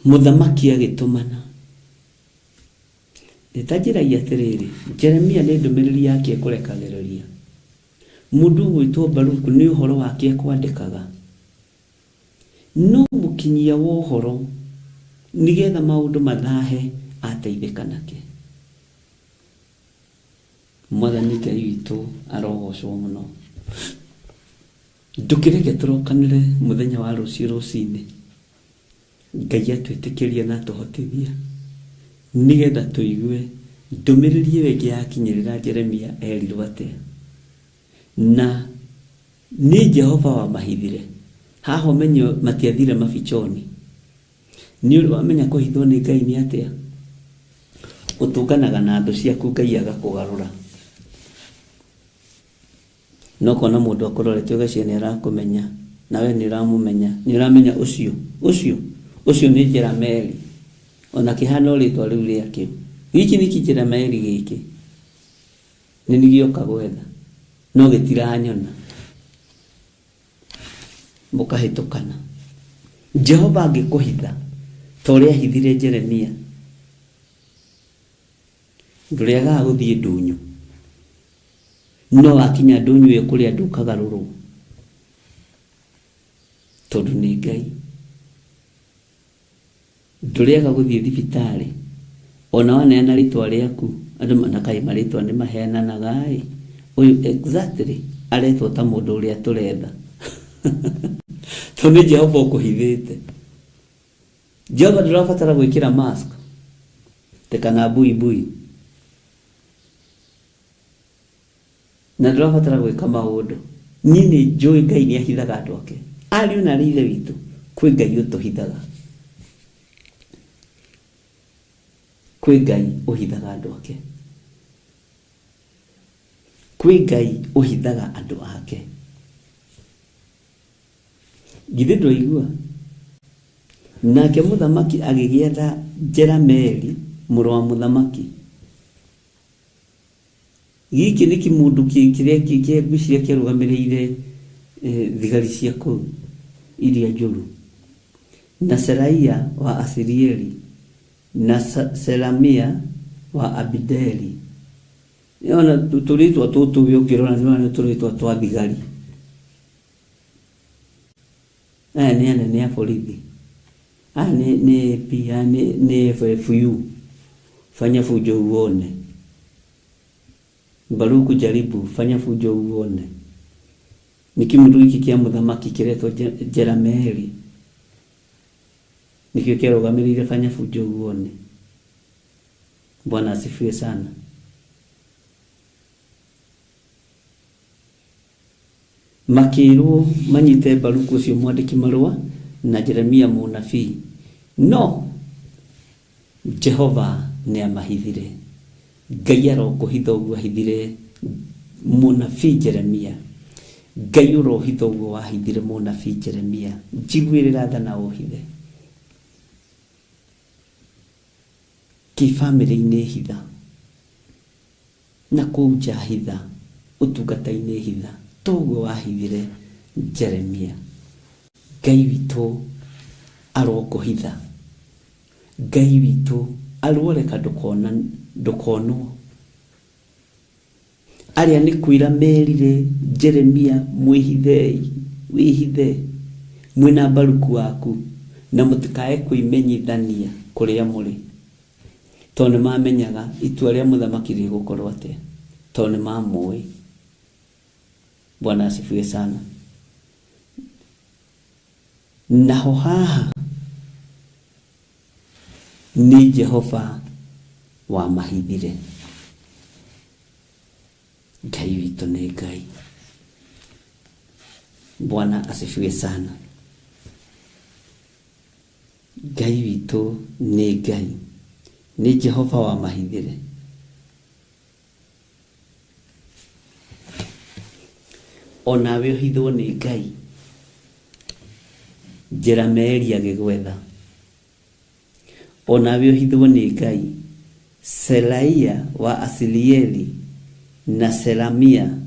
Mũthamaki agĩtũmana. Ta njĩrai atĩrĩrĩ, Jeremia nĩ ndũmĩrĩri yake ekũrekagĩrĩria? Mũndũ ũgwĩtwo Baruku nĩ ũhoro wake ekwandĩkaga? No mũkinyia wa ũhoro, nĩgetha maũndũ mathahe, ateithĩka nakĩ? Mwathani Ngai witũ arogocwo mũno. Ndũkĩreke tũrokanĩre mũthenya wa rũciũ rũcinĩ. Ngai atwĩtĩkĩrie na atũhotithie nĩgetha tũigue ndũmĩrĩri ĩyo ĩngĩ yakinyĩrĩra Jeremia erirwo atĩa. Na nĩ Jehova wamahithire. Haha ũmenye matiathire mabichoni. Nĩ ũrĩ wamenya kũhithwo nĩ Ngai nĩ atĩa? Ũtũnganaga na thũ ciaku Ngai agakũgarũra. No ũkona mũndũ akũrorete ũgeciria nĩ arakũmenya, na we nĩ ũramũmenya. Nĩ ũramenya ũcio, ũcio, ũcio nĩ Jerameli. Ona kĩhana o rĩtwa rĩu rĩakĩo. Gĩkĩ nĩ kĩjerameli gĩkĩ. Nĩ nĩ gĩoka gwetha, no gĩtiranyona. Mũkahĩtũkana. Jehova angĩkũhitha ta ũrĩa ahithire Jeremia, ndũrĩagaga gũthiĩ ndũnyũ. No wakinya ndũnyũ ĩyo kũrĩ andũ ũkagarũrwo, tondũ nĩ Ngai. Ndũrĩaga gũthiĩ thibitarĩ, ona waneana rĩtwa rĩaku, andũ na kaĩ marĩtwa nĩ maheananaga ĩ, ũyũ exactly aretwo ta mũndũ ũrĩa tũretha. Tondũ nĩ Jehova ũkũhithĩte. Jehova ndũrabatara gwĩkĩra mask, te kana buibui. Na ndũrabatara gwĩka maũndũ. Niĩ nĩ njũĩ Ngai nĩ ahithaga andũ ake. Ariũ na arĩ ithe witũ, kwĩ Ngai ũtũhithaga. Kwĩ Ngai ũhithaga andũ ake. Kwĩ Ngai ũhithaga andũ ake. Githĩ ndwaigua? Nake mũthamaki agĩgĩatha Jerameeli mũrũ wa mũthamaki. Gĩkĩ nĩ kĩmũndũ kĩrĩa ngwĩciria kĩarũgamĩrĩire thigari cia kũu iria njũru. Na Seraia wa Asirieli, na Selamia wa Abideeli. Ona tũrĩtwa tũtũ we ũngĩrora nĩ ũrona nĩ tũrĩtwa twa thigari. Aya nĩ anene a borithi. Aya nĩ AP, aya nĩ FFU. Fanya fujo uone. Baruku jaribu, fanya fujo uone. Nĩ kĩmũndũ gĩkĩ kĩa mũthamaki kĩretwo Jerameeli. Nĩkĩo kĩarũgamĩrĩire fanya fujo uone. Bwana asifiwe sana. Makĩĩrwo manyite Baruku ũcio mwandĩki-marũa na Jeremia mũnabii, no Jehova nĩamahithire. Ngai arokũhitha ũguo ahithire mũnabii Jeremia. Ngai ũrohitha ũguo wahithire mũnabii Jeremia. Njiguĩrĩra tha na ũhithe. Kĩbamĩrĩ-inĩ hitha. Na kũu nja hitha, ũtungata-inĩ hitha, ta ũguo wahithire Jeremia. Ngai witũ arokũhitha. Ngai witũ aroreka ndũkonwo. Arĩa nĩ kwĩra merire Jeremia, mwĩhithei, wĩhithe mwĩna Baruku waku na mũtikae kwĩmenyithania kũrĩa mũrĩ, tondũ nĩ mamenyaga itua rĩa mũthamaki rĩgũkorwo atĩa, tondũ nĩ mamũĩ. Bwana asifiwe sana. Naho haha nĩ Jehova wamahithire. Ngai witũ nĩ Ngai. Bwana asifiwe sana. Ngai witũ nĩ Ngai, nĩ Jehova wamahithire. Onawe ũhithwo nĩ Ngai. Jerameli agĩgwetha. Onawe ũhithwo nĩ Ngai. Selaia wa Asilieli na Selamia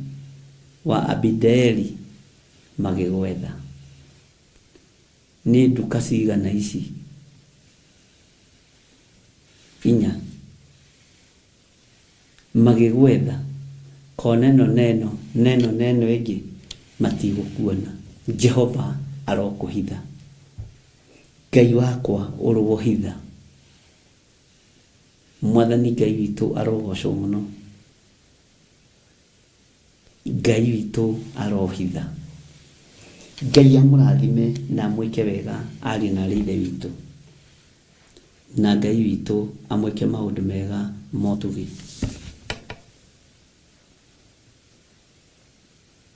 wa Abideeli magĩgwetha. Nĩ nduka cigana ici? Inya. Magĩgwetha kona ĩno na ĩno na ĩno na ĩno ĩngĩ, matigũkuona. Jehova arokũhitha. Ngai wakwa ũrohitha. Mwathani Ngai witũ arogocwo mũno. Ngai witũ arohitha. Ngai amũrathime na amwĩke wega ariũ na aarĩ a Ithe witũ. Na Ngai witũ amwĩke maũndũ mega ma ũtugi.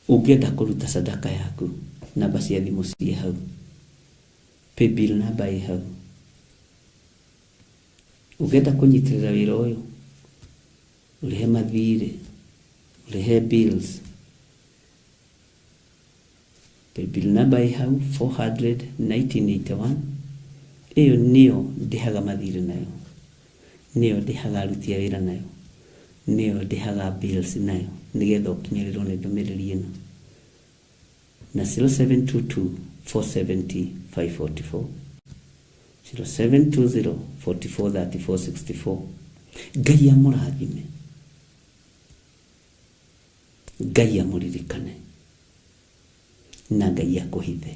Ũngĩenda kũruta sadaka yaku, namba cia thimũ ciĩ hau. Paybill namba ĩ hau. Ũngĩenda kũnyitĩrĩra wĩra ũyũ, ũrĩhe mathirĩ, ũrĩhe bills, Paybill number ĩ hau 400 1981. Ĩyo nĩyo ndĩhaga mathirĩ nayo, nĩyo ndĩhaga aruti a wĩra nayo, nĩyo ndĩhaga bills nayo, nĩgetha ũkinyĩrĩrwo nĩ ndũmĩrĩri ĩno. Na 0722 470 544, 0720 44 34 64. Ngai amũrathime, Ngai amũririkane na Ngai akũhithe.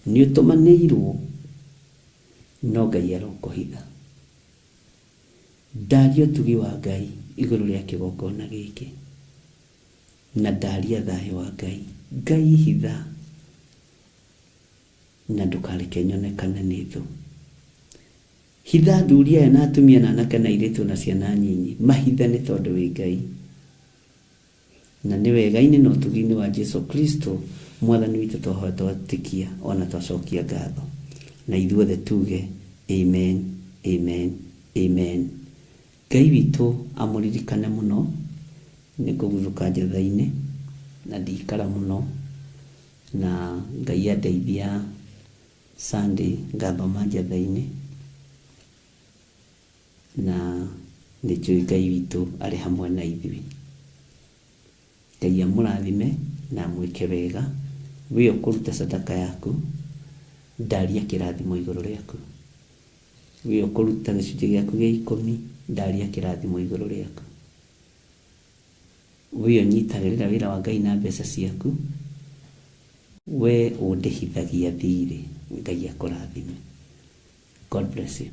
Nĩ ũtũmanĩirwo, no Ngai arokũhitha. Ndaria ũtugi wa Ngai igũrũ rĩa kĩgongona gĩkĩ, na ndaria thayũ wa Ngai. Ngai hitha na ndũkareke nyonekane nĩ thũ. Hitha athuri aya na atumia na anake na airĩtu na ciana nyinyi, mahithe nĩ tondũ wĩ Ngai. Na nĩ wega-inĩ na ũtugi-inĩ wa Jesu Kristo Mwathani witũ twahoya, twetĩkia ona twacokia ngatho. Na ithuothe tuge amen, amen, amen. Ngai witũ amũririkane mũno. Nĩ ngũguthũka njatha-inĩ na ndikara mũno, na Ngai andeithia Sunday ngathoma njatha-inĩ, na nĩ njũĩ Ngai witũ arĩ hamwe na ithuĩ. Ngai amũrathime na amwĩke wega. We ũkũruta sadaka yaku, ndaria kĩrathimo igũrũ rĩaku. We ũkũruta gĩcunjĩ gĩaku gĩa ikũmi, ndaria kĩrathimo igũrũ rĩaku. We ũnyitagĩrĩra wĩra wa Ngai na mbeca ciaku, we ũndĩhithagia thirĩ, Ngai akũrathime. God bless you.